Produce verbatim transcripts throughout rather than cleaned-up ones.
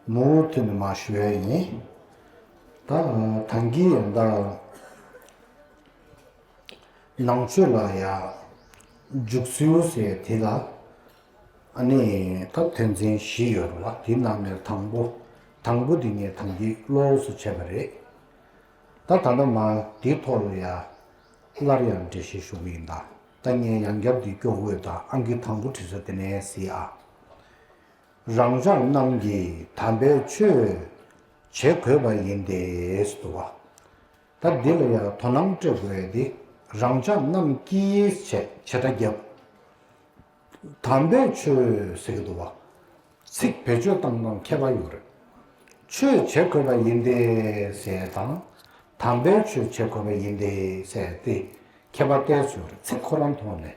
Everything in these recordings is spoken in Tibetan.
མུ་མཐུད་ནས་མར་ཞུ་ཡ་ཡིན། ད་ད་གིན་ད་ནང་ཆོས་ལ་ཡ་འཇུག་ཚུལ་ཟེར་དེ་ལ་ཨ་ནི་ད་དོན་ཚན་བཞི་ཡོད་རེད་བ། དེ་ནང་ནས་དང་པོ་དང་པོ་དེ་ངས་ད་གིན་ལོགས་སུ་བྱས་པ་རེད། ད་ད་ལྟ་མ་དེའི་ཐོག་ལ་ཡ་སླར་ཡང་འགྲེལ་བཤད་ཞུ་གི་ཡིན། ད་ད་ངས་ཡང་བསྐྱར་དེ་སྐྱོར་དགོས། ད་ཨང་ཀི་དང་པོ་བྲིས་ས་དེ་ནས་གཟིགས་ཨ། རང་ཅག་རྣམས་ཀྱིས་དམ་པའི་ཆོས་བྱེད་དགོས་པ་ཡིན་ཏེ་ཟེར་འདུག་བ། ད་འདི་ལ་ཡང་དོ་སྣང་སྤྲད་དགོས་ཡ་དེ་རང་ཅག་རྣམས་ཀྱིས་བྱས་བྱེད་སྒྲ་བརྒྱབ། དམ་པའི་ཆོས་ཟེར་གྱི་འདུག་བ། ཚིག་བེད་སྤྱོད་བཏང་སྟངས་ཁྱད་པར་ཡོད་རེད། ཆོས་བྱེད་དགོས་པ་ཡིན་ཏེ་ཟེར་དང་། དམ་པའི་ཆོས་བྱེད་དགོས་པ་ཡིན་ཏེ་ཟེར་ཏེ་ཁྱད་པར་གཏད་ཡོད་རེད། ཚིག་ཁོ་རང་ཐོག་ནས།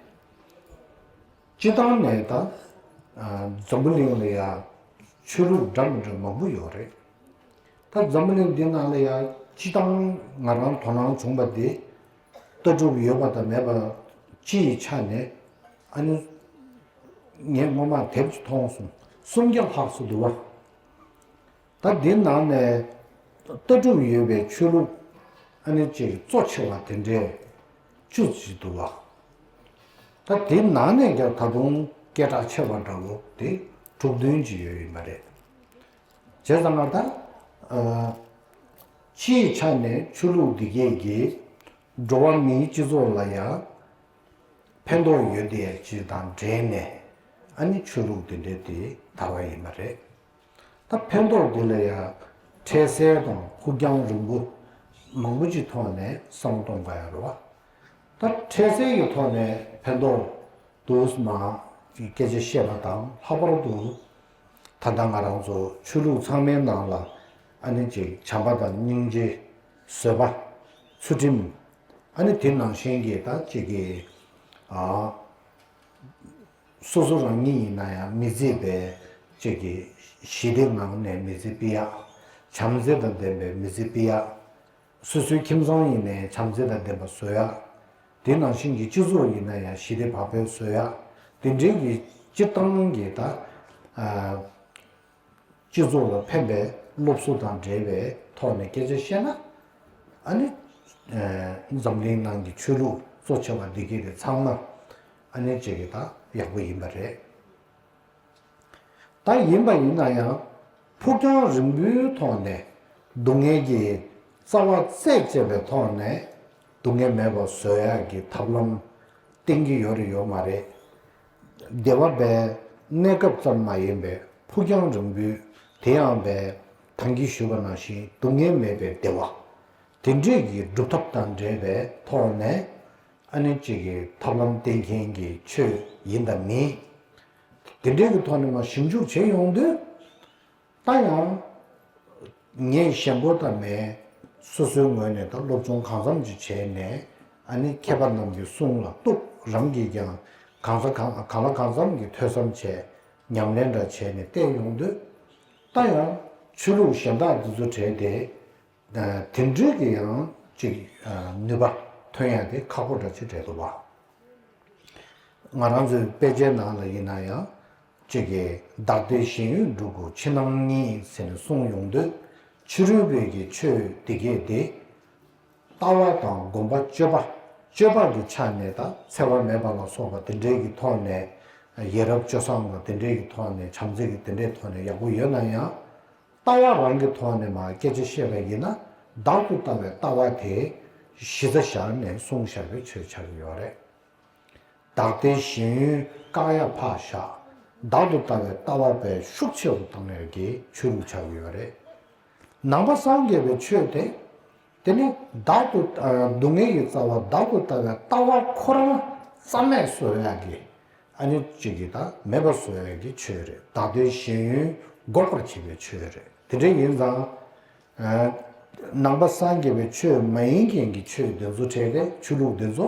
སྤྱིར་བཏང་ནས་ད་འཛམ་བུ་གླིང་ལ་ཡ་ཆོས་ལུགས་འདྲ་མི་འདྲ་མང་པོ་ཡོད་རེད། ད་འཛམ་བུ་གླིང་འདི་ནང་ལ་ཡ་སྤྱིར་བཏང་ང་རང་དོ་སྣང་བྱུང་བ་དེ་ལྟ་གྲུབ་ཡོད་པ་དང་མེད་པ་སྤྱིའི་ཆ་ནས་ཨ་ནི་ངས་སྔོན་མ་དེབ་ཅིག་མཐོང་སོང་། སུམ་བརྒྱ་ལྷག་ཙམ་འདུག་བ། ད་འདི་ནང་ནས་ལྟ་གྲུབ་ཡོད་པའི་ཆོས་ལུགས་ཨ་ནི་ཅིག་གཙོ་ཆེ་བ་དེ་འདྲས་བཅུ་ཅིག་འདུག་བ། ད་དེ་ནང་ནས་ཀྱང་ད་དུང་སྐད་གྲགས་ཆེ་བ་འདྲ་བོ་དེ་དྲུག་བདུན་ཅིག་ཡོད་ཡིན་པ་རེད། བྱས་ཙང་ང་ད་ཨ་སྤྱིའི་ཆ་ནས་ཆོས་ལུགས་འདི་གས་ཀྱིས་འགྲོ་བ་མིའི་སྤྱི་ཚོགས་ལ་ཡང་ཕན་ཐོགས་ཡོད་བསྡད་ཅིག་དང་འབྲེལ་ནས་ཨ་ནི་ཆོས་ལུགས་འདི་འདྲས་དེ་དར་བ་ཡིན་པ་རེད། ད་ཕན་ཐོགས་འདི་ལ་ཡང་འཕྲལ་སེལ་དང་ཕུགས་རྒྱང་རིང་པོ་མང་པོ་ཅིག་ཐོག་ནས་བསམ་བློ་གཏོང་དགོས་ཡ་རེད་བ། ད་འཕྲལ་སེལ་གྱི་ཐོག་ནས་ཕན་ཐོགས་འདུག་མ་སྐད་ཆ་བཤད་པ་དང་། ལྷག་པར་དུ་ད་ལྟ་ང་རང་ཚོ་ཆོས་ལུགས་ཚང་མའི་ནང་ལ་ཨ་ནི་ཅིག་བྱམས་པ་དང་སྙིང་རྗེ། བཟོད་པ། ཚུལ་ཁྲིམས། ཨ་ནི་དེ་ནང་བཞིན་གྱི་ད་ཅིག་གི་ཨ། སོ་སོ་རང་ཉིད་ཡིན་ན་ཡང་མི་བརྫི་བའི་ཅིག་གི་ཞི་བདེ་ངང་ནས་མི་བརྫི་ཕི་ཡ། བྱམས་བརྩེ་དང་ལྡན་པའི་མི་བརྫི་ཕི་ཡ། སོ་སོའི་ཁྱིམ་ཚང་ཡིན་ནའི་བྱམས་བརྩེ་དང་ལྡན་པ་བཟོ་ཡ། དེ་ནང་བཞིན་གྱི་སྤྱི་ཚོགས་ཡིན་ན་ཡང་ཞི་བདེ་བག་ཕེབས་བཟོ་ཡ། དེ་འདྲའི་གི་སྤྱིར་བཏང་གི་ད་ཨ། སྤྱི་ཚོགས་ལ་ཕན་པའི་སློབ་གསོ་དང་འབྲེལ་བའི་ཐོག་ནས་སྐད་ཆ་བཤད་ན། ཨ་ནི་ཨ་འཛམ་གླིང་ནང་གི་ཆོས་ལུགས་གཙོ་ཆེ་བ་འདི་གས་དེ་ཚང་མ་ཨ་ནི་ཅིག་གི་ད་ཡག་པོ་ཡིན་པ་རེད། ད་ཡིན་པ་ཡིན་ན་ཡང་ཕུགས་རྒྱང་རིང་པོའི་ཐོག་ནས་སྡུག་བསྔལ་གྱི་རྩ་བ་རྩད་བཅད་པའི་ཐོག་ནས་སྡུག་བསྔལ་མེད་པ་བཟོ་ཡག་གི་ཐབས་ལམ་བསྟེན་གྱི་ཡོད་རེད་ཡོད་མ་རེད། བདེ་བ་བའི་གནས་སྐབས་ཙམ་མ་ཡིན་པའི་ཕུགས་རྒྱང་རིང་པོའི། དེ་ཡང་བའི་ད་གིན་ཞུས་པ་ནང་བཞིན་སྡུག་བསྔལ་མེད་པའི་བདེ་བ། དེ་འདྲས་ཀྱི་སྒྲུབ་ཐབས་དང་འབྲེལ་བའི་ཐོག་ནས་ཨ་ནི་གཅིག་གི་ཐབས་ལམ་བསྟེན་མཁན་གྱི་ཆོས་ཡིན་དང་མིན། དེ་འདྲས་ཀྱི་ཐོག་ནས་མ་ཞིབ་འཇུག་བྱེད་ཡོང་དུས། ད་ཡང་ངས་ཞེན་ཁོག་དང་མེད། སོ་སོའི་ངོས་ནས་ད་སློབ་སྦྱོང་གང་འཚམ་ཅིག་བྱས་ནས། ཨ་ནི་མཁས་པ་རྣམས་ཀྱི་གསུང་ལ་གཏུགས། རང་གིས་ཀྱང་གང་ས་གང་གང་ལ་གང་འཚམ་གྱི་ཐོས་བསམ་བྱས། ཉམས་ལེན་འདྲ་བྱས་ནས་བལྟས་ཡོང་དུས། ད་ཡང་ཆོས་ལུགས་གཞན་དག་འདི་ཚོ་གྲས་དེ་དེ་འདྲའི་གི་ཡང་ཅིག་ནུས་པ་ཐོན་ཡ་དེ་ཁག་པོ་འདྲ་ཅིག་རེད་འདུག་བ། ང་རང་ཚོའི་དཔེ་ཆའི་ནང་ལ་ཡིན་ན་ཡང་། གཅིག་གིས་བདག་བདེ་གཞན་ཡོད་འགྲུབ་དགོས་ཕྱི་ནང་གཉིས་ཟེར་ནས་གསུངས་ཡོང་དུས། ཕྱི་རོལ་པའི་གི་ཆོས་འདི་གས་དེ། ལྟ་བ་དང་སྒོམ་པ་སྤྱོད་པ། སྤྱོད་པ་གི་ཆ་ནས་ད་འཚེ་བ་མེད་པ་ལ་སོགས་པ་དེ་འདྲའི་གི་ཐོག་ནས། ཡ་རབས་སྤྱོད་བཟང་ལ་དེ་འདྲའི་གི་ཐོག་ནས། བྱམས་བརྩེ་གི་དེ་འདྲའི་ཐོག་ནས་ཡག་པོ་ཡོད་ན་ཡང་། ལྟ་བ་རང་གི་ཐོག་ནས་མ་སྐད་ཆ་བཤད་པ་ཡིན་ན། བདག་ཏུ་ལྟ་བའི་ལྟ་བ་དེ་གཞི་རྩ་བཞག་ནས་གསུངས་བཞག་པའི་ཆོས་ཆགས་ཀྱི་ཡོད་རེད། བདག་བདེ་གཞན་ཡོད་བཀག་ཡ་ཕར་བཞག་བདག་ཏུ་ལྟ་བའི་ལྟ་བ་དཔེ་ཤུགས་ཆེ་རུ་བཏང་ཡ་གི་ཆོས་ལུགས་ཆགས་ཀྱི་ཡོད་རེད། ནང་པ་སངས་རྒྱས་པའི་ཆོས་དེ། དེ་ནི་བདག་ཏུ་ཨ་སྡུག་བསྔལ་གྱི་རྩ་བ་བདག་ཏུ་ལྟ་བའི་ལྟ་བ་ཁོ་རང་རྩ་མེད་བཟོ་ཡ་གི། ཨ་ནི་གཅིག་གིས་ད་མེད་པ་བཟོ་ཡ་གི་ཆོས་རེད། བདག་བདེ་གཞན་ཡོད་འགོག་པར་བྱེད་པའི་ཆོས་རེད། དེ་འདྲ་ཡིན་ཙང་། ཨ་ནང་པ་སངས་རྒྱས་པའི་ཆོས་མ་ཡིན་མཁན་གྱི་ཆོས་དེ་ཚོ་གྲས་དེ། ཆོས་ལུགས་དེ་ཚོ་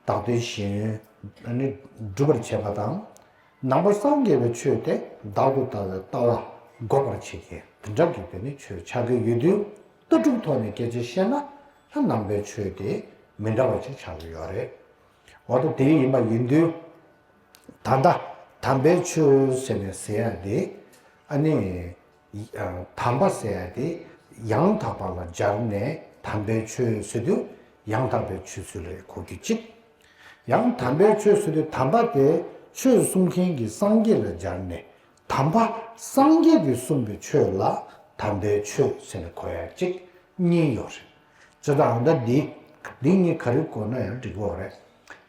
བདག་བདེ་གཞན་ཡོད་ཨ་ནི་སྒྲུབ་པར་བྱེད་པ་དང་། ནང་པ་སངས་རྒྱས་པའི་ཆོས་དེ་བདག་ཏུ་ལྟ་བའི་ལྟ་བ་འགོག་པར་བྱེད་མཁན་དེ་འདྲ་གི་དེ་ནི་ཆོས་ཆགས་ཀྱི་ཡོད་དུས། ལྟ་གྲུབ་ཐོག་ནས་སྐད་ཆ་བཤད་ན། ད་ནང་པའི་ཆོས་དེ་མི་འདྲ་བ་ཅིག་ཆགས་ཀྱི་ཡོད་རེད། འོ་ད་དེ་ཡིན་པ་ཡིན་དུས། ད་ལྟ་དམ་པའི་ཆོས་ཟེར་ནས་ཟེར་ཡ་དེ་ཨ་ནི་ དམ་པ་ཟེར་ཡ་དེ་ཡང་དག་པ་ལ་སྦྱར་ནས་དམ་པའི་ཆོས་ཟེར་དུས་ཡང་དག་པའི་ཆོས་ཚུལ་ལ་གོ་རྒྱུ་གཅིག་ཡང་དམ་པའི་ཆོས་ཟེར་དུས་དམ་པ་དེ་ཆོས་གསུང་མཁན་གྱི་སངས་རྒྱས་ལ་སྦྱར་ནས་དམ་པ་སངས་རྒྱས་ཀྱིས་གསུངས་པའི་ཆོས་ལ་དམ་པའི་ཆོས་ཟེར་ནས་གོ་ཡ་གཅིག་གཉིས་ཡོད་རེད། ཇི་ལྟར་ད་འདི་འདི་གཉིས་ག་རེ་གོ་ན་ཡང་འགྲིག་གི་རེད།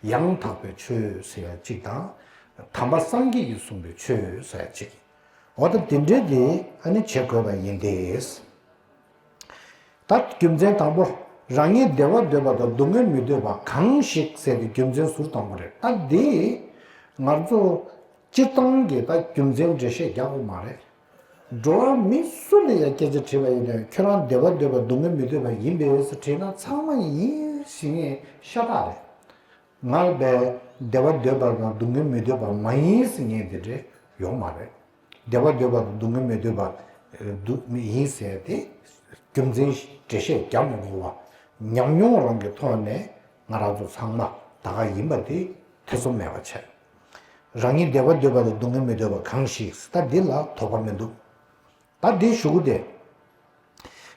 ཡང་དག་པའི་ཆོས་ཟེར་ཡ་གཅིག་དང་། དམ་པ་སངས་རྒྱས་ཀྱིས་གསུངས་པའི་ཆོས་ཟེར་ཡ་གཅིག་འོ་ད་དེ་འདྲའི་དེ་ཨ་ནི་བྱེད་དགོས་པ་ཡིན་ཏེ། ད་རྒྱུ་མཚན་དང་པོ། རང་ཉིད་བདེ་བ་འདོད་པ་དང་སྡུག་བསྔལ་མི་འདོད་པ་གང་ཞིག་ཟེར་ཏེ་རྒྱུ་མཚན་ཟུར་དང་པོ་རེད། ད་འདི་ང་ཚོ་སྤྱིར་བཏང་གི་ད་རྒྱུ་མཚན་འགྲེལ་བཤད་རྒྱག་དགོས་མ་རེད། འགྲོ་བ་མི་སུ་ལ་ཡང་སྐད་ཆ་དྲིས་པ་ཡིན་ན་ཁྱོད་རང་བདེ་བ་འདོད་པ་སྡུག་བསྔལ་མི་འདོད་པ་ཡིན་པས་ཟེར་དྲིས་ན་ཚང་མ་ཡིན་ཞེས་ངས་ཤ་སྟག་རེད། ང་བས་བདེ་བ་འདོད་པ་དང་སྡུག་བསྔལ་མི་འདོད་པ་མ་ཡིན་ཟེར་མཁན་དེ་འདྲ་ཡོང་མ་རེད། བདེ་བ་འདོད་པ་དང་སྡུག་བསྔལ་མི་འདོད་པ་སྡུག་མི་ཡིན་ཟེར་ཏེ་རྒྱུ་མཚན་འགྲེལ་བཤད་རྒྱག་མི་དགོས་པ་ཉམས་མྱོང་རང་གི་ཐོག་ནས་ང་རང་ཚོ་ཚང་མ་ད་ག་ཡིན་པ་དེ་ཐེ་ཚོམ་མེད་པ་བྱས། རང་ཉིད་བདེ་བ་འདོད་པ་དང་སྡུག་བསྔལ་མི་འདོད་པ་གང་ཞིག་ད་འདི་ལ་དོགས་པ་མི་འདུག་ད་འདི་ཞུ་གི་དེ།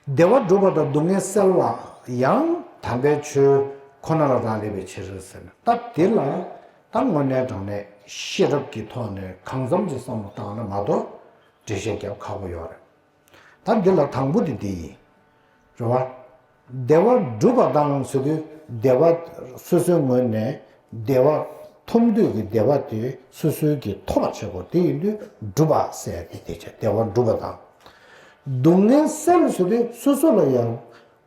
བདེ་བ་སྒྲུབ་པ་དང་སྡུག་བསྔལ་སེལ་བ་ཡང་དམ་པའི་ཆོས་ཁོ་ན་ལ་རག་ལས་པའི་ཕྱིར་ཟེར་ན། ད་འདི་ལ་ད་དངོས་གནས་དྲང་གནས་ཤེས་རབ་ཀྱི་ཐོག་ནས་གང་འཚམ་གྱི་བསམ་བློ་བཏང་ན་མ་གཏོགས་འགྲེལ་བཤད་རྒྱབ་ཁག་པོ་ཡོད་རེད། ད་འདི་ལ་དང་པོ་དེ་འདི་ཡིན། རེད་བ། བདེ་བ་སྒྲུབ་པ་དང་ཟེར་དུས་བདེ་བ་སོ་སོའི་ངོས་ནས་བདེ་བ་ཐོབ་འདོད་ཀྱི་བདེ་བ་དེ་སོ་སོའི་གི་ཐོབ་པ་བྱེད་དགོས། དེ་ཡིན་དུས་སྒྲུབ་པ་ཟེར་ཡ་དེ་དེ་བྱས་བདེ་བ་སྒྲུབ་པ་དང་། སྡུག་བསྔལ་སེལ་ཟེར་དུས་སོ་སོ་ལ་ཡང་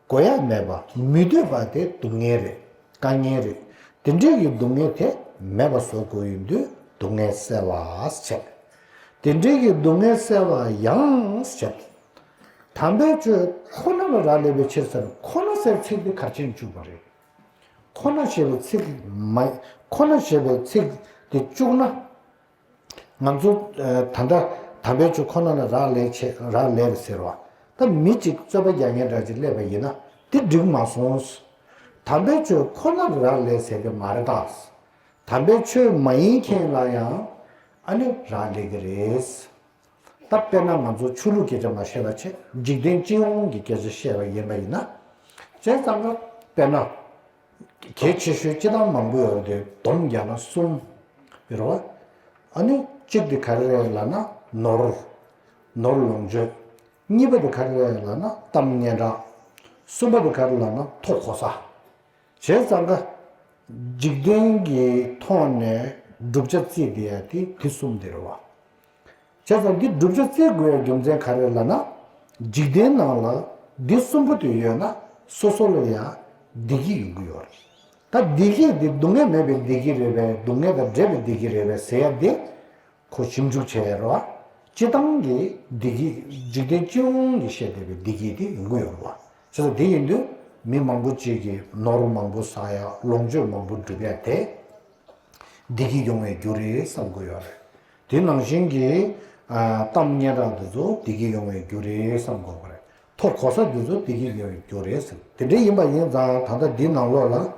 དགོས་ཡ་མེད་པ་མི་འདོད་པ་དེ་སྡུག་བསྔལ་རེད། དཀའ་ངལ་རེད། དེ་འདྲའི་གི་སྡུག་བསྔལ་དེ་མེད་པ་བཟོ་དགོས་ཡིན་དུས་སྡུག་བསྔལ་སེལ་བ་ཟེར་བྱས། དེ་འདྲའི་གི་སྡུག་བསྔལ་སེལ་བ་ཡང་ཟེར་བྱས། དམ་པའི་ཆོས་ཁོ་ན་ལ་རག་ལས་པའི་ཕྱིར་ཟེར། ཁོ་ན་ཟེར་ཚིག་འདི་གར་ཕྱིན་བཅུག་པ་རེད། ཁོ་ན་ཞེས་པའི་ཚིག་མ། ཁོ་ན་ཞེས་པའི་ཚིག་འདི་བཅུག་ན། ང་ཚོ་ད་ལྟ་དམ་པའི་ཆོས་ཁོ་ན་ལ་རག་ལས་བྱེད་རག་ལས་རེད་ཟེར་བ། ད་མི་གཅིག་རྩོད་པ་རྒྱག་མཁན་འདྲ་ཅིག་སླེབས་པ་ཡིན་ན་འདི་འགྲིག་མ་སོང་། དམ་པའི་ཆོས་ཁོ་ན་ལ་རག་ལས་ཟེར་གི་མ་རེད་ད། དམ་པའི་ཆོས་མ་ཡིན་མཁན་ལ་ཡང་ཨ་ནི་རག་ལས་ཀྱི་རེད། ད་དཔེར་ན་ང་ཚོ་ཆོས་ལུགས་སྐད་ཆ་མ་བཤད་པ་བྱས་འཇིག་རྟེན་སྤྱི་ཡོངས་ཀྱི་སྐད་ཆ་བཤད་པ་ཡིན་པ་ཡིན་ན། བྱས་ཙང་ཀ་དཔེར་ན། གལ་ཆེ་ཤོས་སྤྱི་བཏང་མང་པོ་ཡོད་རེད་དེ་སྡོམ་བརྒྱབ་ན་གསུམ་ཡོད་རེད་བ། ཨ་ནི་གཅིག་དེ་ག་རེ་རེད་ལབ་ན་ནོར། ནོར་ལོངས་སྤྱོད། གཉིས་པ་དེ་ག་རེ་རེད་ལབ་ན་གཏམ་སྙན་གྲགས། གསུམ་པ་དེ་ག་རེ་ལབ་ན་མཐོ་གོ་ས། བྱས་ཙང་ཀ་འཇིག་རྟེན་གྱི་ཐོག་ནས་བསྒྲུབ་བྱ་བརྩིས་བསྡད་ཡ་དེ་དེ་གསུམ་དེ་རེད་བ། བྱས་ཙང་འདི་བསྒྲུབ་བྱ་བརྩི་དགོས་ཡ་རྒྱུ་མཚན་ག་རེ་ལབ་ན། འཇིག་རྟེན་ནང་ལ་འདི་གསུམ་པོ་དེ་ཡོད་ན་སོ་སོ་ལ་ཡ་བདེ་སྐྱིད་ཡོང་གི་ཡོད་རེད། ད་བདེ་སྐྱིད་འདི་སྡུག་བསྔལ་མེད་པའི་བདེ་སྐྱིད་རེད་པས་སྡུག་བསྔལ་དང་འདྲེས་པའི་བདེ་སྐྱིད་རེད་པས་ཟེར་ཡ་འདི། ཁོ་ཞིབ་འཇུག་བྱས་ཡོད་རེད་བ། སྤྱི་བཏང་གི་བདེ་སྐྱིད་འཇིག་རྟེན་སྤྱི་ཡོངས་ཀྱི་བཤད་བསྡད་པའི་བདེ་སྐྱིད་དེ་ཡོང་གི་ཡོད་རེད་བ། བྱས་ཙང་དེ་ཡིན་དུས་མི་མང་པོ་ཅིག་གིས་ནོར་མང་པོ་བསགས་ཡ་ལོངས་སྤྱོད་མང་པོ་སྒྲུབ་ཡ་དེ་བདེ་སྐྱིད་ཡོང་བའི་རྒྱུ་རེད་བསམ་གྱི་ཡོད་རེད། དེ་ནང་བཞིན་གྱི་ཨ་གཏམ་སྙན་གྲགས་དེ་ཚོ་བདེ་སྐྱིད་ཡོང་བའི་རྒྱུ་རེད་བསམ་དགོས་པ་རེད། མཐོ་གོ་ས་འདི་ཚོ་བདེ་སྐྱིད་ཡོང་བའི་རྒྱུ་རེད་ཟེར། དེ་འདྲ་ཡིན་པ་ཡིན་ཙང་ད་ལྟ་འདིའི་ནང་ལོགས་ལ།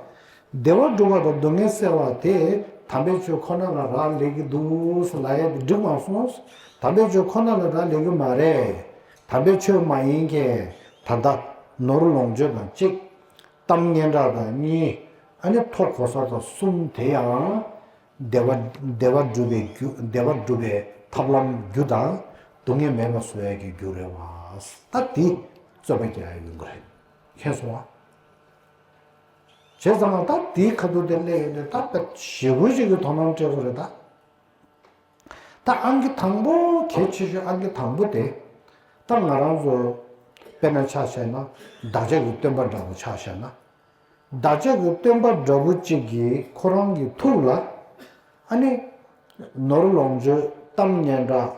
བདེ་བ་སྒྲུབ་པ་དང་སྡུག་བསྔལ་སེལ་བ་དེ་དམ་པའི་ཆོས་ཁོ་ན་ལ་རག་ལས་ཀྱི་འདུག་ཟེར་ལབ་ཡ་དེ་འགྲིག་མ་སོང་། དམ་པའི་ཆོས་ཁོ་ན་ལ་རག་ལས་ཀྱི་མ་རེད། དམ་པའི་ཆོས་མ་ཡིན་མཁན་ད་ལྟ་ནོར་ལོངས་སྤྱོད་དང་གཅིག་གཏམ་སྙན་གྲགས་དང་གཉིས། ཨ་ནི་མཐོ་གོ་ས་དང་གསུམ་དེ་ཡང་། བདེ་བ་བདེ་བ་སྒྲུབ་པའི་རྒྱུ་བདེ་བ་སྒྲུབ་པའི་ཐབས་ལམ་རྒྱུ་དང་སྡུག་བསྔལ་མེད་པ་བཟོ་ཡ་གི་རྒྱུ་རེད་བ། ད་དེ་རྩོད་པ་རྒྱག་ཡ་ཡོང་གི་རེད། མཁྱེན་སོང་བ། བྱས་ཙང་ད་དེའི་ཁ་ཐུག་དེ་སླེབས་ཡོང་དུས་ད་དཔེ་ཞེ་པོ་ཞིག་གི་དོ་སྣང་སྤྲད་དགོས་རེད་ད། ད་ཨང་ཀི་དང་པོ་གལ་ཆེ་ཤོས་ཨང་ཀི་དང་པོ་དེ། ད་ང་རང་ཚོ་དཔེར་ན་ཆ་བཞག་ན་བདག་ཅག་གི་སྟོན་པ་འདྲ་བོ་ཆ་བཞག་ན། བདག་ཅག་གི་སྟོན་པ་འདྲ་བོ་གཅིག་གིས་ཁོ་རང་གི་ཐུགས་ལ་ཨ་ནི་ནོར་ལོངས་སྤྱོད་གཏམ་སྙན་གྲགས་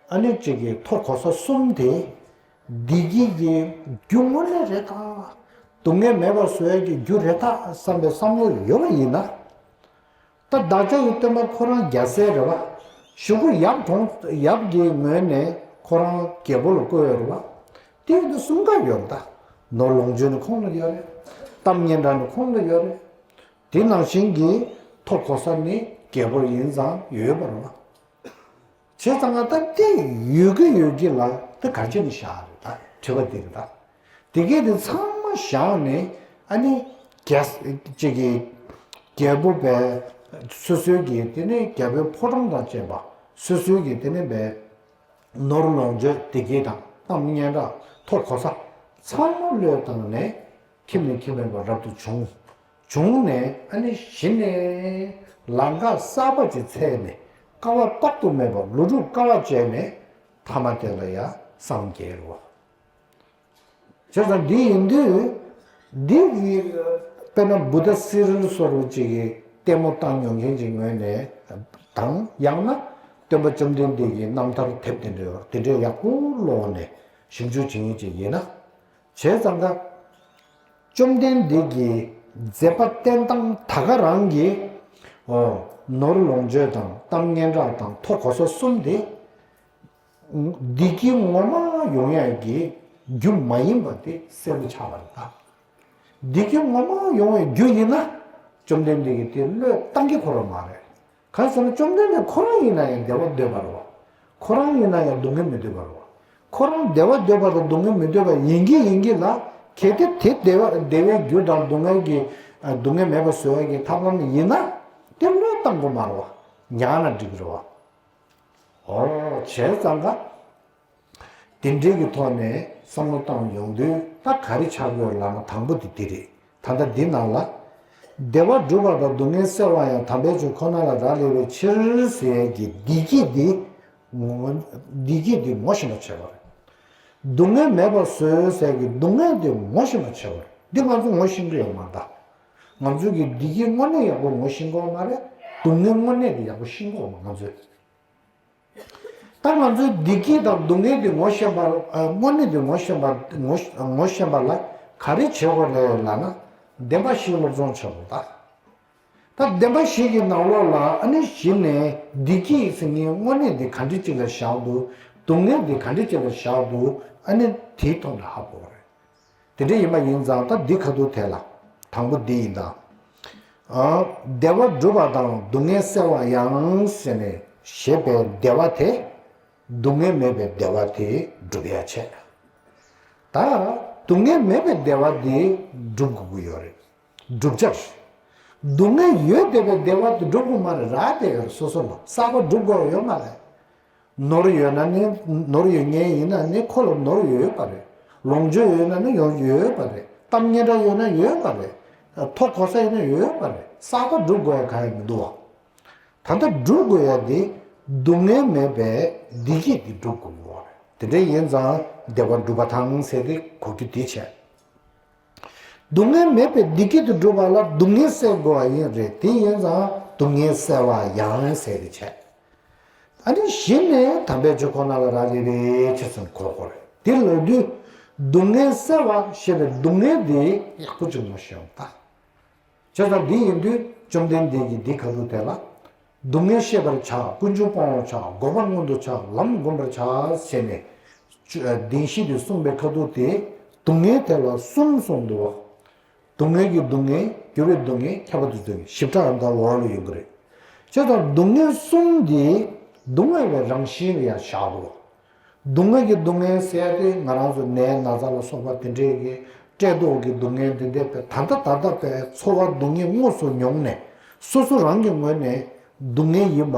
ཨ་ནི་གཅིག་གི་མཐོ་གོ་ས་གསུམ་དེ་བདེ་སྐྱིད་ཀྱི་རྒྱུ་དངོས་གནས་རེད་ད། སྡུག་བསྔལ་མེད་པར་བཟོ་ཡ་གི་རྒྱུ་རེད་ད་བསམ་པའི་བསམ་བློ་ཡོད་པ་ཡིན་ན། ད་བདག་ཅག་གི་སྟོན་པ་ཁོ་རང་རྒྱལ་སྲས་རེད་བ། གཞུག་གུ་ཡབ་གྲོངས་ཡབ་ཀྱི་ངོས་ནས་ཁོ་རང་རྒྱལ་པོ་ལ་བསྐོས་ཡོད་རེད་བ། དེ་ཡིན་དུས་གསུམ་ཀ་ཡོད་རེད་ད། ནོར་ལོངས་སྤྱོད་ནི་ཁོང་ལ་ཡོད་རེད། གཏམ་སྙན་གྲགས་ནི་ཁོང་ལ་ཡོད་རེད། དེ་ནང་བཞིན་གྱི་མཐོ་གོ་ས་ནི་རྒྱལ་པོ་ཡིན་ཙང་ཡོད་པ་རེད་བ། བྱས་ཙང་ང་ད་ལྟའི་ཡོད་ཀྱི་ཡོད་ཀྱི་ལ་ དེ་ག་རེ་བྱས་ནས་བཞག་རེད་ད། དྲི་བ་འདི་རེད་ད། དེ་གས་དེ་ཚང་མ་བཞག་ནས་ཨ་ནི་རྒྱལ་ཅིག་གི་རྒྱལ་པོ་བས་སོ་སོའི་གི་དེ་ནས་རྒྱལ་པོའི་ཕོ་བྲང་དང་བཅས་པ་སོ་སོའི་གི་དེ་ནས་བས་ནོར་ལོངས་སྤྱོད་བདེ་སྐྱིད་དང་གཏམ་སྙན་གྲགས་ཐོབ་གོ་ས་ཚང་མ་བློས་བཏང་ནས་ཁྱིམ་ནས་ཁྱིམ་མེད་པར་རབ་ཏུ་བྱུང་། བྱུང་ནས་ཨ་ནི་གཞི་ནས་ལམ་ཁ་གསར་པ་ཅིག་འཚོལ་ནས་དཀའ་བ་དཔག་ཏུ་མེད་པ་ལོ་དྲུག་དཀའ་བ་སྤྱད་ནས་མཐའ་མ་དེ་ལ་ཡ་སངས་རྒྱས་རོ། བྱས་ཙང་འདི་ཡིན་དུས་འདི་ཡི་དཔེར་ན་བུདྡྷ་སི་རིལ་སོགས་ཅིག་གི་ལྟད་མོ་བཏང་མྱོང་མཁན་ཅིག་ངོས་ནས་དང་ཡང་ན་སྟོན་པ་བཅོམ་ལྡན་འདས་ཀྱི་རྣམ་ཐར་དེབ་དེ་འདྲ་དེ་འདྲའི་ཡག་པོ་ཀློག་ནས་ཞིབ་འཇུག་བྱེད་མཁན་ཅིག་ཡིན་ན། བྱས་ཙང་ཀ་བཅོམ་ལྡན་འདས་ཀྱི་མཛད་པ་བསྟན་སྟངས་ད་ག་རང་གི་ཨོ་ནོར་ལོངས་སྤྱོད་དང་གཏམ་སྙན་གྲགས་དང་ཐོབ་གོ་ས་གསུམ་དེ་བདེ་སྐྱིད་ངོ་མ་ཡོང་ཡག་གི་རྒྱུ་མ་ཡིན་པ་དེ་གསལ་པོ་ཆགས་པ་རེད་ད། བདེ་སྐྱིད་ངོ་མ་ཡོང་བའི་རྒྱུ་ཡིན་ན་བཅོམ་ལྡན་འདས་ཀྱིས་དེ་བློས་བཏང་གི་ཁོ་རང་མ་རེད། གང་ཟེར་ན་བཅོམ་ལྡན་འདས་ཁོ་རང་ཡིན་ན་ཡང་བདེ་བ་འདོད་པ་རེད་བ། ཁོ་རང་ཡིན་ན་ཡང་སྡུག་བསྔལ་མི་འདོད་པ་རེད་བ། ཁོ་རང་བདེ་བ་འདོད་པ་དང་སྡུག་བསྔལ་མི་འདོད་པ་ཡིན་གྱི་ཡིན་གྱི་ལ་གལ་ཏེ་དེ་བདེ་བ་བདེ་བའི་རྒྱུ་དང་སྡུག་བསྔལ་གྱི་སྡུག་བསྔལ་མེད་པ་བཟོ་ཡ་གི་ཐབས་ལམ་ཡིན་ན་དེ་བློས་བཏང་དགོས་མ་རེད་བ། ཉར་ན་འགྲིག་གི་རེད་བ། ཨོ་བྱས་ཙང་ཀ་དེ་འདྲའི་གི་ཐོག་ནས་བསམ་བློ་བཏང་ཡོང་དུས་ད་ག་རེ་ཆགས་ཡོད་ལབ་ན་དང་པོ་དེ་འདི་རེད། ད་ལྟ་འདི་ནང་ལ། བདེ་བ་སྒྲུབ་པ་དང་སྡུག་བསྔལ་སེལ་བ་ཡང་དམ་པའི་ཆོས་ཁོ་ན་ལ་རག་ལས་པའི་ཕྱིར་ཟེར་གྱི་བདེ་སྐྱིད་འདི་ངོ་བདེ་སྐྱིད་འདི་ངོ་ཤེས་པ་བྱེད་པ་རེད། སྡུག་བསྔལ་མེད་པར་བཟོད་ཟེར་གྱི་སྡུག་བསྔལ་འདི་ངོ་ཤེས་པ་བྱེད་པ་རེད། འདི་ང་ཚོ་ངོ་ཤེས་ཀྱི་ཡོད་མ་རེད་ད། ང་ཚོ་གི་བདེ་སྐྱིད་དངོས་གནས་ཡག་པོ་ངོ་ཤེས་ཀྱི་ཡོད་མ་རེད། སྡུག་བསྔལ་དངོས་གནས་འདི་ཡག་པོ་ཤེས་ཀྱི་ཡོད་མ་ང་ཚོས། ད་ང་ཚོའི་བདེ་སྐྱིད་དང་སྡུག་བསྔལ་དེ་ངོ་ཤེས་པ། ཨ། དངོས་གནས་དེ་ངོ་ཤེས་པ་ངོ་ངོ་ཤེས་པ་ལ་ག་རེ་བྱེད་དགོས་རེད་ལབ་ན། བདེན་པ་བཞི་སློབ་སྦྱོང་བྱེད་དགོས་ད། ད་བདེན་པ་བཞི་གི་ནང་ལོགས་ལ་ཨ་ནི་གཞི་ནས་བདེ་སྐྱིད་ཟེར་མཁན་དངོས་གནས་དེ་ག་འདྲ་ཅིག་ལ་བཞག་འདུག་སྡུག་བསྔལ་དེ་ག་འདྲ་ཅིག་ལ་བཞག་འདུག་ཨ་ནི་དེའི་ཐོག་ནས་ཧ་གོ་བ་རེད། དེ་འདྲ་ཡིན་པ་ཡིན་ཙང་ད་འདི་ཁ་ཐུག་དེ་ལ་དང་པོ་འདི་ཡིན་ད། ཨ། བདེ་བ་སྒྲུབ་པ་དང་སྡུག་བསྔལ་སེལ་བ་ཡང་ཟེར་ནས་ཞེས་པའི་བདེ་བ་དེ་སྡུག་བསྔལ་མེད་པའི་བདེ་བ་དེ་སྒྲུབ་ཡ་བྱས། ད་སྡུག་བསྔལ་མེད་པའི་བདེ་བ་དེ་སྒྲུབ་དགོས་ཀྱི་ཡོད་རེད། བསྒྲུབ་བྱ་རེད། སྡུག་བསྔལ་ཡོད་བསྡད་པའི་བདེ་བ་དེ་སྒྲུབ་དགོས་མ་རེད། རག་བསྡད་ཡོད་རེད། སོ་སོ་ལ་གསར་པ་སྒྲུབ་དགོས་ཡོད་མ་རེད། ནོར་ཡོད་ན་ནི་ནོར་ཡོད་མཁན་ཡིན་ན་ནི་ཁོ་ལ་ནོར་ཡོད་པ་རེད། ལོངས་སྤྱོད་ཡོད་ན་ནི་ཡོད་ཡོད་པ་རེད། གཏམ་སྙན་གྲགས་ཡོད་ན་ཡོད་པ་རེད། ཐོབ་གོ་ས་ཡོད་ན་ཡོད་པ་རེད། གསར་པ་སྒྲུབ་དགོས་ཡ་གང་ཡང་མི་འདུག་བ། ད་ལྟ་སྒྲུབ་དགོས་ཡ་དེ་སྡུག་བསྔལ་མེད་པའི་བདེ་སྐྱིད་དེ་སྒྲུབ་དགོས་པ་རེད། དེ་འདྲ་ཡིན་ཙང་བདེ་བ་སྒྲུབ་པ་དང་ཟེར་ཏེ་གོ་རྒྱུ་དེ་བྱས། སྡུག་བསྔལ་མེད་པའི་བདེ་སྐྱིད་དུ་སྒྲུབ་པ་ལ་སྡུག་བསྔལ་སེལ་དགོས་པ་ཡིན་རེད། དེ་ཡིན་ཙང་སྡུག་བསྔལ་སེལ་བ་ཡང་ཟེར་ཏེ་བྱས། ཨ་ནི་གཞི་ནས་དམ་པའི་ཆོས་ཁོ་ན་ལ་རག་ལས་པའི་ཕྱིར་ཟེར་གོ་དགོས་རེད། དེ་ལབ་དུས་སྡུག་བསྔལ་སེལ་བ་ཞེས་པའི་སྡུག་བསྔལ་དེ་ཡག་པོ་ཅིག་ངོ་ཤེས་ཡོང་ད། བྱས་ཙང་འདི་ཡིན་དུས་བཅོམ་ལྡན་འདས་ཀྱིས་འདི་ཁ་ཐུག་དེ་ལ། སྡུག་བསྔལ་ཤེས་པར་བྱ། ཀུན་འབྱུང་སྤོང་བར་བྱ། འགོག་པར་མངོན་དུ་བྱ། ལམ་བསྒོམ་པར་བྱ་ཟེར་ནས། བདེན་བཞི་དེ་གསུངས་པའི་ཁ་ཐུག་དེ་སྡུག་བསྔལ་དེ་ལ་གསུམ་གསུངས་འདུག་བ། སྡུག་བསྔལ་གྱི་སྡུག་བསྔལ། འགྱུར་བའི་སྡུག་བསྔལ། ཁྱབ་པ་དང་ལྡོག་པའི་སྡུག་བསྔལ། ཞིབ་ཕྲ་ཡང་ད་འོག་ལ་ཡོང་གི་རེད། བྱས་ཙང་སྡུག་བསྔལ་གསུམ་འདི་སྡུག་བསྔལ་བའི་རང་བཞིན་ལ་ཡང་བཞག་འདུག་སྡུག་བསྔལ་གྱི་སྡུག་བསྔལ་ཟེར་ཏེ་ང་རང་ཚོ་ནད་ན་ཚ་ལ་སོགས་པ་དེ་འདྲས་ཀྱི་བཀྲེས་ལྟོགས་ཀྱི་སྡུག་བསྔལ་འདི་འདྲས་པའི་ད་ལྟ་ད་ལྟ་པའི་ཚོར་བ་སྡུག་བསྔལ་དངོས་སུ་མྱོང་ནས་སོ་སོ་རང་གི་ངོས་ནས་སྡུག་བསྔལ་ཡིན་པ་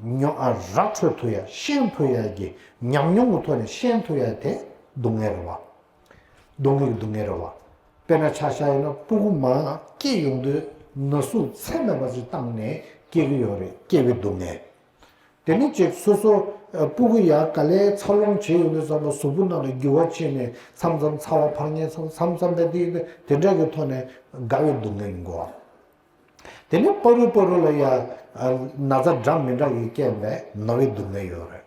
མྱོང་ཨ་ར་འཕྲོད་ཐུབ་ཡ་ཤེས་ཐུབ་ཡ་གི་ཉམས་མྱོང་གི་ཐོག་ནས་ཤེས་ཐུབ་ཡ་དེ་སྡུག་བསྔལ་རེད་བ། སྡུག་བསྔལ་གྱི་སྡུག་བསྔལ་རེད་བ། དཔེར་ན་ཆ་བཞག་ཡིན་ན་སྤུ་གུ་མ་སྐྱེས་ཡོང་དུས་ན་ཟུག་ཚད་མེད་པ་ཞིག་བཏང་ནས་སྐྱེ་གི་ཡོད་རེད། སྐྱེ་བའི་སྡུག་བསྔལ། དེ་ནས་ཅིག་སོ་སོ་ཨ་སྤུ་གུ་ཡ་ག་ལེར་འཚར་ལོངས་བྱེད་ཡོང་དུས་ཙམ་པ་གཟུགས་པོ་ནང་ལ་འགྱུར་བ་ཕྱིན་ནས་མཚམས་མཚམས་ཚ་བ་འཕར་མཁན་མཚམས་མཚམས་མཚམས་པའི་དེ་དེ་འདྲ་གི་ཐོག་ནས་དགའ་བའི་སྡུག་བསྔལ་ཡིན་གོ། དེ་ནས་པ་རུ་པ་རུ་ལ་ཡ་ཨ་ན་ཚ་འདྲ་མི་འདྲ་གི་སྐྱེས་པའི་ན་བའི་སྡུག་བསྔལ་ཡོད་རེད།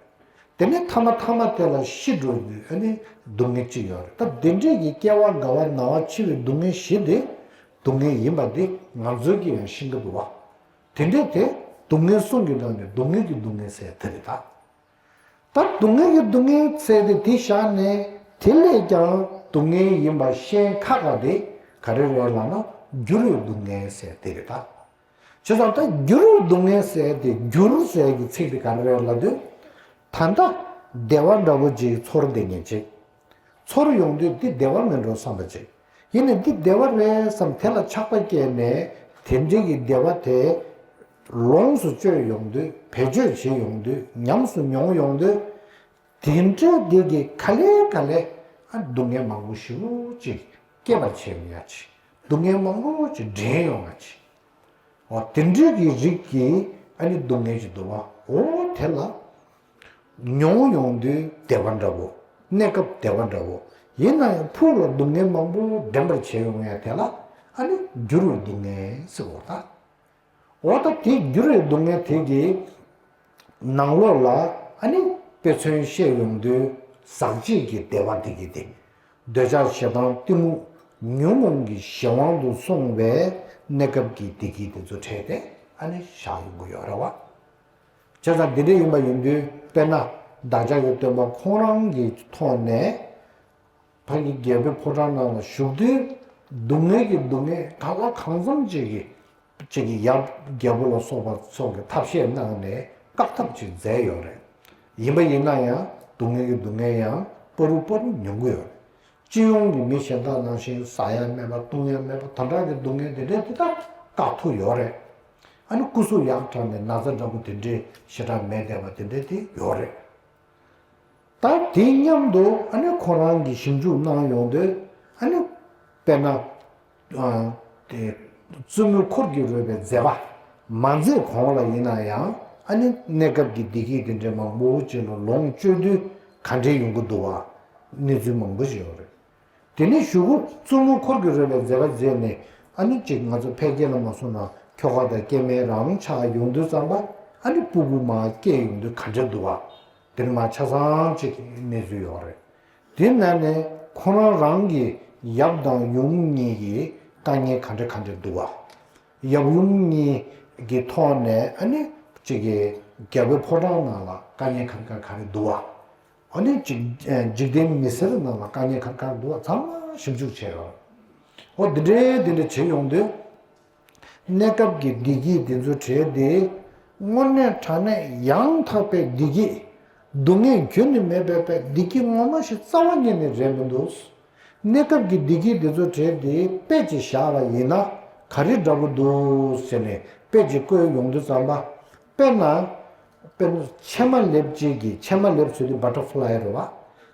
དེ་ནས་ཐ་མ་ཐ་མ་དེ་ལ་ཤི་འགྲོ་རྒྱུ་ཨ་ནི་སྡུག་བསྔལ་གཅིག་ཡོད་རེད། ད་དེ་འདྲས་ཀྱི་སྐྱེ་བ་རྒ་བ་ན་བ་འཆི་བའི་སྡུག་བསྔལ་བཞི་དེ་སྡུག་བསྔལ་ཡིན་པ་དེ་ང་ཚོས་ཀྱི་ཡང་ཤེས་ཀྱི་འདུག་བ། དེ་འདྲས་དེ་སྡུག་བསྔལ་གསུམ་གྱི་ནང་ནས་སྡུག་བསྔལ་གྱི་སྡུག་བསྔལ་ཟེར་དེ་རེད་ད། ད་སྡུག་བསྔལ་གྱི་སྡུག་བསྔལ་ཟེར་དེ་དེ་བཞག་ནས་དེ་ལས་ཀྱང་སྡུག་བསྔལ་ཡིན་པ་ཤེས་ཁག་ཁག་དེ་ག་རེ་རེད་ལབ་ན་འགྱུར་བའི་སྡུག་བསྔལ་ཟེར་དེ་རེད་ད། བྱས་ཙང་ད་འགྱུར་བའི་སྡུག་བསྔལ་ཟེར་དེ་འགྱུར་ཟེར་གྱི་ཚིག་དེ་ག་རེ་རེད་ལབ་དུས། ད་ལྟ་ བདེ་བ་འདྲ་བོ་ཅིག་ཚོར་བསྡད་མཁན་ཅིག་ཚོར་ཡོང་དུས་འདི་བདེ་བ་མིན་འགྲོ་བསམ་པ་ཅིག་ཡིན་ནའི་འདི་བདེ་བ་རེད་བསམ་དེ་ལ་ཆགས་པ་སྐྱེས་ནས་དེ་འདྲའི་གི་བདེ་བ་དེ་ལོངས་སུ་སྤྱོད་ཡོང་དུས་བེད་སྤྱོད་བྱེད་ཡོང་དུས་ཉམས་སུ་མྱོང་ཡོང་དུས། དེ་འདྲ་དེ་གི་ག་ལེ་ག་ལེ་ཨ་སྡུག་བསྔལ་མང་པོ་ཞེ་པོ་ཅིག་སྐྱེད་པར་བྱེད་ཡོང་ཡ་ཅིག་སྡུག་བསྔལ་མང་པོ་ཅིག་འདྲེན་ཡོང་ཡ་ཅིག་འོ་དེ་འདྲ་གི་རིགས་ཀྱི་ཨ་ནི་སྡུག་བསྔལ་ཅིག་འདུག་བ། འོ་དེ་ལ་མྱོང་ཡོང་དུས་བདེ་བ་འདྲ་བོ། གནས་སྐབས་བདེ་བ་འདྲ་བོ། ཡིན་ན་ཡང་ཕུགས་ལ་སྡུག་བསྔལ་མང་པོ་འདྲེན་པར་བྱེད་ཡོང་ཡ་དེ་ལ་ཨ་ནི་འགྱུར་བའི་སྡུག་བསྔལ་ཟེར་བ་དང་། འོ་ད་དེ་འགྱུར་བའི་སྡུག་བསྔལ་དེ་གི་ནང་ལོགས་ལ་ཨ་ནི་དཔེ་མཚོན་བཤད་ཡོང་དུས་ཟག་བཅས་ཀྱི་བདེ་བ་དེ་གི་སྟེང་། འདོད་ཆགས་ཞེ་སྡང་གཏི་མུག་ཉོན་མོངས་ཀྱི་གཞན་དབང་དུ་སོང་བའི་གནས་སྐབས་ཀྱི་བདེ་སྐྱིད་དེ་ཚོ་འཕྲད་དེ་ཨ་ནི་བཞག་ཡོང་གི་ཡོད་རེད་བ། བྱས་ཙང་འདི་འདྲ་ཡིན་པ་ཡིན་དུས་དཔེར་ན་བདག་ཅག་གི་སྟོན་པ་ཁོང་རང་གི་ཐོག་ནས། ཕ་གི་རྒྱལ་པོའི་ཕོ་བྲང་ནང་ལ་བཞུགས་དུས་སྡུག་བསྔལ་གྱི་སྡུག་བསྔལ་གང་ལ་གང་འཚམ་ཅིག་གི་ཅིག་གི་ཡབ་རྒྱལ་པོ་ལ་སོགས་པ་སོགས་ཀྱི་ཐབས་ཤེས་གནང་ནས་བཀག་ཐབས་ཅིག་མཛད་ཡོད་རེད། ཡིན་པ་ཡིན་ན་ཡང་སྡུག་བསྔལ་གྱི་སྡུག་བསྔལ་ཡང་པ་རུ་པ་རུ་མྱོང་གི་ཡོད་རེད། སྤྱི་ཡོངས་ཀྱི་མི་གཞན་དག་ནང་བཞིན་ཟ་ཡ་མེད་པ་བཏུང་ཡ་མེད་པ་དོན་དག་གི་སྡུག་བསྔལ་དེ་འདྲས་དེ་དག་བཀག་ཐུབ་ཡོད་རེད། ཨ་ནི་སྐུ་གཟུགས་ཡག་དྲགས་ནས་ན་ཚ་འདྲ་པོ་དེ་འདྲས་ཞེ་དྲག་མེད་བསྡད་པ་དེ་འདྲས་དེ་ཡོད་རེད། ད་དེ་མཉམ་དུ་ཨ་ནི་ཁོ་རང་གིས་ཞིབ་འཇུག་གནང་ཡོང་དུས་ཨ་ནི་དཔེར་ན་ཨ་དེ་བཙུན་མོའི་འཁོར་གྱིས་རོལ་པའི་མཛད་པ་མ་མཛད་གོང་ལ་ཡིན་ན་ཡང་ཨ་ནི་གནས་སྐབས་ཀྱི་བདེ་སྐྱིད་དེ་འདྲའི་མང་པོ་ཅིག་ལ་ལོངས་སྤྱོད་དུས་ག་འདྲའི་ཡོང་གི་འདུག་བ། གནས་ཚུལ་མང་པོ་ཞིག་ཡོད་རེད། དེ་ནས་གཞུག་གུ་བཙུན་མོའི་འཁོར་གྱིས་རོལ་པའི་མཛད་པ་མཛད་ནས་ཨ་ནི་ཅིག་ང་ཚོ་ཕལ་སྐད་ལ་མ་སོང་ན་ཁྱོ་ག་དང་སྐྱེ་དམན་རང་ཆགས་ཡོང་དུས་ཙམ་པ་ཨ་ནི་སྤུ་གུ་མར་སྐྱེས་ཡོང་དུས་ག་འདྲ་འདུག་བ། དེ་ནི་མ་ཆ་ཚང་ཅིག་གནས་ཚུལ་ཡོད་རེད། དེ་ནང་ནས་ཁོ་རང་རང་གི་ཡབ་དང་ཡུམ་གཉིས་ཀྱི་དཀའ་ངལ་ག་འདྲ་ག་འདྲ་འདུག་བ། ཡབ་ཡུམ་གཉིས་ཀྱི་ཐོག་ནས་ཨ་ནི་ཅིག་གི་རྒྱལ་པོའི་ཕོ་བྲང་ནང་ལ་དཀའ་ངལ་ག་འདྲ་ག་འདྲ་འདུག་བ། ཨ་ནི་འཇིག་འཇིག་རྟེན་མི་སེར་རྣམས་ལ་དཀའ་ངལ་ག་ག་འདུག་བ་ཚང་མ་ཞིབ་འཇུག་བྱས་ཡོད། འོ་འདི་འདྲའི་འདི་འདྲ་བྱེད་ཡོང་དུས། གནས་སྐབས་ཀྱི་བདེ་སྐྱིད་འདི་ཚོ་བྲལ་ཏེ། དངོས་གནས་དྲང་གནས་ཡང་དག་པའི་བདེ་སྐྱིད། སྡུག་བསྔལ་རྒྱུན་ནས་མེད་པའི་བདེ་སྐྱིད་ངོ་མ་ཞིག་རྩ་བ་ཉིད་ནས་རེད་མི་འདུག་གནས་སྐབས་ཀྱི་བདེ་སྐྱིད་འདི་ཚོ་བྲལ་ཏེ་དཔེ་ཅིག་བཞག་པ་ཡིན་ན་ག་རེ་འདྲ་པོ་འདུག་ཟེར་ནས་དཔེ་ཅིག་བཀོད་ཡོང་དུས་ཙམ་པ། དཔེར་ན། དཔེར་ན་ཕྱེ་མ་ལེབ་ཅིག་གིས་ཕྱེ་མ་ལེབ་ཟེར་དུས་བ་ཊར་ཕ་ལའི་རེད་བ།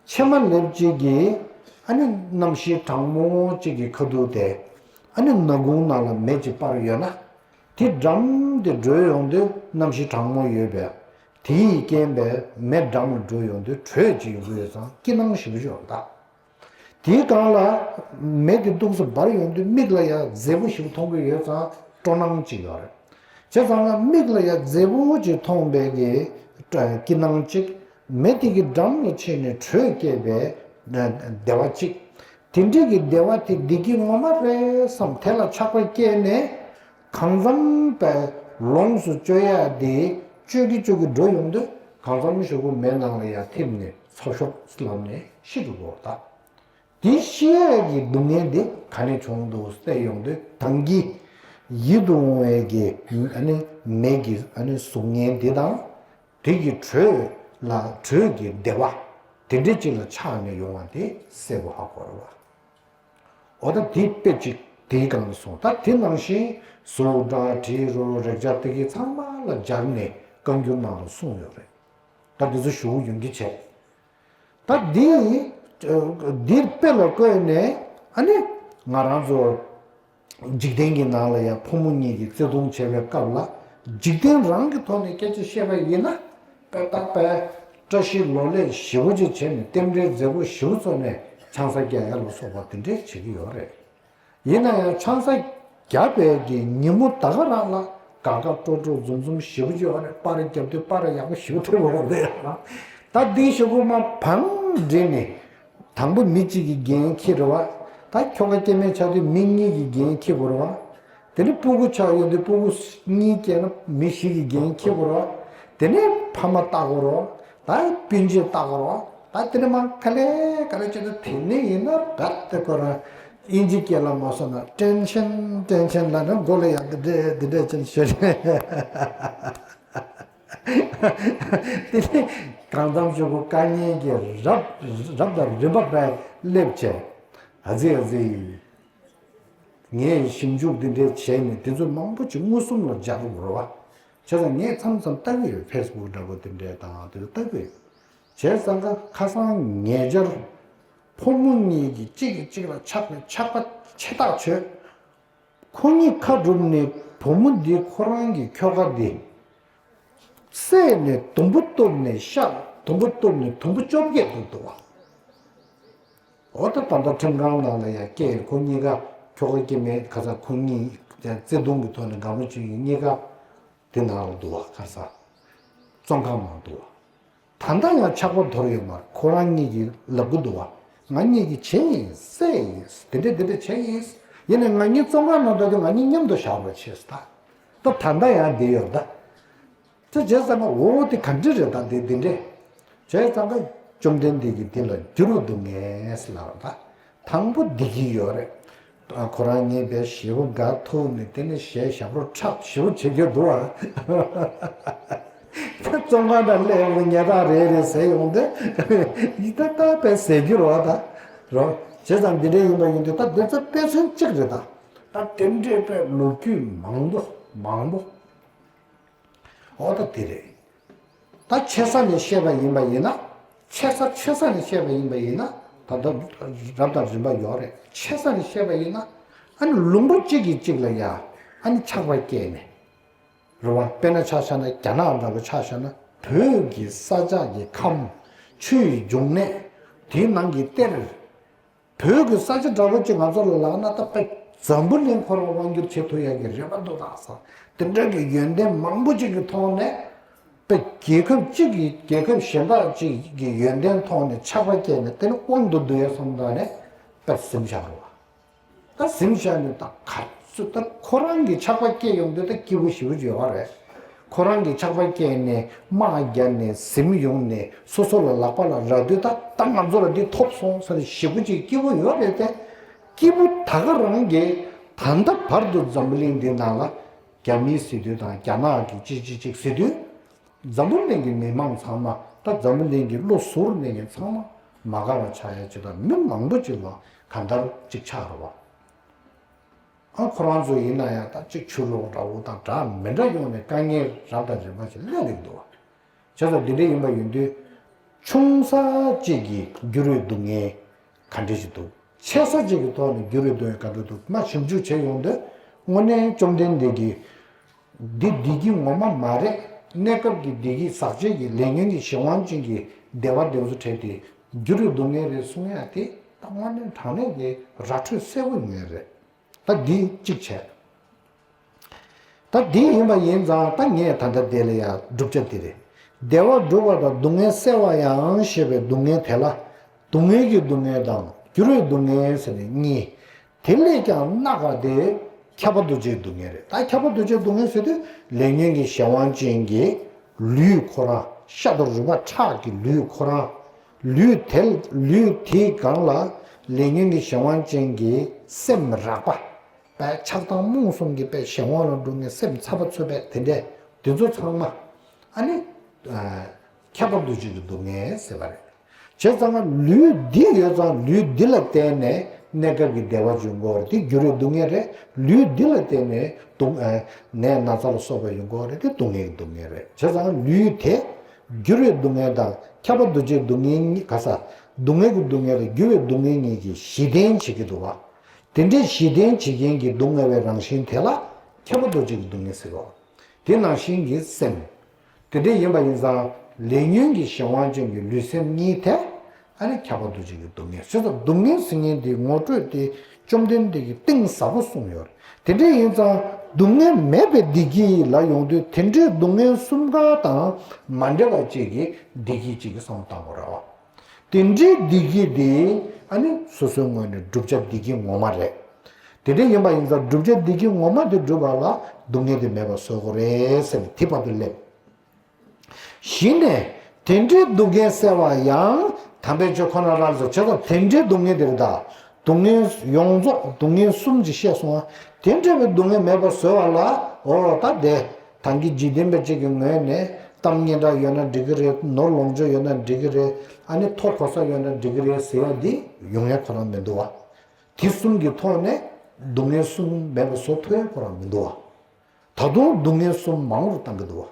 ཕྱེ་མ་ལེབ་ཅིག་གིས་ཨ་ནི་གནམ་གཤིས་གྲང་མོ་ཅིག་གི་ཁ་ཐུག་དེ་ཨ་ནི་སྣ་ཁུང་ནང་ལ་མེ་ཅིག་སྤར་ཡོད་ན། དེ་འགྲམ་དེ་འགྲོ་ཡོང་དུས་གནམ་གཤིས་གྲང་མོ་ཡོད་པས། དེ་ཡི་རྐྱེན་པས་མེ་འགྲམ་ལ་འགྲོ་ཡོང་དུས་དྲོད་ཅིག་ཡོང་གི་ཡོད་ཙང་སྐྱིད་སྣང་ཞེ་པོ་ཅིག་ཡོང་གི་འདུག་དེའི་སྒང་ལ་མེ་དེ་ཏོག་ཙམ་འབར་ཡོང་དུས་མིག་ལ་ཡང་མཛེས་པོ་ཞིག་མཐོང་གི་ཡོད་ཙང་སྤྲོ་སྣང་ཅིག་ཡོད་རེད། བྱས་ཙང་ལ་མིག་ལ་ཡང་མཛེས་པོ་ཅིག་མཐོང་བའི་གི་སྐྱིད་སྣང་ཅིག་མེ་དེ་གི་འགྲམ་ལ་ཕྱིན་ནས་དྲོད་སྐྱེས་པའི་བདེ་བ་ཅིག་དེ་འདྲའི་གི་བདེ་བ་དེ་བདེ་སྐྱིད་ངོ་མ་རེད་བསམ་དེ་ལ་ཆགས་པ་སྐྱེས་ནས། གང་འཚམ་པའི་ལོངས་སུ་སྤྱོད་ཡ་དེ་སྤྱོད་ཀྱི་སྤྱོད་ཀྱི་འགྲོ་ཡོང་དུས་གང་འཚམ་ཞིག་གུ་མེ་ནང་ལ་ཡར་ཐིམ་ནས་ཚ་ཤོག་ལངས་ནས་ཤི་འགྲོ་གི་ཡོད་ད། དེ་ཤི་ཡ་གི་སྡུག་བསྔལ་དེ་ག་ནས་བྱུང་འདུག་བལྟས་ཡོང་དུས་ད་གིན་ཡིད་དུ་འོང་བའི་གི་ཨ་ནི་མེ་གི་ཨ་ནི་གཟུགས་བརྙན་དེ་དང་དེ་གི་དྲོད་ལ་དྲོད་ཀྱི་བདེ་བ་དེ་འདྲ་ཅིག་ལ་ཆགས་ནས་ཡོང་བ་དེ་གསལ་པོ་ཧ་གོ་རེད་བ། འོ་ད་དེ་དཔེ་གཅིག་དེའི་སྒང་ལ་སོང་ད་དེ་ནང་བཞིན་གཟུགས་སྒྲ་དྲི་རོ་རེག་བྱ་དེ་གའི་ཚང་མ་ལ་སྦྱར་ནས་བཀའ་འགྱུར་ནང་ལ་གསུངས་ཡོད་རེད། ད་འདི་ཚོ་ཞུ་ཡོང་གི་བྱས། ད་འདི་འདི་དཔེ་ལ་བཀོད་ནས་ཨ་ནི་ང་རང་ཚོ་འཇིག་རྟེན་གྱི་ནང་ལ་ཡང་ཕོ་མོ་གཉིས་ཀྱིས་བརྩེ་དུང་བྱེད་པའི་སྐབས་ལ་འཇིག་རྟེན་རང་གི་ཐོག་ནས་སྐད་ཆ་བཤད་པ་ཡིན་ན། དཔེ་རྟགས་པས་བཀྲ་ཤིས་ལོ་ལེགས་ཞེ་པོ་ཅིག་བྱས་ནས་རྟེན་འབྲེལ་མཛེས་པོ་ཞེ་པོ་བཙུགས་ནས་ཆང་ས་རྒྱག་ཡ་ལ་སོགས་པ་དེ་འདྲས་བྱེད་ཀྱི་ཡོད་རེད། ཡིན་ན་ཡང་ཆང་ས་རྒྱག་པའི་གི་ཉིན་མོ་ད་ག་རང་ལ་དགའ་དགའ་སྤྲོ་སྤྲོ་འཛུམ་འཛུམ་ཞེ་པོ་ཅིག་ཡོད་རེད། པར་རྒྱབ་དུས་པར་ཡག་པོ་ཞེ་པོ་ཐེབས་ཡོད་རེད། ད་འདི་ཞེ་པོ་མ་བང་འདྲེན་ནས་དང་པོ་མི་གཅིག་གི་འགན་འཁྱེར་རེད་བ། ད་ཁྱོ་ག་སྐྱེ་དམན་ཆགས་དུས་མི་གཉིས་ཀྱི་འགན་འཁྱེར་དགོས་རེད་བ། དེ་ནས་སྤུ་གུ་ཆགས་ཡོང་དུས་སྤུ་གུ་གཉིས་སྐྱེས་ན་མི་བཞི་གི་འགན་འཁྱེར་དགོས་རེད་བ། དེ་ནས་ཕ་མ་ལྟ་དགོས་རེད་བ། ད་སྤུན་མཆེད་ལྟ་དགོས་རེད་བ། ད་དེ་ནས་མ་ག་ལེ་ག་ལེ་བྱེད་དུས་དེ་ནས་ཡིན་ན་རྦད་དེ་ཁོ་རང་དབྱིན་ཇི་སྐད་ལ་མ་སོང་ན་ཊེན་ཤན་ཊེན་ཤན་ལབ་ན་མགོ་ལ་ཡང་འདི་འདྲས་འདི་འདྲས་ཅན་ཤོད་རེད། དེ་ནས་གང་འཚམ་ཞུ་གོ་དཀའ་ངལ་གྱི་རབ་རབ་དང་རིམ་པ་བས་སླེབས་བྱས། ཨ་ཙི་ཨ་ཙི། ངས་ཞིབ་འཇུག་འདི་འདྲའི་བྱས་ནས་དེ་ཚོ་མང་པོ་ཅིག་མངོན་སུམ་ལ་སྦྱར་དགོས་རེད་བ། བྱས་ཙང་ངས་མཚམས་མཚམས་ལྟ་གི་ཡོད། ཕེ་སི་བུག་འདྲ་པོ་དེ་འདྲའི་དང་དེ་ཚོ་ལྟ་གི་ཡོད། བྱས་ཙང་ཁ་ཁ་སང་ཉེ་ཆར་ཕོ་མོ་གཉིས་ཀྱིས་གཅིག་གིས་གཅིག་ལ་ཆགས་པའི་ཆགས་པ་ཆེ་ཐག་ཆོད། ཁོ་གཉིས་ཁ་བསྒྲུབས་ནས་བུ་མོ་འདི་ཁོ་རང་གི་ཁྱོ་ག་འདི་བསད་ནས་དུམ་བུ་གཏུབས་ནས་ཤ་དུམ་བུ་གཏུབས་ནས་དུམ་བུ་བཅོ་བརྒྱད་འདུག་འདུག་བ། འོ་ད་ད་ལྟ་ཁྲིམས་ཁང་ནང་ལ་ཡ་སྐྱེས་ཁོ་གཉིས་ཀ་ཁྱོ་ག་སྐྱེ་མེད་ཁ་ས་ཁོ་གཉིས་བརྩེ་དུང་གི་ཐོག་ནས་དགའ་མོ་བྱེད་ཀྱི་གཉིས་ཀ་དེ་ནང་ལ་འདུག་བ། ཁ་ས་བཙོན་ཁང་ནང་འདུག་བ། ད་ལྟ་ཡང་ཆགས་པ་དོར་ཡོད་མ་རེད། ཁོ་རང་གཉིས་ཀྱིས་ལབ་གི་འདུག་བ། ང་གཉིས་ཀྱིས་བྱས་ཡིན་བསད་ཡིན་དེ་འདྲས་དེ་འདྲས་བྱས་ཡིན། ཡིན་ནའི་ང་གཉིས་བཙོན་ཁང་ནང་འདུག་དུས་ང་གཉིས་མཉམ་དུ་བཞག་རོགས་བྱས་ད། ད་ད་ལྟ་ཡང་བསྡད་ཡོད་ད། དེ་བྱས་ཙང་ཀ་འོ་དེ་ག་འདྲ་རེད་ད་དེ་དེ་འདྲས། བྱས་ཙང་ཀ་བཅོམ་ལྡན་འདས་ཀྱིས་དེ་ལ་འགྱུར་བ་སྡུག་བསྔལ་ལབ་ད། དང་པོ་བདེ་སྐྱིད་ཡོད་རེད། ཁོ་རང་ངས་བས་ཞེ་པོ་དགའ་ཐུབ་ནས་དེ་ནས་གཞས་ཞབས་བྲོ་འཁྲབ་ཞེ་པོ་བྱེད་རྒྱུ་འདུག་ཨ། ད་བཙོན་ཁང་ནང་སླེབས་ཡོང་ནས་ཉལ་ཐག་རེད་རེད་ཟེར་ཡོང་དུས་ཡིད་ད་ད་བས་ཟེར་རྒྱུ་རོ་ད། རོ། བྱས་ཙང་འདི་འདྲ་ཡིན་པ་ཡིན་དུས་ད་འདི་ཚོ་དཔེ་མཚོན་གཅིག་རེད་ད། ད་དེ་འདྲའི་དཔེ་ལོ་རྒྱུས་མང་པོ་མང་པོ། འོ་ད་དེ་རེད། ད་ཆེ་ས་ནས་བཤད་པ་ཡིན་པ་ཡིན་ན། ཆེ་ས་ཆེ་ས་ནས་བཤད་པ་ཡིན་པ་ཡིན་ན། ད་ལྟ་རབ་དང་རིམ་པ་ཡོད་རེད། ཆེ་ས་ནས་བཤད་པ་ཡིན་ན། ཨ་ནི་ལུང་པ་གཅིག་གིས་གཅིག་ལ་ཡ། ཨ་ནི་ཆགས་པ་སྐྱེས་ནས། རེད་བ། དཔེར་ན་ཆ་བཞག་ན་རྒྱ་ནག་འདྲ་པོ་ཆ་བཞག་ན་བོད་ཀྱི་ས་ཆ་གི་ཁམས། ཆུའི་འབྱུང་གནས། དེའི་ནང་གི་གཏེར། བོད་ཀྱི་ས་ཆ་འདྲ་པོ་ཅིག་ང་ཚོ་ལ་ལབ་ན་ད་དཔེ་འཛམ་བུ་གླིང་ཁོ་རང་དབང་བསྒྱུར་བྱེད་ཐུབ་ཡག་གི་རེ་བ་འདུག་ད་ས། དེ་འདྲ་གི་ཡོན་ཏན་མང་པོ་ཅིག་གི་ཐོག་ནས་དཔེ་རྒྱལ་ཁབ་གཅིག་གིས་རྒྱལ་ཁབ་གཞན་དག་ཅིག་གི་ཡོན་ཏན་ཐོག་ནས་ཆགས་པ་སྐྱེས་ནས་དེ་ནི་དབང་དུ་བསྡུ་ཡ་སོང་ད་ནས་དཔེ་ཟིན་བཞག་རོགས། ད་ཟིན་བཞག་ནས་ད་ག་ཚོད་ད་ཁོ་རང་གི་ཆགས་པ་སྐྱེས་ཡོང་དུས་ད་སྐྱིད་པོ་ཞེ་པོ་ཅིག་ཡོད་པ་རེད། ཁོ་རང་གི་ཆགས་པ་སྐྱེས་ནས་དམག་རྒྱབ་ནས་ཟིན་ཡོང་ནས་སོ་སོ་ལ་ལག་པ་ལ་རག་དུས་ད་ད་ང་ཚོ་ལ་འདི་ཐོབ་སོང་ཟེར་ཞེ་པོ་ཅིག་སྐྱིད་པོ་ཡོད་རེད་དེ། སྐྱིད་པོ་ད་ག་རང་གི་ད་ལྟ་བར་དུ་འཛམ་བུ་གླིང་འདི་ནང་ལ་རྒྱ་མི་ཟེར་དུས་དང་རྒྱ་ནག་གི་ཅིག་ཅིག་ཅིག་ཟེར་དུས། འཛམ་བུ་གླིང་གི་མི་མང་ཚང་མ་ད་འཛམ་བུ་གླིང་གི་བློ་གཟུར་གནས་མཁན་ཚང་མ་མ་དགའ་བ་ཆགས་ཡ་ཅིག་དང་མི་མང་པོ་ཅིག་ལ་གང་ལྟར་ཅིག་ཆགས་རེད་བ། ཨ་ཁོ་རང་ཚོ་ཡིན་ན་ཡང་ད་ཅིག་ཆུ་ལོག་འདྲ་བོ་དང་འདྲ་མི་འདྲ་ཡོང་ནས་དཀའ་ངལ་རབ་དང་རིམ་པ་ཞིག་སླེབས་ཀྱི་འདུག་བ། བྱས་ཙང་འདི་འདྲ་ཡིན་པ་ཡིན་དུས། ཆུང་ས་གཅིག་གིས་འགྱུར་བའི་སྡུག་བསྔལ་ག་འདྲ་ཞིག་འདུག་ཆེ་ས་གཅིག་གི་ཐོག་ནས་འགྱུར་བའི་སྡུག་བསྔལ་ག་འདྲ་འདུག་མ་ཞིབ་འཇུག་བྱས་ཡོང་དུས་དངོས་གནས་བཅོམ་ལྡན་འདས་ཀྱིས། འདི་བདེ་སྐྱིད་ངོ་མ་མ་རེད། གནས་སྐབས་ཀྱི་བདེ་སྐྱིད་ཟག་བཅས་ཀྱི་ལས་ཉོན་གྱི་གཞན་དབང་ཅན་གྱི་བདེ་བ་དེ་ཚོ་བྲལ་ཏེ་འགྱུར་བའི་སྡུག་བསྔལ་རེད་གསུང་ཡ་དེ་ད་དངོས་གནས་དྲང་གནས་ཀྱི་ར་འཕྲོད་གསལ་པོ་ཡོད་རེད། ད་འདི་གཅིག་བྱས། ད་འདི་ཡིན་པ་ཡིན་ཙང་ད་ངས་ད་ལྟ་དེ་ལ་ཡང་བསྒྲུབ་བྱ་འདི་རེད། བདེ་བ་སྒྲུབ་པ་དང་སྡུག་བསྔལ་སེལ་བ་ཡང་ཞེས་པའི་སྡུག་བསྔལ་དེ་ལ། སྡུག་བསྔལ་གྱི་སྡུག་བསྔལ་དང་འགྱུར་བའི་སྡུག་བསྔལ་ཟེར་ནས་གཉིས། དེ་ལས་ཀྱང་སྣ་དགའ་སྟེ། ཁྱབ་པ་འདུ་བྱེད་སྡུག་བསྔལ་རེད། ད་ཁྱབ་པ་འདུ་བྱེད་སྡུག་བསྔལ་ཟེར་དུས་ལས་ཉོན་གྱི་གཞན་དབང་ཅན་གྱི་ལུས་ཁོ་རང་ཤ་དང་རུས་པ་ཁྲག་གི་ལུས་ཁོ་རང་། ལུས་དེ་ལུས་དེའི་སྒང་ལ་ལས་ཉོན་གྱི་གཞན་དབང་ཅན་གྱི་སེམས་རགས་པ། པས་ཆགས་སྡང་རྨོངས་གསུམ་གྱི་པས་གཞན་དབང་ལ་འགྲོ་ངེས་སེམས་ཚ་བ་ཚོད་པས་དེ་འདྲས་དེ་ཚོ་ཚང་མ་ཨ་ནི་ཁྱབ་པ་འདུ་བྱེད་ཀྱི་སྡུག་བསྔལ་ཟེར་བ་རེད། བྱས་ཙང་ལུས་འདི་ཡོད་ཙང་ལུས་འདི་ལ་བརྟེན་ནས་གནས་སྐབས་ཀྱི་བདེ་བ་འབྱུང་གི་ཡོད་རེད་དེ་འགྱུར་བའི་སྡུག་བསྔལ་རེད། ལུས་འདི་ལ་བརྟེན་ནས་སྡུག་ཨ་ནད་ན་ཚ་ལ་སོགས་པ་ཡོང་གི་ཡོད་རེད་དེ་སྡུག་བསྔལ་གྱི་སྡུག་བསྔལ་རེད། བྱས་ཙང་ལུས་དེ་འགྱུར་བའི་སྡུག་བསྔལ་དང་ཁྱབ་པ་འདུ་བྱེད་སྡུག་བསྔལ་གཉིས་ག་ས་སྡུག་བསྔལ་གྱི་སྡུག་བསྔལ་དང་འགྱུར་བའི་སྡུག་བསྔལ་གཉིས་ཀྱི་གཞི་རྟེན་བྱེད་ཀྱི་འདུག་བ། དེ་འདྲའི་གཞི་རྟེན་བྱེད་མཁན་གྱི་སྡུག་བསྔལ་བའི་རང་བཞིན་དེ་ལ་ཁྱབ་པ་འདུ་བྱེད་ཀྱི་སྡུག་བསྔལ་ཟེར་རོ། དེ་ནང་བཞིན་གྱི་སེམས། དེ་འདྲ་ཡིན་པ་ཡིན་ཙང་ལས་ཉོན་གྱི་གཞན་དབང་ཅན་གྱི་ལུས་སེམས་གཉིས་དེ་ཨ་ནི་ཁྱབ་པ་འདུ་བྱེད་ཀྱི་སྡུག་བསྔལ་ཟེར་ཙང་སྡུག་བསྔལ་ཟེར་མཁན་དེ་ངོ་སྤྲོད་དེ་བཅོམ་ལྡན་འདས་ཀྱིས་གཏིང་ཟབ་པོ་གསུངས་ཡོད་རེད། དེ་འདྲ་ཡིན་ཙང་སྡུག་བསྔལ་མེད་པའི་བདེ་སྐྱིད་ལ་ཡོང་དུས་དེ་འདྲའི་སྡུག་བསྔལ་གསུམ་ཀ་དང་མ་འདྲེས་པ་ཅིག་གི་བདེ་སྐྱིད་ཅིག་གི་བསམ་བློ་བཏང་དགོས་རེད་བ། དེ་འདྲའི་བདེ་སྐྱིད་དེ་ཨ་ནི་སོ་སོའི་ངོས་ནས་བསྒྲུབ་བྱ་བདེ་སྐྱིད་ངོ་མ་རེད། དེ་འདྲ་ཡིན་པ་ཡིན་ཙང་བསྒྲུབ་བྱ་བདེ་སྐྱིད་ངོ་མ་དེ་བསྒྲུབ་པ་ལ་སྡུག་བསྔལ་དེ་མེད་པ་བཟོ་དགོས་རེད་ཟེར་ནས་དེ་བར་དུ་སླེབས། གཞི་ནས་དེ་འདྲའི་སྡུག་བསྔལ་སེལ་བ་ཡང་དམ་པའི་ཆོས་ཁོ་ན་རང་རེད་ཟེར་བྱས་ཙང་དེ་འདྲའི་སྡུག་བསྔལ་དེ་རེད་ད། སྡུག་བསྔལ་ཡོངས་རྫོགས་སྡུག་བསྔལ་གསུམ་ཅིག་བཤད་སོང་བ། དེ་འདྲ་བའི་སྡུག་བསྔལ་མེད་པ་བཟོ་བ་ལ་འོ་ད་དེ་ད་གིན་འཇིག་རྟེན་པ་ཅིག་གི་ངོས་ནས་ གཏམ་སྙན་གྲགས་ཡོད་ན་འགྲིག་གི་རེད། ནོར་ལོངས་སྤྱོད་ཡོད་ན་འགྲིག་གི་རེད། ཨ་ནི་མཐོ་གོ་ས་ཡོད་ན་འགྲིག་གི་རེད་ཟེར་ཡ་འདི་ཡོང་ཡ་ཁོ་རང་མི་འདུག་བ། དེ་གསུམ་གྱི་ཐོག་ནས་སྡུག་བསྔལ་གསུམ་མེད་པ་བཟོ་ཐུབ་ཡ་ཁོ་རང་མི་འདུག་བ། ད་དུང་སྡུག་བསྔལ་གསུམ་མང་རུ་བཏང་གི་འདུག་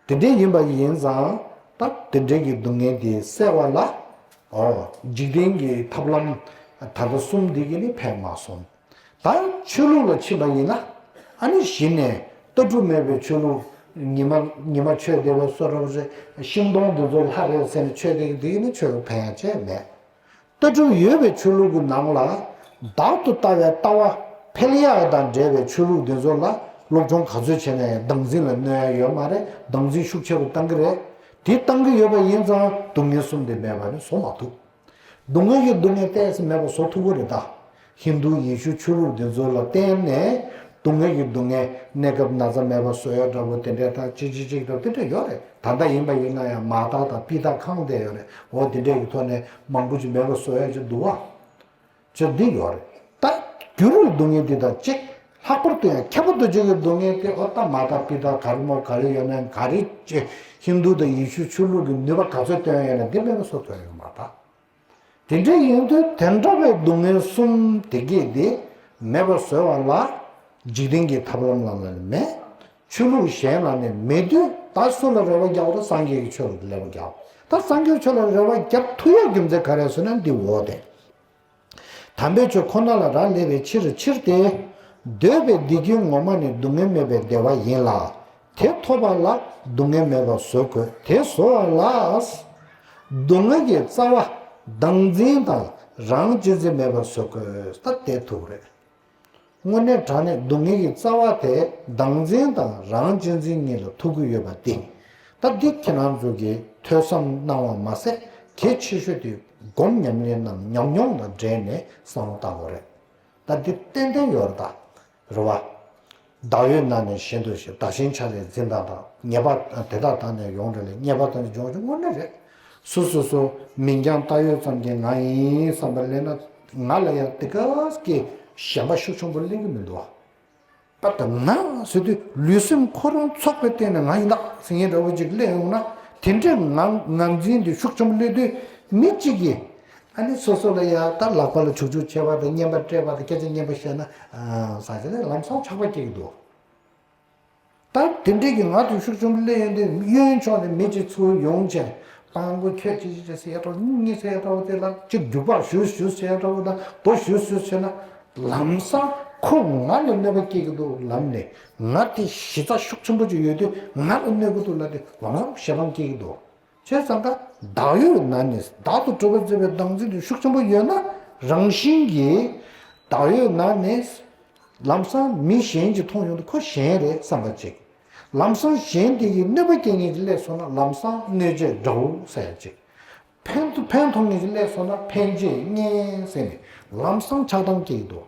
བ། དེ་འདྲ་ཡིན་པ་ཡིན་ཙང་ད་དེ་འདྲ་གི་སྡུག་བསྔལ་དེ་སེལ་བ་ལ། ཨོ། འཇིག་རྟེན་གྱི་ཐབས་ལམ་ད་ལྟ་གསུམ་འདི་གི་ནི་ཕན་མ་སོང་། ད་ཆོས་ལུགས་ལ་ཕྱིན་པ་ཡིན་ན། ཨ་ནི་གཞི་ནས་ལྟ་གྲུབ་མེད་པའི་ཆོས་ལུགས། ཉི་མ་ཉི་མ་ཆོས་བསྡད་པའི་བཟོ་འདྲ་བོ་རེད། ཤིང་སྡོང་འདི་ཚོ་ལྷ་རེད་ཟེར་ནས་ཆོས་བསྡད་ཀྱི་འདི་ནི་ཆོས་ལ་ཕན་ཡ་ཅིག་མེད། ལྟ་གྲུབ་ཡོད་པའི་ཆོས་ལུགས་ཀྱི་ནང་ལ་བདག་ཏུ་ལྟ་བའི་ལྟ་བ་འཕེལ་ཡག་དང་འབྲེལ་བའི་ཆོས་ལུགས་འདི་ཚོ་ལ་སློབ་སྦྱོང་ག་ཚོད་བྱས་ན་ཡང་བདག་འཛིན་ལ་གནོད་ཡ་ཡོད་མ་རེད། བདག་འཛིན་ཤུགས་ཆེ་རུ་བཏང་གི་རེད། དེ་བཏང་གི་ཡོད་པ་ཡིན་ཙང་སྡུག་བསྔལ་གསུམ་དེ་མེད་པ་ནི་བཟོ་མ་ཐུབ། སྡུག་བསྔལ་གྱི་སྡུག་བསྔལ་ཏོག་ཙམ་མེད་པ་བཟོ་ཐུབ་ཀྱི་རེད་ད། ཧིན་རྡུ་ཡེ་ཤུ་ཆོས་ལུགས་འདི་ཚོ་ལ་བརྟེན་ནས་སྡུག་བསྔལ་གྱི་སྡུག་བསྔལ། གནས་སྐབས་ན་ཚ་མེད་པ་བཟོ་ཡ་འདྲ་པོ་དེ་འདྲ་དང་ཅི་ཅི་ཅིག་དང་དེ་འདྲ་ཡོད་རེད། ད་ལྟ་ཡིན་པ་ཡིན་ན་ཡང་མ་ཏཱ་དང་པི་ཏཱ་ཁེངས་བསྡད་ཡོད་རེད། འོ་དེ་འདྲ་གི་ཐོག་ནས་མང་པོ་ཅིག་མེད་པ་བཟོ་ཡ་ཅིག་འདུག་བ། ཅིག་འདི་ཡོད་རེད། ད་རྒྱུ་རུ་སྡུག་བསྔལ་འདི་དང་གཅིག་ལྷག་པར་དུ་ཡང་ཁྱད་པར་དུ་ཆེ་བའི་སྡུག་བསྔལ་དེ། འོ་ད་མ་ཏཱ་པི་ཏཱ་ག་རེ་མོ་ག་རེ་ཡོད་ན་ག་རེ་ཅིག་ཧིན་རྡུ་དང་ཡེ་ཤུ་ཆོས་ལུགས་ཀྱི་ནུས་པ་ག་ཚོད་བཏོན་ཡོད་ན་འདི་མེད་པ་བཟོ་ཐུབ་ཡོད་མ་རེད་ད། དེ་འདྲ་ཡིན་དུས་དེ་འདྲ་བའི་སྡུག་བསྔལ་གསུམ་དེ་གས་དེ་མེད་པར་བཟོ་བ་ལ་འཇིག་རྟེན་གྱི་ཐབས་ལམ་ལ་ནི་མེད། ཆོས་ལུགས་གཞན་ལ་ནི་མེད་དུས་ད་སུ་ལ་རེ་བ་རྒྱག་པ། ད་སངས་རྒྱས་ཀྱི་ཆོས་ལ་རེ་བ་རྒྱག་ད་སངས་རྒྱས་ཆོས་ལ་རེ་བ་རྒྱག་ཐུབ་ཡ་རྒྱུ་མཚན་ག་རེ་ཟེར་ན་འདི་འོ་དེ། དམ་པའི་ཆོས་ཁོ་ན་ལ་རག་ལས་པའི་ཕྱིར། ཕྱིར་ཏེ། འདོད་པའི་བདེ་སྐྱིད་ངོ་མ་ནི་སྡུག་བསྔལ་མེད་པའི་བདེ་བ་ཡིན་ལ། དེ་ཐོབ་པ་ལ་སྡུག་བསྔལ་མེད་པར་བཟོ་དགོས། དེ་བཟོ་བ་ལ་སྡུག་བསྔལ་གྱི་རྩ་བ་བདག་འཛིན་དང་རང་གཅེས་འཛིན་མེད་པར་བཟོ་དགོས། ད་དེ་ཐུག་རེད། དངོས་གནས་དྲང་གནས་སྡུག་བསྔལ་གྱི་རྩ་བ་དེ་བདག་འཛིན་དང་རང་གཅེས་འཛིན་གཉིས་ལ་ཐུག་གི་ཡོད་པ་དེ། ད་འདི་ཁྱེད་རང་ཚོ་གིས་ཐོས་བསམ་གནང་བ་མ་ཟད་གལ་ཆེ་ཤོས་དེ་སྒོམ་ཉམས་ལེན་ནང་ཉམས་མྱོང་དང་འབྲེལ་ནས་བསམ་བློ་བཏང་དགོས་རེད། ད་འདི་ཏན་ཏན་ཡོད་རེད་ད། རེད་བ། བདག་ཡོད་ན་ནི་གཞན་དུ་ཞེས། བདག་གཞན་ཕྱག་ལས་འཛིན་སྟངས་དང་། ཉེས་པ་དེ་དག་བདག་ནས་ཡོང་རེ་ལས། ཉེས་པ་དང་ནི་སྦྱོང་ཞིང་དངོས་གནས་རེད། སོ་སོ་སོ་མིང་རྐྱང་བཏགས་ཡོད་ཙམ་གྱིས་ང་ཡིན་བསམ་པ་སླེབས་ན། ང་ལ་ཡང་དེ་ག་གི་ཞེན་པ་ཤུགས་ཆེན་པོ་སླེབས་ཀྱི་མི་འདུག་བ། པ་ད་ང་ཟེར་དུས་ལུས་སེམས་ཁོ་རང་ཚོགས་པའི་སྟེང་ནས་ང་ཡིན་ད་ཟེར་མཁན་འདྲ་བོ་ཅིག་སླེབས་ཡོང་ན། དེ་འདྲའི་ང་ངར་འཛིན་དེ་ཤུགས་ཆེན་པོ་སླེབས་དུས་མི་གཅིག་གིས་ཨ་ནི་སོ་སོ་ལ་ཡང་ད་ལག་པ་ལ་བྱུག་བྱུག་བྱས་པ་དང་། སྙན་པ་སྤྲད་པ་དང་། སྐད་ཆ་སྙན་པོ་བཤད་ན་ཨ་ཟེར་བྱས་ནས་ལམ་སང་ཆགས་པ་སྐྱེ་གི་འདུག་ད་དེ་འདྲའི་གི་ང་དང་ཤུགས་ཆེན་པོ་སླེབས་ཡོང་དུས་གཡོན་ཕྱོགས་ནས་མི་གཅིག་ཚུར་ཡོང་བྱས། སྤྲང་པོ་ཁྱོད་ཅི་ཅི་ཅི་ཟེར་ཡ་འདྲ་བོ། གཉིས་ཟེར་ཡ་འདྲ་བོ་དེ་ལ་གཅིག་རྒྱུག་པ་ཞུ་ཞུ་ཟེར་ཡ་འདྲ་བོ་དང་། རྡོ་ཞུ་ཞུ་ཟེར་ན། ལམ་སང་ཁོ་ང་ལ་གནོད་པ་སྐྱེལ་གྱི་འདུག་ལབ་ནས། ང་དེ་གཞི་རྩ་ཤུགས་ཆེན་པོ་ཅིག་ཡོད་དུས་ང་ལ་གནོད་ཀྱི་འདུག་ལབ་དུས་ལམ་སང་ཞེ་སྡང་སྐྱེ་གི་འདུག་བྱས་ཙང་ཀ་བདག་ཡོད་ན་ནི། བདག་ཏུ་གྲུབ་པར་བརྩོན་པའི་བདག་འཛིན་དེ་ཤུགས་ཆེན་པོ་ཡོད་ན། རང་བཞིན་གྱིས་བདག་ཡོད་ན་ནི་ལམ་སང་མི་གཞན་གྱིས་མཐོང་ཡོང་དུས་ཁོ་གཞན་རེད་བསམ་པ་ཅིག་ལམ་སང་གཞན་དེ་གིས་གནོད་པ་སྐྱེལ་མཁན་ཅིག་སླེབས་སོང་ན་ལམ་སང་གནོད་བྱེད་དགྲ་བོ་ཟེར་ཡ་ཅིག་ཕན་ཐོགས་ཕན་ཐོགས་མཁན་ཅིག་སླེབས་སོང་ན་ཕན་བྱེད་གཉེན་ཟེར་ནས་ལམ་སང་ཆགས་སྡང་སྐྱེ་གི་འདུག་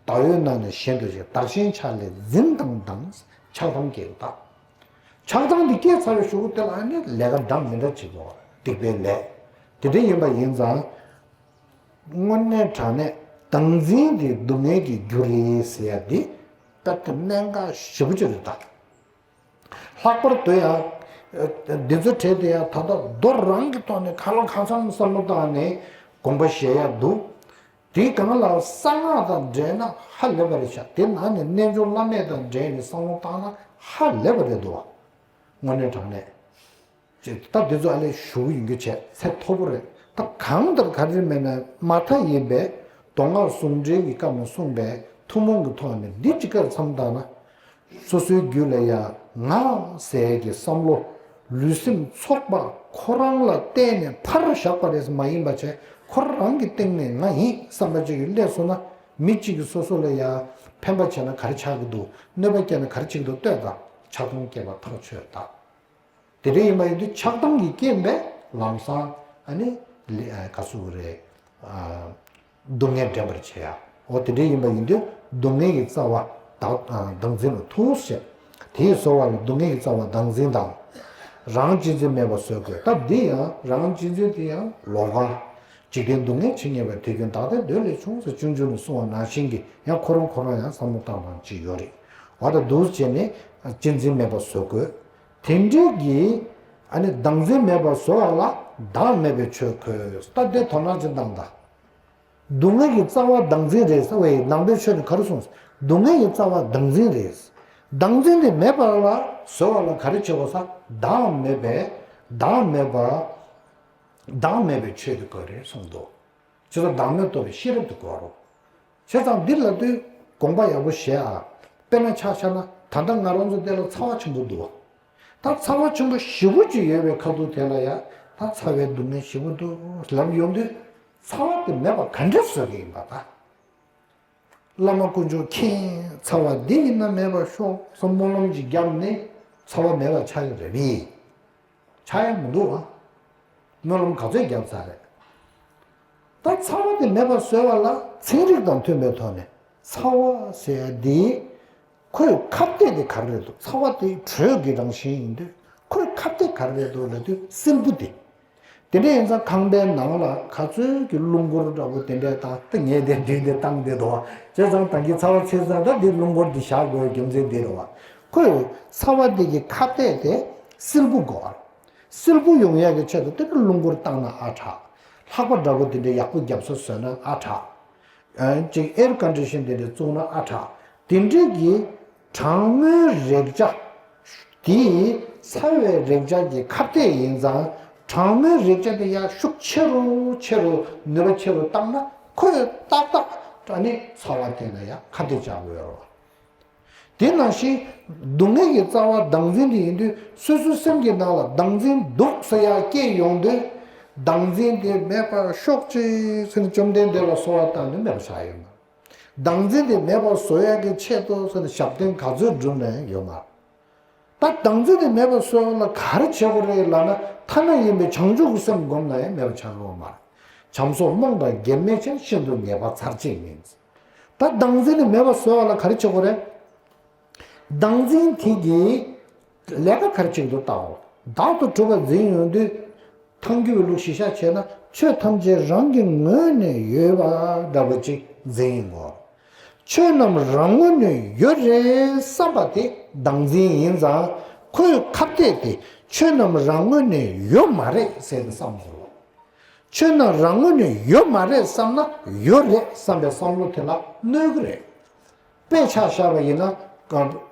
བདག་ཡོད་ན་ནི་གཞན་དུ་ཞེན། བདག་གཞན་ཕྱག་ལས་འཛིན་སྟངས་དང་ཆགས་སྡང་སྐྱེ་གི་འདུག་ཆགས་སྡང་འདི་སྐྱེས་ཚར་བའི་གཞུག་གུ་དེ་ལ་ནི་ལས་ཀ་འདྲ་མི་འདྲ་བྱེད་དགོས། སྡིག་པའི་ལས། དེ་འདྲ་ཡིན་པ་ཡིན་ཙང་། དངོས་གནས་དྲང་གནས་བདག་འཛིན་དེ་སྡུག་བསྔལ་གྱི་རྒྱུ་རེད་ཟེར་ཡ་འདི་དཔེ་དེ་གནད་འགག་ཞེ་པོ་ཅིག་རེད་ད། ལྷག་པར་དུ་ཡང་འདི་ཚོ་གྲས་དེ་ཡང་ད་ལྟ་མདོ་རང་གི་ཐོག་ནས་གང་ལ་གང་འཚམ་བསམ་བློ་བཏང་ནས་དགོངས་པ་བཞེས་ཡ་འདུག་དེའི་སྒང་ལ་གསང་སྔགས་དང་འབྲེལ་ན་ཧ་ལས་པ་རེད་ཤག་དེ་ནང་ནས་རྣལ་འབྱོར་བླ་མེད་དང་འབྲེལ་ནས་བསམ་བློ་བཏང་ན་ཧ་ལས་པ་རེད་འདུག་དངོས་གནས་དྲང་གནས། ཅེས་ད་འདི་ཚོ་ཨ་ལས་ཞུ་གི་ཡིན་རྒྱུ་བྱས་ཚད་མཐོ་པོ་རེད། ད་གང་ལྟར་ག་རེ་མེད་ན་མ་མཐའ་ཡིན་པས་མདོ་སྔགས་ཟུང་འབྲེལ་གྱི་སྐབས་ནས་གསུངས་པའི་ཐུན་མོང་གི་ཐོག་ནས་འདི་གཅིག་གར་མཚམས་བཏང་ན། སོ་སོའི་རྒྱུད་ལ་ཡང་ང་ཟེར་གྱི་བསམ་བློ། ལུས་སེམས་ཚོགས་པ་ཁོ་རང་ལ་བརྟེན་ནས་ཕར་བཞག་པ་རེད་མ་ཡིན་པ་བྱས། ཁོ་རང་གི་སྟེང་ནས་ང་ཡིན་བསམ་པ་ཅིག་གིས་སླེབས་སོང་ན། མི་གཅིག་གིས་སོ་སོ་ལ་ཡང་ཕན་པ་བྱས་ན་ག་རེ་ཆགས་ཀྱི་འདུག་གནོད་པ་བསྐྱལ་ན་ག་རེ་བྱེད་ཀྱི་འདུག་ལྟོས་དང་། ཆགས་སྡང་སྐྱེས་པ་ཐག་ཆོད་ད། དེ་འདྲ་ཡིན་པ་ཡིན་དུས་ཆགས་སྡང་གི་རྐྱེན་པས་ལམ་སང་ཨ་ནི་ལས་ཨ་ག་ཟེར་དགོས་རེད། ཨ། སྡུག་བསྔལ་འདྲེན་པར་བྱེད་ཡ། འོ་དེ་འདྲ་ཡིན་པ་ཡིན་དུས་སྡུག་བསྔལ་གྱི་རྩ་བ་བདག་ཨ་བདག་འཛིན་ལ་ཐུག་ཟེར། དེས་བཟོ་བ་ལ་སྡུག་བསྔལ་གྱི་རྩ་བ་བདག་འཛིན་དང་། རང་གཅེས་འཛིན་མེད་པར་བཟོ་དགོས། སྟབས་འདི་ཡང་རང་གཅེས་འཛིན་དེ་ཡང་ལོག་པ། འཇིག་རྟེན་སྡུག་བསྔལ་ཇི་སྙེད་པ། དེ་ཀུན་བདག་ལྟའི་འདོད་ལས་བྱུང་ཟེར་སྤྱོད་འཇུག་ནས་གསུངས་པ་ནང་བཞིན་གྱི་ཡང་ཁོ་རང་ཁོ་རང་ཡང་བསམ་བློ་བཏང་སྟངས་ཅིག་ཡོད་རེད། འོ་ད་འདུག་བྱས་ནས་གཅེས་འཛིན་མེད་པར་བཟོ་དགོས། དེ་འདྲའི་གི་ ཨ་ནི་བདག་འཛིན་མེད་པར་བཟོ་བ་ལ་བདག་མེད་པའི་ཆོས་གོ། ད་དེ་དོ་སྣང་ཅིག་གནང་དང་། སྡུག་བསྔལ་གྱི་རྩ་བ་བདག་འཛིན་རེད་ཟེར་བའི་ནང་པའི་ཆོས་ནི་ག་རེ་གསུངས། སྡུག་བསྔལ་གྱི་རྩ་བ་བདག་འཛིན་རེད། བདག་འཛིན་དེ་མེད་པ་ལ་བཟོ་བ་ལ་ག་རེ་བྱེད་དགོས་ས། བདག་མེད་པའི་བདག་མེད་པ་བདག་མེད་པའི་ཆོས་དེ་དགོས་རེད་གསུངས་འདུག་བྱས་ཙང་བདག་མེད་རྟོགས་པའི་ཤེས་རབ་དེ་དགོས་རེད། བྱས་ཙང་འདི་ལ་དུས་དགོངས་པ་ཡག་པོ་བཞེས་ཨ། དཔེར་ན་ཆ་བཞག་ན་ད་ལྟ་ང་རང་ཚོ་འདི་ལ་ཚ་བ་ཆེན་པོ་འདུག་བ། ད་ཚ་བ་ཆེན་པོ་ཞེ་པོ་ཅིག་ཡོད་པའི་ཁ་ཐུག་དེ་ལ་ཡ། ད་ཚ་བའི་སྡུག་བསྔལ་ཞེ་པོ་འདུག་ལབ་ཡོང་དུས་ཚ་བ་དེ་མེད་པ་ག་འདྲས་བཟོ་གི་ཡིན་པ་ད། བླ་མ་དཀོན་མཆོག་མཁྱེན། ཚ་བ་འདི་ཡིན་ན་མེད་པར་ཤོག་བསམ་སྨོན་ལམ་ཅིག་བརྒྱབ་ནས་ཚ་བ་མེད་པ་ཆགས་ཀྱི་རེད་པས། ཆགས་ཡ་མི་འདུག་བ། སྨོན་ལམ་ག་ཚོད་བརྒྱབ་ཚར་རེད། ད་ཚ་བ་དེ་མེད་པར་བཟོ་བ་ལ་ཚན་རིག་དང་མཐུན་པའི་ཐོག་ནས་ཚ་བ་ཟེར་ཡ་འདི་ཁོའི་ཁ་གཏད་དེ་ག་རེ་རེད་འདུག་ཚ་བ་དེ་དྲོད་ཀྱི་རང་བཞིན་ཡིན་དུས་ཁོའི་ཁ་གཏད་ག་རེ་རེད་འདུག་ལབ་དུས་སིལ་བུ་དེ། དེ་འདྲ་ཡིན་ཙང་ཁང་པའི་ནང་ལ་ག་ཚོད་ཀྱི་རླུང་འཁོར་འདྲ་པོ་དེ་འདྲ་དང་ད་ངས་དེ་མདུན་དེ་བཏང་བསྡད་འདུག་བ། བྱས་ཙང་ད་གིན་ཚ་བ་ཆེ་ཙང་ད་འདི་རླུང་འཁོར་འདི་བཞག་དགོས་རྒྱུ་མཚན་འདི་རེད་བ། ཁོས་ཚ་བ་འདི་གི་ཁ་གཏད་དེ་སིལ་བུ་དགོས་བ། སིལ་བུ་ཡོང་ཡག་གི་ཆེད་དུ་དེ་འདྲ་རླུང་འཁོར་བཏང་ན་ཨ་དྲག་ལྷགས་པ་འདྲ་པོ་དེ་འདྲ་ཡག་པོ་རྒྱབ་ས་བཟོས་ན་ཨ་དྲག་ཨ། ཅིག་ཨེར་ཀོན་ཌི་ཤན་དེ་འདྲ་བཙུགས་ན་ཨ་དྲག་དེ་འདྲའི་གི་གྲང་མོའི་རེག་བྱ། དེའི་ཚ་བའི་རེག་བྱ་གི་ཁ་གཏད་ཡིན་ཙང་གྲང་མོའི་རེག་བྱ་དེ་ཡང་ཤུགས་ཆེ་རུ་ཆེ་རུ་ནུས་པ་ཆེ་རུ་བཏང་ན་ཁོས་ཏག་ཏག་ཨ་ནི་ཚ་བ་དེ་ལ་ཡང་ཁ་གཏད་བཅག་དགོས་རེད་བ། དེ་ནང་བཞིན་སྡུག་བསྔལ་གྱི་རྩ་བ་བདག་འཛིན་དེ་ཡིན་དུས་སོ་སོའི་སེམས་ཀྱི་ནང་ལ་བདག་འཛིན་འདུག་ཟེར་ཡག་སྐྱེས་ཡོང་དུས་བདག་འཛིན་དེ་མེད་པར་ཤོག་ཅིག་ཟེར་ནས་བཅོམ་ལྡན་འདས་ལ་གསོལ་བ་བཏབ་ནས་མེད་པ་བྱས་ཡོད་མ། བདག་འཛིན་དེ་མེད་པར་བཟོ་ཡག་གི་ཆེད་དུ་ཟེར་ནས་ཞབས་བརྟན་ག་ཚོད་བསྒྲུབས་ནའི་ཡོད་མ་རེད། ད་བདག་འཛིན་དེ་མེད་པར་བཟོ་ཡག་ལ་ག་རེ་བྱེད་དགོས་རེད་ལབ་ན་ཐ་ན་ཡིན་པའི་བྱང་ཆུབ་ཀྱི་སེམས་བསྒོམས་ན་ཡང་མེད་པ་ཆགས་ཀྱི་ཡོད་མ་རེད། བྱམས་སོགས་རྨོངས་དང་འགལ་མེད་ཅན། ཤིན་ཏུ་ངེས་པ་ཚར་གཅིག་མིན། ད་བདག་འཛིན་དེ་མེད་པར་བཟོ་ཡག་ལ་ག་རེ་བྱེད་དགོས་རེད། བདག་འཛིན་དེ་གིས་ལས་ཀ་ག་རེ་བྱེད་ཀྱི་འདུག་ལྟའོ། བདག་ཏུ་གྲུབ་པ་འཛིན་ཡོང་དུས། ཐལ་འགྱུར་བའི་ལུགས་གཞི་བཞག་བྱས་ན་ཆོས་ཐམས་ཅད་རང་གི་ངོས་ནས་ཡོད་པ་འདྲ་པོ་ཅིག་འཛིན་ཡིན་ངོ་། ཆོས་རྣམས་རང་ངོས་ནས་ཡོད་རེད་བསམ་པ་དེ་བདག་འཛིན་ཡིན་ཙང་ཁོའི་ཁ་གཏད་དེ་ཆོས་རྣམས་རང་ངོས་ནས་ཡོད་མ་རེད་ཟེར་ནས་བསམ་དགོས། ཆོས་རྣམས་རང་ངོས་ནས་ཡོད་མ་རེད་བསམ་ན་ཡོད་རེད་བསམ་པའི་བསམ་བློ་དེ་ལ་གནོད་ཀྱི་རེད། དཔེ་ཆ་བཞག་པ་ཡིན་ན་ག་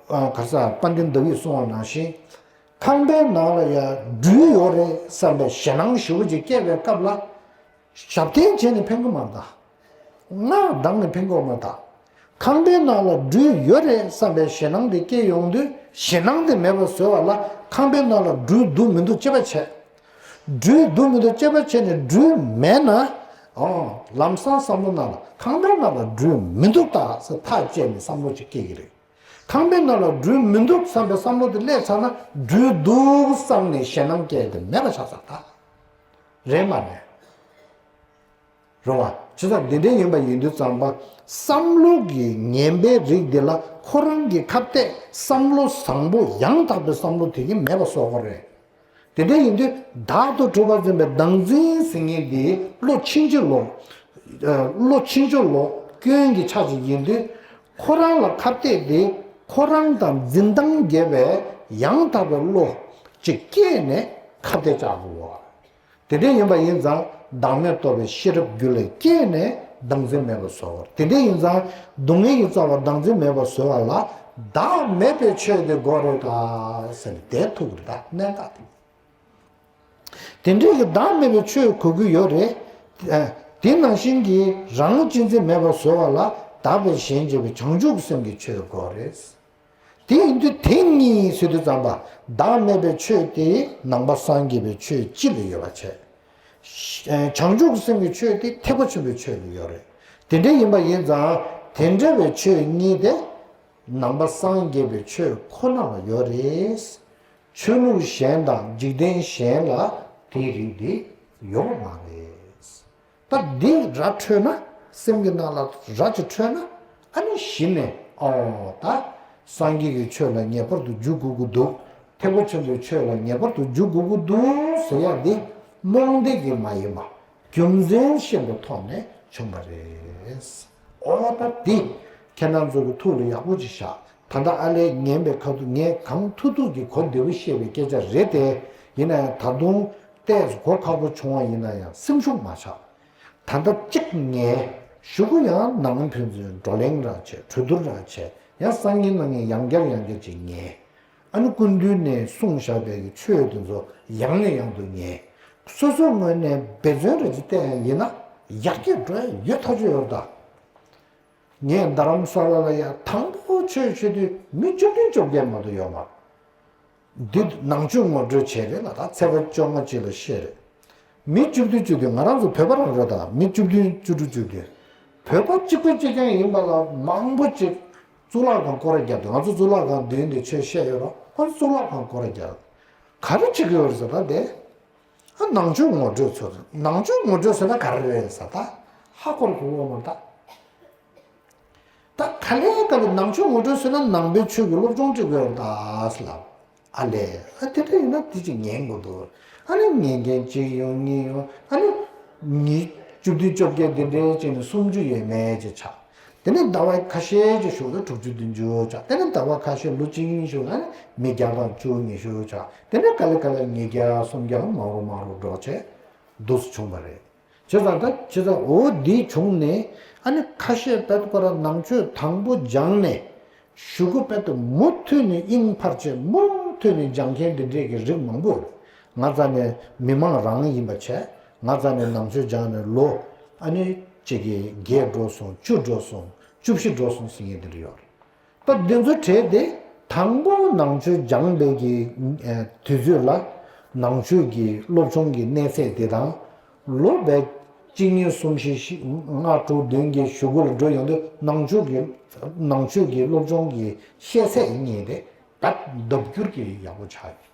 ག་ས་དཔལ་ལྡན་ཟླ་བས་གསུངས་པ་ནང་བཞིན། ཁང་པའི་ནང་ལ་ཡང་སྦྲུལ་ཡོད་རེད་བསམ་པའི་ཞེད་སྣང་ཞེ་པོ་ཅིག་སྐྱེས་པའི་སྐབས་ལ། ཞབས་བརྟན་བྱས་ནས་ཕན་གྱི་མ་གཏོགས། སྔགས་བགྲངས་ནས་ཕན་གྱི་མ་གཏོགས། ཁང་པའི་ནང་ལ་སྦྲུལ་ཡོད་རེད་བསམ་པའི་ཞེད་སྣང་དེ་སྐྱེས་ཡོང་དུས་ཞེད་སྣང་དེ་མེད་པར་བཟོ་བ་ལ་ཁང་པའི་ནང་ལ་སྦྲུལ་འདུག་མི་འདུག་དཔྱད་པ་བྱས། སྦྲུལ་འདུག་མི་འདུག་དཔྱད་པ་བྱས་ནས་སྦྲུལ་མེད་ན། ཨོ། ལམ་སང་བསམ་བློ་ནང་ལ་ཁང་པའི་ནང་ལ་སྦྲུལ་མི་འདུག་ད་ཟེར་ཐག་བཅད་ནས་བསམ་བློ་ཅིག་སྐྱེ་གི་རེད། ཁང་པའི་ནང་ལ་སྦྲུལ་མི་འདུག་བསམ་པའི་བསམ་བློ་དེ་སླེབས་ཚར་ན་སྦྲུལ་འདུག་བསམ་ནས་ཞེད་སྣང་སྐྱེ་དེ་མེད་པ་ཆགས་ཚར་ད། རེད་མ་རེད། རེད་བ། བྱས་ཙང་འདི་འདྲ་ཡིན་པ་ཡིན་དུས་ཙམ་པ། བསམ་བློ་གི་ངན་པའི་རིགས་འདི་ལ་ཁོ་རང་གི་ཁ་གཏད་བསམ་བློ་བཟང་པོ་ཡང་དག་པའི་བསམ་བློ་དེ་གིས་མེད་པ་བཟོ་དགོས་རེད། དེ་འདྲ་ཡིན་དུས་བདག་ཏུ་གྲུབ་པར་འཛིན་པའི་བདག་འཛིན་ཟེར་མཁན་འདི་བློ་ཕྱིན་ཅི་ལོག་ཨ། བློ་ཕྱིན་ཅི་ལོག་སྐྱོན་གྱི་ཆ་ཅིག་ཡིན་དུས། ཁོ་རང་ལ་ཁ་གཏད་དེ་ཁོ་རང་དང་འཛིན་སྟངས་འགལ་བའི་ཡང་དག་པའི་བློ་ཅིག་སྐྱེས་ནས་ཁ་གཏད་བཅག་དགོས། དེ་འདྲ་ཡིན་པ་ཡིན་ཙང་བདག་མེད་རྟོགས་པའི་ཤེས་རབ་རྒྱུད་ལ་སྐྱེས་ནས་བདག་འཛིན་མེད་པར་བཟོ། དེ་འདྲ་ཡིན་ཙང་སྡུག་བསྔལ་གྱི་རྩ་བ་བདག་འཛིན་མེད་པར་བཟོ་བ་ལ་བདག་མེད་པའི་ཆོས་དེ་དགོས་རེད་ད་ཟེར་ནས་དེ་ཐུག་གི་རེད་ད་གནད་འགག་དེ། དེ་འདྲའི་གི་བདག་མེད་པའི་ཆོས་དགོས་ཀྱི་ཡོད་རེད། ཨ། དེ་ནང་བཞིན་གྱི་རང་གཅེས་འཛིན་མེད་པར་བཟོ་བ་ལ་བདག་པས་གཞན་གཅེས་པའི་བྱང་ཆུབ་སེམས་ཀྱི་ཆོས་དགོས་རེད། དེ་ཡིན་དུས་དེ་གཉིས་ཟེར་དུས་ཙམ་པ་བདག་མེད་པའི་ཆོས་དེ་ནང་པ་སངས་རྒྱས་པའི་ཆོས་སྤྱི་ལ་ཡོད་པ་བྱས། བྱང་ཆུབ་སེམས་ཀྱི་ཆོས་དེ་ཐེག་པ་ཆེན་པོའི་ཆོས་ལ་ཡོད་རེད། དེ་འདྲ་ཡིན་པ་ཡིན་ཙང་དེ་འདྲ་བའི་ཆོས་གཉིས་དེ་ནང་པ་སངས་རྒྱས་པའི་ཆོས་ཁོ་ན་ལ་ཡོད་རེད། ཆོས་ལུགས་གཞན་དང་འཇིག་རྟེན་གཞན་ལ་དེའི་རིགས་དེ་ཡོད་མ་རེད། ད་འདི་ར་འཕྲོད་ན་སེམས་ཀྱི་ནང་ལ་ར་ཅིག་འཕྲོད་ན་ཨ་ནི་གཞི་ནས་ཨོ་ད་སངས་རྒྱས་ཀྱི་ཆོས་ལ་ངེས་པར་དུ་འཇུག་དགོས་ཀྱི་འདུག་ཐེག་པ་ཆེན་པོའི་ཆོས་ལ་ངེས་པར་དུ་འཇུག་དགོས་ཀྱི་འདུག་ཟེར་ཡ་འདི་རྨོངས་དད་ཀྱིས་མ་ཡིན་པ་རྒྱུ་མཚན་ཤེས་པའི་ཐོག་ནས་བྱུང་བ་རེད། ཨོ་ད་འདི་ཁྱེད་རང་ཚོ་གི་ཐུགས་ལ་ཡག་པོ་ཅིག་བཞག་ད་ལྟ་ཨ་ལས་ངན་པའི་ཁ་ཐུག་ངས་གང་ཐུབ་ཐུབ་ཀྱིས་གོ་བདེ་པོ་བཤད་པའི་སྐད་ཆ་རེད་དེ། ཡིན་ན་ཡང་ད་དུང་ཏོག་ཙམ་གོ་ཁག་པོ་བྱུང་བ་ཡིན་ན་ཡང་སེམས་ཤུགས་མ་ཆག་ད་ལྟ་གཅིག་ངས་གཞུག་གུ་ཡང་ནང་ཕན་ཚུན་བགྲོ་གླེང་ར་བྱས། གྲོས་བསྡུར་ར་བྱས། ཡང་སང་ཉིན་གནངས་ཉིན་ཡང་བསྐྱར་ཡང་བསྐྱར་ཅིག་ཉན། ཨ་ནི་སྐུ་མདུན་ནས་གསུངས་བཞག་པའི་གི་ཆོས་དེ་ཚོ་ཡང་ནས་ཡང་དུ་ཉན། སོ་སོའི་ངོས་ནས་འབད་བརྩོན་རེ་ཅིག་བསྟན་ཡིན་ན་ཡར་རྒྱས་འགྲོ་ཡ་ཡོད་ཐག་ཆོད་ཡོད་རེད་ད། ངས་རྡ་རམ་ས་ལ་ལ་ཡ་དང་པོ་ཆོས་བྱེད་དུས་མི་བཅུ་བདུན་བཅོ་བརྒྱད་མ་གཏོགས་ཡོད་མ་རེད། འདི་ནང་ཆོས་ངོ་སྤྲོད་བྱས་རེད་ལ། ད་ཚེས་པ་བཅོ་ལྔ་གཅིག་ལ་བཤད་རེད། མི་བཅུ་བདུན་བཅུ་བདུན། ང་རང་ཚོ་བོད་པ་རང་རེད་ད། མི་བཅུ་བདུན་བཅུ་དྲུག་བཅུ་བདུན། བོད་པ་གཅིག་པ་གཅིག་རྐྱང་ཡིན་པ་ལ་མང་པོ་ཅིག་གཙུག་ལག་ཁང་སྐོར་ར་རྒྱབ་འདུག་ང་ཚོ་གཙུག་ལག་ཁང་མདུན་དེ་ཆོས་བཤད་ཡོད་རོགས། ཁོ་ཚོ་གཙུག་ལག་ཁང་སྐོར་ར་རྒྱབ། ག་རེ་བྱེད་ཀྱི་ཡོད་རེད་ཟེར་ད་དེ། ཨ་ནང་ཆོས་ངོ་སྤྲོད་ཚོ་རེད། ནང་ཆོས་ངོ་སྤྲོད་ཟེར་ན་ག་རེ་རེད་ཟེར་ད། ཧ་གོ་གི་ཡོད་མ་རེད་ད། ད་ག་ལེ་ག་ལེ་ནང་ཆོས་ངོ་སྤྲོད་ཟེར་ན་ནང་པའི་ཆོས་ཀྱི་སློབ་སྦྱོང་སྤྲད་དགོས་ཡོད་ད་ཟེར་ལབ། ཨ་ལས། ཨ་དེ་འདྲ་ཡིན་ན་དེ་ཅིག་ཉན་དགོས་འདུག་ཨ་ནི་ཉན་མཁན་གཅིག་ཡོང་གཉིས་ཡོང་། ཨ་ནི་མི་བཅུ་བདུན་བཅོ་བརྒྱད་དེ་འདྲའི་ཅིག་ནི་སུམ་ཅུ་ཡས་མས་ཅིག་ཆགས། དེ་ནས་ཟླ་བ་ཁ་ཤས་ཅིག་ཞོགས་ཀས་དྲུག་ཅུ་བདུན་ཅུ་ཆགས། དེ་ནས་ཟླ་བ་ཁ་ཤས་ལོ་གཅིག་གཉིས་ཞོགས་ཨ་ནི་མི་བརྒྱ་དང་བཅུ་ཉི་ཤུ་ཆགས། དེ་ནས་ག་ལེ་ག་ལེ་ཉིས་བརྒྱ་སུམ་བརྒྱ་མང་རུ་མང་རུ་འགྲོ་བྱས་འདུག་སེ་བྱུང་བ་རེད། བྱས་ཙང་ད་བྱས་ཙང་འོ་འདི་བྱུང་ནས་ཨ་ནི་ཁ་ཤས་དཔེ་ཁོ་རང་ནང་ཆོས་དང་པོ་སྦྱངས་ནས་གཞུག་གུ་དཔེ་དུ་མུ་མཐུད་ནས་དབྱིངས་འཕར་བྱས་མུ་མཐུད་ནས་སྦྱང་མཁན་འདི་འདྲས་ཀྱི་རིགས་མང་པོ་ཡོད། ང་རྩ་ནས་མི་མང་རང་ཡིན་པ་བྱས། ང་རྩ་ནས་ནང་ཆོས་སྦྱངས་ནས་ལོ་ཨ་ནི་གཅིག་གི་བརྒྱད་འགྲོ་སོང་། བཅུ་འགྲོ་སོང་། བཅུ་བཞི་འགྲོ་སོང་ཟེར་མཁན་འདི་འདྲ་ཡོད་རེད། ད་འདི་ཚོ་གྲས་དེ་དང་པོ་ནང་ཆོས་སྦྱངས་པའི་གི་ཨ་དུས་ཚོད་ལ་ནང་ཆོས་ཀྱི་སློབ་སྦྱོང་གི་གནས་ཚད་དེ་དང་། ལོ་བས་གཅིག་གཉིས་གསུམ་བཞི་བཞི་ལྔ་དྲུག་བདུན་གྱི་གཞུག་གུ་ལ་འགྲོ་ཡོང་དུས་ནང་ཆོས་ཀྱི་ནང་ཆོས་ཀྱི་སློབ་སྦྱོང་གི་ཤེས་ཚད་གཉིས་དེ་ད་ལྡབ་འགྱུར་གྱིས་ཡག་པོ་ཆགས་ཡོད།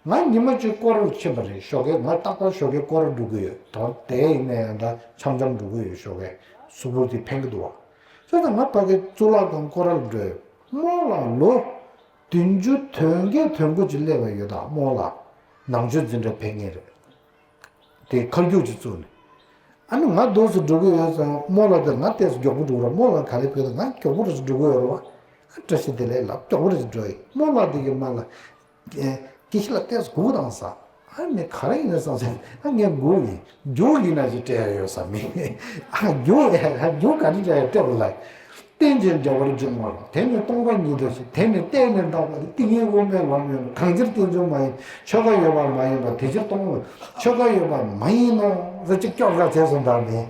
ང་ཉི་མ་གཅིག་སྐོར་ར་ཕྱིན་པ་རེད། ཞོགས་ཀས་ང་རྟག་པར་ཞོགས་ཀས་སྐོར་ར་འགྲོ་གི་ཡོད། དོ་དེ་ཡིན་ན་ཡང་ད་འཆམ་འཆམ་འགྲོ་གི་ཡོད། ཞོགས་ཀས་གཟུགས་པོ་དེ་ཕན་གི་འདུག་བ། བྱས་ཙང་ང་ཕ་གི་གཙུག་ལག་ཁང་སྐོར་ར་འགྲོ་ཡོད། རྨོ་ལགས་ལོ་བདུན་ཅུ་དོན་བརྒྱད་དོན་དགུ་ཅིག་སླེབས་པ་ཡོད་ད། རྨོ་ལགས་ནང་ཆོས་འཛིན་གྲྭ་ཕེབས་མཁན་རེད། དེ་ཁ་རྒྱུག་ཅིག་བཙུགས་ནས། ཨ་ནི་ང་འདུག་སེ་འགྲོ་གི་ཡོད་ཙང་རྨོ་ལགས་དེ་ང་ཏོག་ཙམ་མགྱོགས་པོ་འགྲོ་གི་རེད། རྨོ་ལགས་ག་ལེ་བོད་དུ་ང་མགྱོགས་པོ་རེད་འགྲོ་གི་ཡོད་རེད་བ། ཨ་བཀྲ་ཤིས་བདེ་ལེགས་ལབ་མགྱོགས་པོ་རེད་འགྲོ་ཡི། རྨོ་ལགས་དེ་གི་མ་ལ། ཨེ། སྐྱེ་ཤི་ལ་ཏོག་ཙམ་སྒུག་དང་ཟེར། ཨ་མི་ག་རེ་ཡིན་ན་བསམ་སོང་། ཨ་ངས་སྒུག་ཡིན། རྒྱུགས་ཡིན་ན་ཅིག་སྤྲད་ཡ་ཡོད་ས་མེད། ཨ་རྒྱུགས་ཡ་རྒྱུགས་ག་འདྲ་སྤྲད་ཡ་སྤྲད་པ་ལ། རྟེན་ཅིང་འབྲེལ་བར་འབྱུང་བ་ལ། དེ་ནི་སྟོང་པ་ཉིད་དོ་ཞེས། དེ་ནི་གཏན་ནས་འདག་པ་སྟེ། ཏིང་ངེ་འོག་མིན་ལམ་ཡིན་ནོ། གང་ཕྱིར་རྟེན་འབྱུང་མ་ཡིན་པ། ཆོས་འགའ་ཡོད་པ་མ་ཡིན་པ། དེ་ཕྱིར་སྟོང་པ་ཆོས་འགའ་ཡོད་པ་མ་ཡིན་ནོ། ཟེར་ཅིག་སྐྱོར་ག་བྱས་སོང་ད་མི།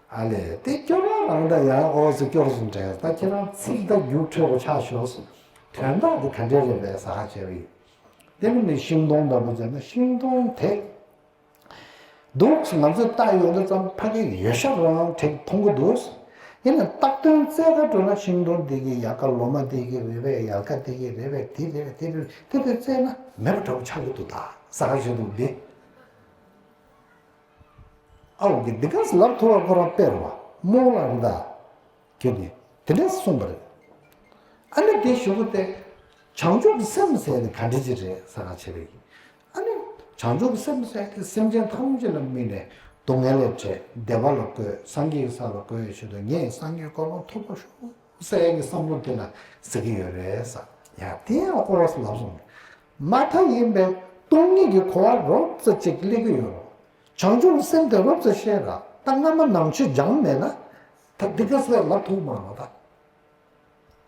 ཨ་ལས་དེ་སྐྱོར་བ་རང་ད་ཡང་འོག་སུ་སྐྱོར་སོང་དྲན། ད་ཁྱེད་རང་ཚིག་ད་རྒྱུགས་འཕྲོད་པོ་ཆགས་ཤོར་སོང་། དོན་དག་དེ་ག་འདྲས་རེད་པས་ཟེར་ཧ་བྱས་པ་ཡིན། དེ་ནི་ནི་ཤིང་སྡོང་འདྲ་པོ་བྱས་ན་ཤིང་སྡོང་དེ། འདུག་ང་ཚོས་བལྟ་ཡོང་དུས་ཙམ་ཕ་གི་ཡོད་ཤག་རང་དྲེག་མཐོང་གི་འདུག་ཡིན་ནའང་བཏགས་དོན་བཙལ་ག་འགྲོ་ན་ཤིང་སྡོང་འདི་གི་ཡལ་ག་ལོ་མ་འདི་གི་རེད་པས། ཡལ་ག་འདི་གི་རེད་པས། དེ་རེད་པས། དེ་རེད་པས། དེ་དེ་བཙལ་ན་མེད་པ་འདྲ་པོ་ཆགས་ཀྱི་འདུག་ད་ཟེར་ཧ་བྱས་འདུག་འདི། ཨའོ་གི་འདི་ག་ལབ་ཐུབ་པ་ཁོ་རང་དཔེ་རེད་བ། རྨོ་ལགས་རེད་ད། ཁྱོད་ཀྱིས་དེ་འདྲས་གསུངས་པ་རེད། ཨ་ནི་དེ་ཞུ་གི་སྟེ། བྱང་ཆུབ་ཀྱི་སེམས་ཟེར་ནི་ག་འདྲ་ཅིག་རེད་ཟེར་ག་བྱས་པའི་གི། ཨ་ནི་བྱང་ཆུབ་ཀྱི་སེམས་ཟེར་དེ་སེམས་ཅན་ཐམས་ཅད་ལ་དམིགས་ནས་སྡུག་བསྔལ་ལས་བྲལ། བདེ་བ་ལ་འགོད། སངས་རྒྱས་ཀྱི་ས་ལ་འགོད་ཞུ་དུས་ངས་སངས་རྒྱས་གོ་འཕང་ཐོབ་པར་ཤོག་ཟེར་ཡ་གི་བསམ་བློ་དེ་ལ་ཟེར་གི་ཡོད་རེད་ཟེར། ཡ་དེ་ཡང་ཨོ་ལབ་སོང་། མ་མཐའ་ཡིན་པའི་སྟོང་ཉིད་ཀྱི་གོ་བ་རོབ་ཙམ་ཅིག་སླེབས་ཀྱི་ཡོད་རེད། བྱང་ཆུབ་སེམས་དེ་རོབ་ཙམ་ཤེས་ར། ད་སྔ་མ་ནང་ཆོས་སྦྱངས་མེད་ན། ད་འདི་ག་སེ་ལབ་ཐུབ་མ་རེད་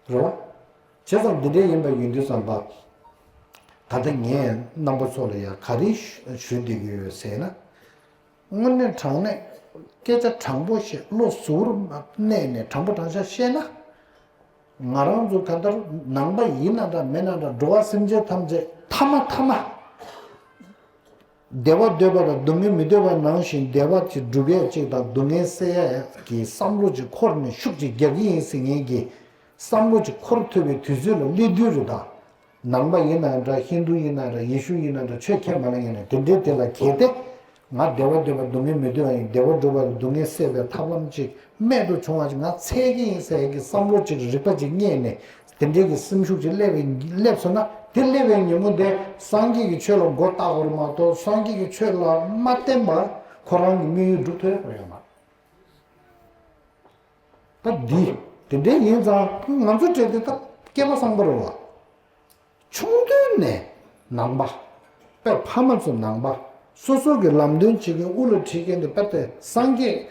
ད། རེད་བ། བྱས་ཙང་འདི་འདྲའི་ཡིན་པ་ཡིན་དུས་ཙམ་པ། ད་ལྟ་ངས་རྣམ་པ་ཚོ་ལ་ཡང་ག་རེ་ཞུ་བསྡད་ཀྱི་ཡོད་ཟེར་ན། དངོས་གནས་དྲང་གནས་སྐད་ཆ་དྲང་པོ་བཤད། བློ་གཟུ་བོར་གནས་ནས་དྲང་པོ་དྲང་བཞག་བཤད་ན། ང་རང་ཚོ་གང་ལྟར་ནང་པ་ཡིན་ན་འདྲ་མིན་ན་འདྲ། འགྲོ་བ་སེམས་ཅན་ཐམས་ཅད་ཐ་མ་ཐ་མ། བདེ་བ་འདོད་པ་དང་སྡུག་བསྔལ་མི་འདོད་པ་ནང་བཞིན་བདེ་བ་ཅིག་སྒྲུབ་ཡས་ཅིག་དང་སྡུག་བསྔལ་སེལ་ཡས་ཀྱི་བསམ་བློ་ཅིག་འཁོར་ནས་ཤུགས་ཅིག་རྒྱག་གི་ཡིན་ཟེར་མཁན་གྱི་བསམ་བློ་ཅིག་འཁོར་ཐུབ་པའི་དུས་ཚོད་ལ་སླེབས་དུས་རེད་ད། ནང་པ་ཡིན་ན་འདྲ། ཧིན་དུ་ཡིན་ན་འདྲ། ཡེ་ཤུ་ཡིན་ན་འདྲ། ཆོས་ཁས་མ་ལེན་ཡིན་ན་དེ་འདྲའི་དེ་ལ་གལ་ཏེ། ང་བདེ་བ་འདོད་པ་སྡུག་བསྔལ་མི་འདོད་པ་ཡིན། བདེ་བ་སྒྲུབ་པ་ལ་སྡུག་བསྔལ་སེལ་བའི་ཐབས་ལམ་ཅིག་རྨད་དུ་བྱུང་བ་ཅིག་ང་འཚོལ་གྱི་ཡིན་ཟེར་ཡ་གི་བསམ་བློ་ཅིག་རིག་པ་ཅིག་རྙེད་ནས་དེ་འདྲའི་གི་སེམས་ཤུགས་ཅིག་སླེབས་པའི་སླེབས་སོང་ན། དེ་སླེབས་པའི་ཉིན་མོ་དེ་སངས་རྒྱས་ཀྱི་ཆོས་ལ་མགོ་བཏགས་དགོས་རེད་མ་གཏོགས། སངས་རྒྱས་ཀྱི་ཆོས་ལ་མ་བརྟེན་པར་ཁོ་རང་གི་དམིགས་ཡུལ་འགྲུབ་ཐུབ་ཡ་ཁོ་ཡོད་མ་རེད། ད་འདི་དེ་འདྲའི་ཡིན་ཙང་ང་ཚོ་གྲས་དེ་ད་སྐལ་པ་བཟང་པོ་རེད་བ། ཆུང་དུས་ནས་ནང་པ། དཔེ་ཕ་མ་ཚོ་ནང་པ། སོ་སོ་གི་ལམ་སྟོན་བྱེད་མཁན་དབུ་ལ་ཁྲིད་མཁན་དེ་དཔེ་དེ་སངས་རྒྱས།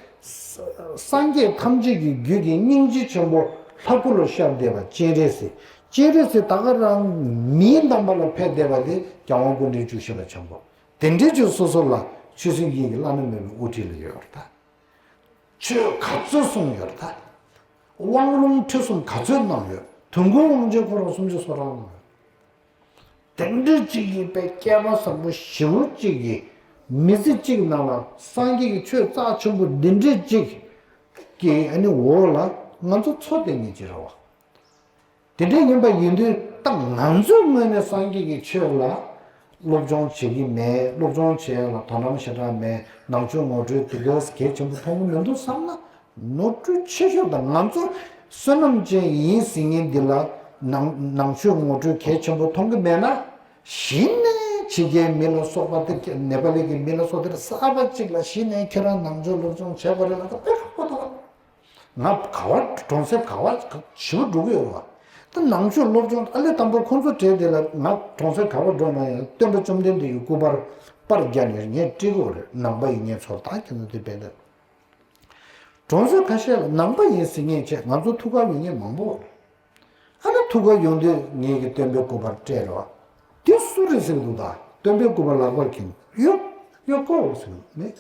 སངས་རྒྱས་ཐམས་ཅད་ཀྱི་རྒྱུད་ཀྱི་སྙིང་རྗེ་ཆེན་པོ་ལྷ་སྐུ་ལ་ཤར་བསྡད་པ་སྤྱན་རས་གཟིགས། སྤྱན་རས་གཟིགས་ད་ག་རང་མིའི་འདམ་པ་ལ་ཕེབས་བསྡད་པ་དེ་རྒྱལ་དབང་སྐུ་ཕྲེང་བཅུ་བཞི་པ་ཆེན་པོ། དེ་འདྲའི་ཅིག་སོ་སོ་ལ་ཆོས་སྲིད་གཉིས་ཀྱི་བླ་ན་མེད་པའི་དབུ་ཁྲིད་ལ་ཡོད་རེད་ད། ཆོས་ག་ཚོད་གསུངས་ཡོད་རེད་ད། དབང་ལུང་ཁྲིད་གསུམ་ག་ཚོད་གནང་ཡོད། དོན་ཀུན་དབང་ཆེན་ཁོ་རང་སུམ་ཅུ་སོ་གྲངས་གནང་ཡོད། དེ་འདྲ་ཅིག་གིས་དཔེ་བསྐལ་པ་བཟང་པོ་ཞེ་པོ་ཅིག་གི་མི་ཚེ་གཅིག་ནང་ལ་སངས་རྒྱས་ཀྱི་ཆོས་རྩ་ཆེན་པོ་འདི་འདྲ་ཅིག་གི་ཨ་ནི་འོག་ལ་ང་ཚོ་འཚོ་བསྡད་མཁན་ཅིག་རེད་བ། དེ་འདྲ་ཡིན་པ་ཡིན་དུས་ད་ང་ཚོའི་ངོས་ནས་སངས་རྒྱས་ཀྱི་ཆོས་ལ་སློབ་སྦྱོང་བྱེད་ཀྱི་མེད། སློབ་སྦྱོང་བྱེད་ཡ་ལ་དོ་སྣང་ཞེ་དྲག་མེད། ནང་ཆོས་ངོ་སྤྲོད་དེ་ག་གལ་ཆེན་པོ་མཐོང་གི་མི་འདུག་བསམ་ན། ནོར་འཁྲུལ་ཆེ་ཤོས་དང་། ང་ཚོ་བསོད་ནམས་ཅན་ཡིན་ཟེར་མཁན་འདི་ལ་ནང་ནང་ཆོས་ངོ་སྤྲོད་གལ་ཆེན་པོ་མཐོང་གི་མེད་ན། གཞི་ནས་ཕྱི་རྒྱལ་མི་ལ་སོགས་པ་དེ་ནེ་པ་ལི་གི་མི་ལ་སོགས་དེ་གསར་པ་གཅིག་ལ་གཞི་ནས་ཁྱེད་རང་ནང་ཆོས་སློབ་སྦྱོང་བྱེད་དགོས་རེད་ལབ་ན་དཔེ་ཁག་པོ་འདུག་ང་ག་བ་གྲོང་གསེབ་ག་བ་ཞེ་པོ་འགྲོ་གི་ཡོད་རེད་བ། ད་ནང་ཆོས་སློབ་སྦྱོང་ཨ་ལས་དང་པོ་ཁོང་ཚོ་གྲས་དེ་ལ་ང་གྲོང་གསེབ་ག་བ་འགྲོ་ན་ཡང་སྟོན་པ་བཅོམ་ལྡན་འདས་ཀྱི་སྐུ་པར་པར་བརྒྱབ་ནས་ངས་བྲིས་དགོས་རེད། ནང་པ་ཡིན་ངས་ཚོར་ད་ཁྱེད་ཚོ་དེ་བས་ད། གྲོང་གསེབ་ཁ་ཤས་ལ་ནང་པ་ཡིན་ཟེར་མཁན་བྱས། ང་ཚོ་ཐུག་གར་ཡོང་མཁན་མང་པོ་རེད། ཨ་ནི་ཐུག་གར་ཡོང་དུས་ངེད་ཀྱི་སྟོན་པའི་སྐུ་པར་སྤྲད་རོགས། དེ་སུ་རེད་ཟེར་གི་འདུག་ད་སྟོན་པའི་སྐུ་པར་ལག་པར་འཁྱེར་ཡོད་ཡོད་ཀོ་ཟེར་མེད།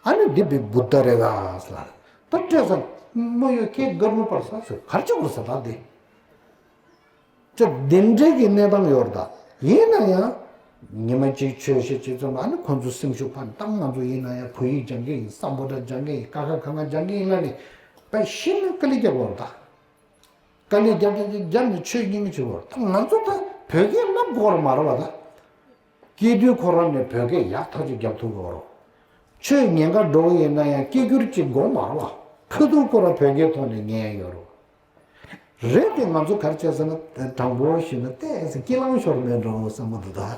ཨ་ནི་འདི་བི་བུདྡྷ་རེད་ག་ཟེར། ད་སྤྲད་ས་མོ་ཡོད་ཁྱེད་གར་མོ་པར་ས་ཟེར་གར་ཅི་གོ་ས་ད་འདི། ཅེས་འདི་འདྲའི་གི་གནས་སྟངས་ཡོད་རེད་ད། ཡིན་ན་ཡང་ཉི་མ་གཅིག་ཆོས་བཤད་ཅིག་བརྩམས་པ་ཨ་ནི་ཁོང་ཚོ་སེམས་ཤུགས་འཕར་ནས། ད་ང་ཚོ་ཡིན་ན་ཡང་བོད་ཡིག་སྦྱང་གི་ཡིན། སམ་བྷོ་ཊ་སྦྱང་གི་ཡིན། ཀ་ཁ་ག་ང་སྦྱང་གི་ཡིན་ལབ་ནས་དཔེ་གཞི་ནས་དཀའ་ལས་རྒྱབ་ཡོད་རེད་ད། དཀའ་ལས་རྒྱབ་རྒྱབ་རྒྱབ་རྒྱབ་ནས་ཆོས་སྙིང་རྗེ་བོར། ད་ང་ཚོ་ད་བོད་སྐད་བསླབ་དགོས་ར་མ་རེད་བ་ད། སྐྱེས་དུས་ཁོ་རང་ནས་བོད་སྐད་ཡག་ཐག་ཆོད་རྒྱབ་ཐུབ་དགོས་རོགས། ཆོས་ཉན་ག་འགྲོ་གི་ཡིན་ན་ཡང་སྐད་སྒྱུར་གཅིག་དགོས་མ་རེད་བ། ཁ་ཐུག་ཁོ་རང་བོད་སྐད་ཐོག་ནས་ཉན་ཡོད་རོགས། རེད་དེ་ང་ཚོ་ག་རེ་བྱས་ཟེར་ན་དྲང་པོ་ཞུས་ན་ཏོག་ཙམ་སྐྱིད་ལང་ཤོར་མེད་འགྲོ་བསམ་གི་འདུག་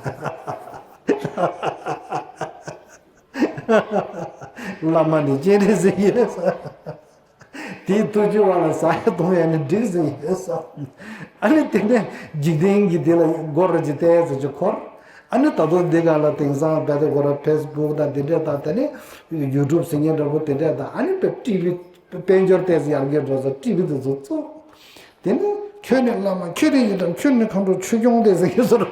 ད། བླ་མ་ནི་སྤྱན་རས་གཟིགས་ཡིན་ས། དེའི་ཐུགས་རྒྱུད་བ་ལ་ཟ་ཡ་གཏོང་ཡ་ནི་འགྲིག་ཟིན་ཡོད་བསམ། ཨ་ནི་དེ་ནས་འཇིག་རྟེན་གྱི་དེ་ལ་སྒོ་ར་ཅིག་བལྟས་ཟེར་ཅིག་འཁོར། ཨ་ནི་ད་དུང་འདི་ག་ལ་དེང་སང་བལྟས་ཏེ་སྒོ་ར་ཕེ་སི་བུག་དང་དེ་འདྲས་དང་དེ་ནས་ཡུ་ཊུབ་ཟེར་མཁན་འདྲ་པོ་དེ་འདྲས་དང་། ཨ་ནི་པེ་ཊི་བི་དཔལ་འབྱོར་ཏོག་ཙམ་ཡར་རྒྱས་འགྲོ་ས་ཊི་བི་དེ་ཚོ་བཙུགས། དེ་ནས་ཁྱོད་ནི་བླ་མ་ཁྱོད་རེ་ཡིན་དང་ཁྱོད་ནི་མཁའ་འགྲོ་ཆོས་སྐྱོང་དེ་ཟེར་གྱི་སོ་ར་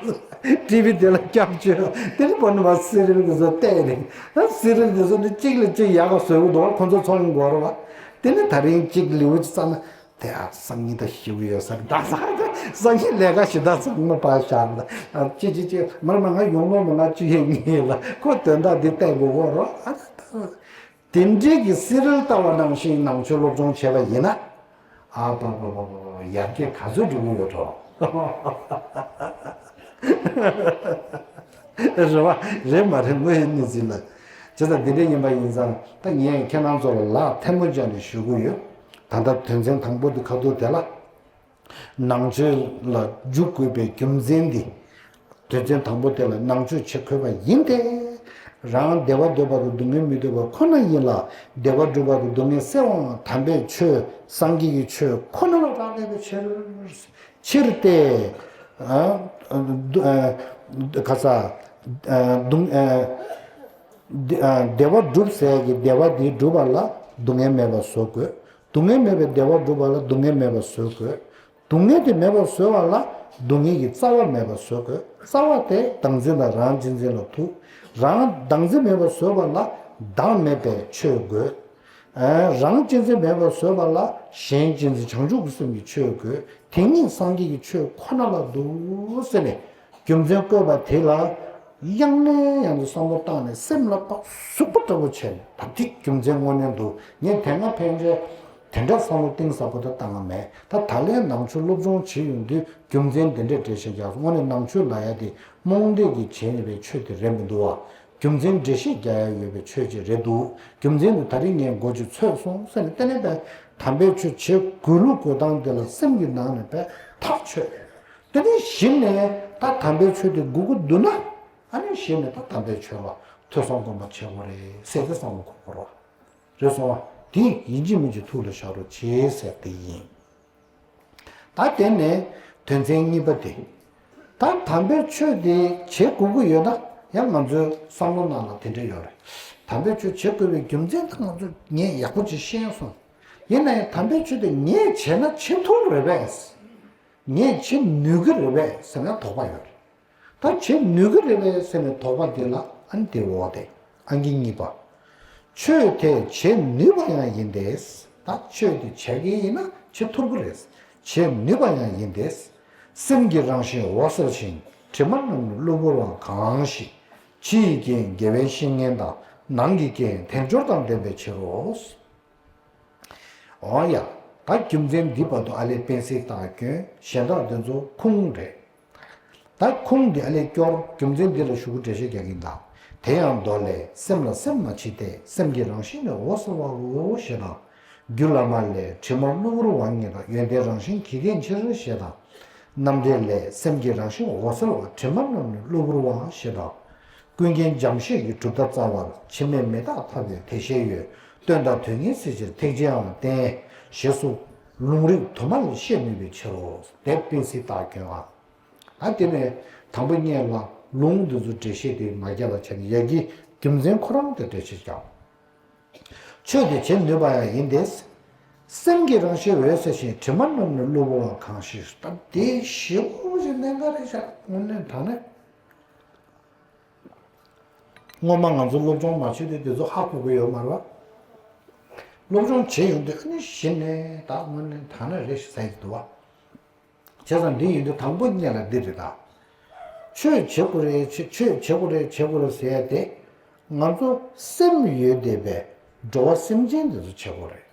ཊི་བི་དེ་ལ་སྐྱབས་བཅོལ། དེ་ནས་པ་ནི་མ་སི་རིལ་དེ་ཚོ་བལྟས་རེད། ཨ་སི་རིལ་དེ་ཚོ་ནི་གཅིག་ལ་གཅིག་ཡག་ག་བཟོས་གི་འདུག་ཁོ་ཚོ་ཚོང་དགོས་རེད་བ། དེ་ནས་ད་རིང་གཅིག་ལེའུ་གཅིག་བརྩམས་ན། དེ་ཨ་སང་ཉིན་ད་ཞུ་གི་ཡོད་ས་རེད་ད་ཟེར། སང་ཉིན་ལས་ཀ་ཞུ་ད་ཚང་མ་ཕར་བཞག་ད། ཨ་ཅི་ཅི་ཅི་མར་མ་ང་ཡོང་ལོ་མ་ང་བཅུ་ཡས་གཉིས་ལ་ཁོ་དོན་དག་འདི་བལྟས་དགོས་གོ་རོ། ཨ་ད་དེ་འདྲའི་གི་སི་རིལ་ལྟ་བ་ནང་བཞིན་ནང་ཆོས་སློབ་སྦྱོང་བྱས་པ་ཡིན་ན། ཨ་པ་པ་པ་པ་པ་ཡར་རྒྱས་ག་ཚོད་འགྲོ་གི་ཡོད་འགྲོ། རེད་བ། རེད་མ་རེད་དངོས་ཡོད་གནས་ཚུལ་ལ། བྱས་ཙང་འདི་འདྲ་ཡིན་པ་ཡིན་ཙང་ད་ངས་ཁྱེད་རང་ཚོ་ལ་ལག་ཐལ་མོ་སྦྱར་ནས་ཞུ་གི་ཡོད། ད་ལྟ་དོན་ཚན་དང་པོ་འདི་ཁ་ཐུག་དེ་ལ། ནང་ཆོས་ལ་འཇུག་དགོས་པའི་རྒྱུ་མཚན་འདི། དོན་ཚན་དང་པོ་དེ་ལ་ནང་ཆོས་བྱེད་དགོས་པ་ཡིན་ཏེ། རང་བདེ་བ་འདོད་པ་དང་སྡུག་བསྔལ་མི་འདོད་པ་ཁོ་ན་ཡིན་ལ། བདེ་བ་སྒྲུབ་པ་དང་སྡུག་བསྔལ་སེལ་བའང་དམ་པའི་ཆོས་སངས་རྒྱས་ཀྱི་ཆོས་ཁོ་ན་ལ་རག་ལས་པའི་ཕྱིར། ཕྱིར་ཏེ། ཨ། སྡུག་ཨ། ག་ས། ཨ། སྡུག་ཨ། བདེ་ཨ། བདེ་བ་སྒྲུབ་ཟེར་གྱི་བདེ་བ་འདི་སྒྲུབ་པ་ལ་སྡུག་བསྔལ་མེད་པ་བཟོ་དགོས། སྡུག་བསྔལ་མེད་པའི་བདེ་བ་སྒྲུབ་པ་ལ་སྡུག་བསྔལ་མེད་པ་བཟོ་དགོས། སྡུག་བསྔལ་དེ་མེད་པར་བཟོ་བ་ལ་སྡུག་བསྔལ་གྱི་རྩ་བ་མེད་པར་བཟོ་དགོས། རྩ་བ་དེ་བདག་འཛིན་དང་རང་གཅེས་འཛིན་ལ་ཐུག་རང་བདག་འཛིན་མེད་པར་བཟོ་བ་ལ་བདག་མེད་པའི་ཆོས་དགོས། ཨ། རང་གཅེས་འཛིན་མེད་པར་བཟོ་བ་ལ་གཞན་གཅེས་འཛིན་བྱང་ཆུབ་ཀྱི་སེམས་ཀྱི་ཆོས་དགོས། དེ་ཉིད་སངས་རྒྱས་ཀྱི་ཆོས་ཁོ་ན་ལ་འདུག་ཟེར་ནས། རྒྱུ་མཚན་བཀོད་པ་དེ་ལ་ཡང་ནས་ཡང་དུ་བསམ་བློ་བཏང་ནས་སེམས་ལ་ཕར་ཟུག་པ་འདྲ་པོ་བྱས་ནས། ད་དེ་རྒྱུ་མཚན་དངོས་གནས་འདུག་ངས་དེ་སྔ་ཕན་ཆད་དེ་འདྲ་བསམ་བློ་གཏིང་ཟབ་པོ་ད་བཏང་བ་མེད། ད་ད་ལན་ནང་ཆོས་སློབ་སྦྱོང་བྱེད་ཡོང་དུས་རྒྱུ་མཚན་འདི་འདྲ་འགྲེལ་བཤད་རྒྱག་སོང་། དངོས་གནས་ནང་ཆོས་ལབ་ཡ་དེ་རྨོངས་དད་ཀྱིས་བྱས་པའི་ཆོས་དེ་རེད་མི་འདུག་བ། རྒྱུ་མཚན་འགྲེལ་བཤད་རྒྱག་ཡ་ཡོད་པའི་ཆོས་ཅིག་རེད་འདུག་རྒྱུ་མཚན་དེ་ད་རིང་ངས་མགོ་ཅིག་ཚོས་སོང་ཟེར་ནས། དེ་ནས་ད་དམ་པའི་ཆོས་བྱེད་དགོས་ལུགས་དགོས་སྟངས་དེ་ལ་སེམས་ཀྱི་ནང་ནས་དཔེ་ཐག་ཆོད། དེ་ནས་གཞི་ནས་ད་དམ་པའི་ཆོས་དེ་དགོས་ཀྱི་འདུག་ན། ཨ་ནི་གཞི་ནས་ད་དམ་པའི་ཆོས་ལ་ཐོས་བསམ་སྒོམ་པ་བྱེད་དགོས་རེད་ཟེར་ཏེ་བསམ་བློ་འཁོར་དགོས་རེད་བ། རེད་སོང་བ། དེ་ཡིན་གཅིག་མིན་གཅིག་ཐུགས་ལ་བཞག་རོགས་བྱེད་ཟེར་དེ་ཡིན། ད་དེ་ནས་དོན་ཚན་གཉིས་པ་དེ། ད་དམ་པའི་ཆོས་དེ་བྱེད་དགོས་ཀྱི་ཡོད་ན་ཡང་ང་ཚོའི་བསམ་བློ་ནང་ལ་དེ་འདྲ་ཡོད་རེད། དམ་པའི་ཆོས་བྱེད་དགོས་པའི་རྒྱུ་མཚན་ད་ང་ཚོ་ངས་ཡག་པོ་ཅིག་ཤེས་སོང་། ཡིན་ན་ཡང་དམ་པའི་ཆོས་དེ་ངས་བྱས་ན་བྱེད་ཐུབ་རེད་པས། ངས་བྱེད་ནུས་ཀྱི་རེད་པས་ཟེར་ན་དོགས་པ་ཡོད་རེད། ད་བྱེད་ནུས་ཀྱི་རེད་པས་ཟེར་ནས་དོགས་པ་དེ་ལ་ཨ་ནི་དེ་འོག་དེ་ཨང་ཀི་གཉིས་པ། ཆོས་དེ་བྱེད་ནུས་པ་ཡང་ཡིན་ཏེ། ད་ཆོས་དེ་བྱེད་ཀྱི་ཡིན་ན་བྱེད་ཐུབ་ཀྱི་རེད། བྱེད་ནུས་པ་ཡང་ཡིན་ཏེ། སེམས་ཀྱི་རང་བཞིན་འོད་གསལ་ཞིང་། དྲི་མ་རྣམས་ནི་གློ་བུར་བ་གང་ཞིག། ཕྱི་ཡི་རྐྱེན་དགེ་བའི་བཤེས་གཉེན་དང་། ནང་གི་རྐྱེན་དལ་འབྱོར་དང་ལྡན་པའི་ཕྱིར་རོ། འོ་ཡ། ད་རྒྱུ་མཚན་འདི་བར་དུ་ཨ་ལས་སྤེན་སྲེག་བཏང་སྐྱོན་གཞན་དག་འདི་ཚོ་ཁུངས་རེད། ད་ཁུངས་འདི་ཨ་ལས་སྐྱོར་རྒྱུ་མཚན་འདི་ལ་ཞུ་གུ་འགྲེལ་བཤད་རྒྱག་གིན་གདའ། དེ་ཡང་མདོ་ལས། སེམས་ལ་སེམས་མ་མཆིས་ཏེ། སེམས་ཀྱི་རང་བཞིན་ནི་འོད་གསལ་བའོ་ཞེས་དང་། རྒྱུད་བླ་མ་ལས། དྲི་མ་གློ་བུར་བ་ཉིད་དང་། ཡོན་ཏན་རང་བཞིན་གྱིས་བརྟེན་ཕྱིར་ཞེས་དང་། རྣམ་འགྲེལ་ལས། སེམས་ཀྱི་རང་བཞིན་འོད་གསལ་བ། དྲི་མ་རྣམས་ནི་གློ་བུར་བ་ཞེས་དང་། ཀུན་མཁྱེན་འཇམ་ཤོས་ཀྱིས་གྲུབ་མཐའ་རྩ་བར། འཆི་མེད་མི་རྟག་ཐར་པའི་དེ་བཤད་ཡོད། དོན་དང་དོན་གཉིས་གཟིགས་ཕྱིར་ཐེག་ཆེན་དབང་བསྟན། ཞེས་སོགས་ལུང་རིགས་དུ་མ་ལས་བཤད་ནུས་པའི་ཕྱིར་རོ། དེ་སྤེན་སྲེག་བཏང་སྐྱོན་ཨ། ད་དེ་ནས་དང་པོ་ཉིད་ལ་ལུང་འདི་ཚོ་འགྲེལ་བཤད་དེ་མ་བརྒྱབ་པ་བྱས་ནས་ཡ་གི་རྒྱུ་མཚན་ཁོ་རང་དེ་འགྲེལ་བཤད་བརྒྱབ། ཆོས་དེ་བྱེད་ནུས་པ་ཡང་ཡིན་ཏེ། སེམས་ཀྱི་རང་བཞིན་འོད་གསལ་ཞིང་། དྲི་མ་རྣམས་ནི་གློ་བུར་བ་གང་ཞིག། ད་དེ་ཞེ་པོ་ཞིག་གནད་འགག་རེད་ཤག་དངོས་གནས་དྲང་གནས། སྔོན་མ་ང་ཚོ་སློབ་སྦྱོང་མ་བྱས་དུས་དེ་ཚོ་ཧ་གོ་གི་ཡོད་མ་རེད་བ། སློབ་སྦྱོང་བྱེད་ཡོང་དུས་ཨ་ནི་གཞི་ནས་ད་དངོས་གནས་དྲང་གནས་རེད་ཟེར་གྱི་འདུག་བ། བྱས་ཙང་འདི་ཡིན་དུས་དང་པོ་ཉིད་ལ་འདི་རེད་ད། ཆོས་བྱེད་དགོས་རེད། ཆོས་བྱེད་དགོས་རེད། བྱེད་དགོས་རེད་ཟེར་ཡ་དེ། ང་ཚོ་སེམས་ཡོད་བསྡད་པའི་འགྲོ་བ་སེམས་ཅན་དེ་ཚོ་བྱེད་དགོས་རེད།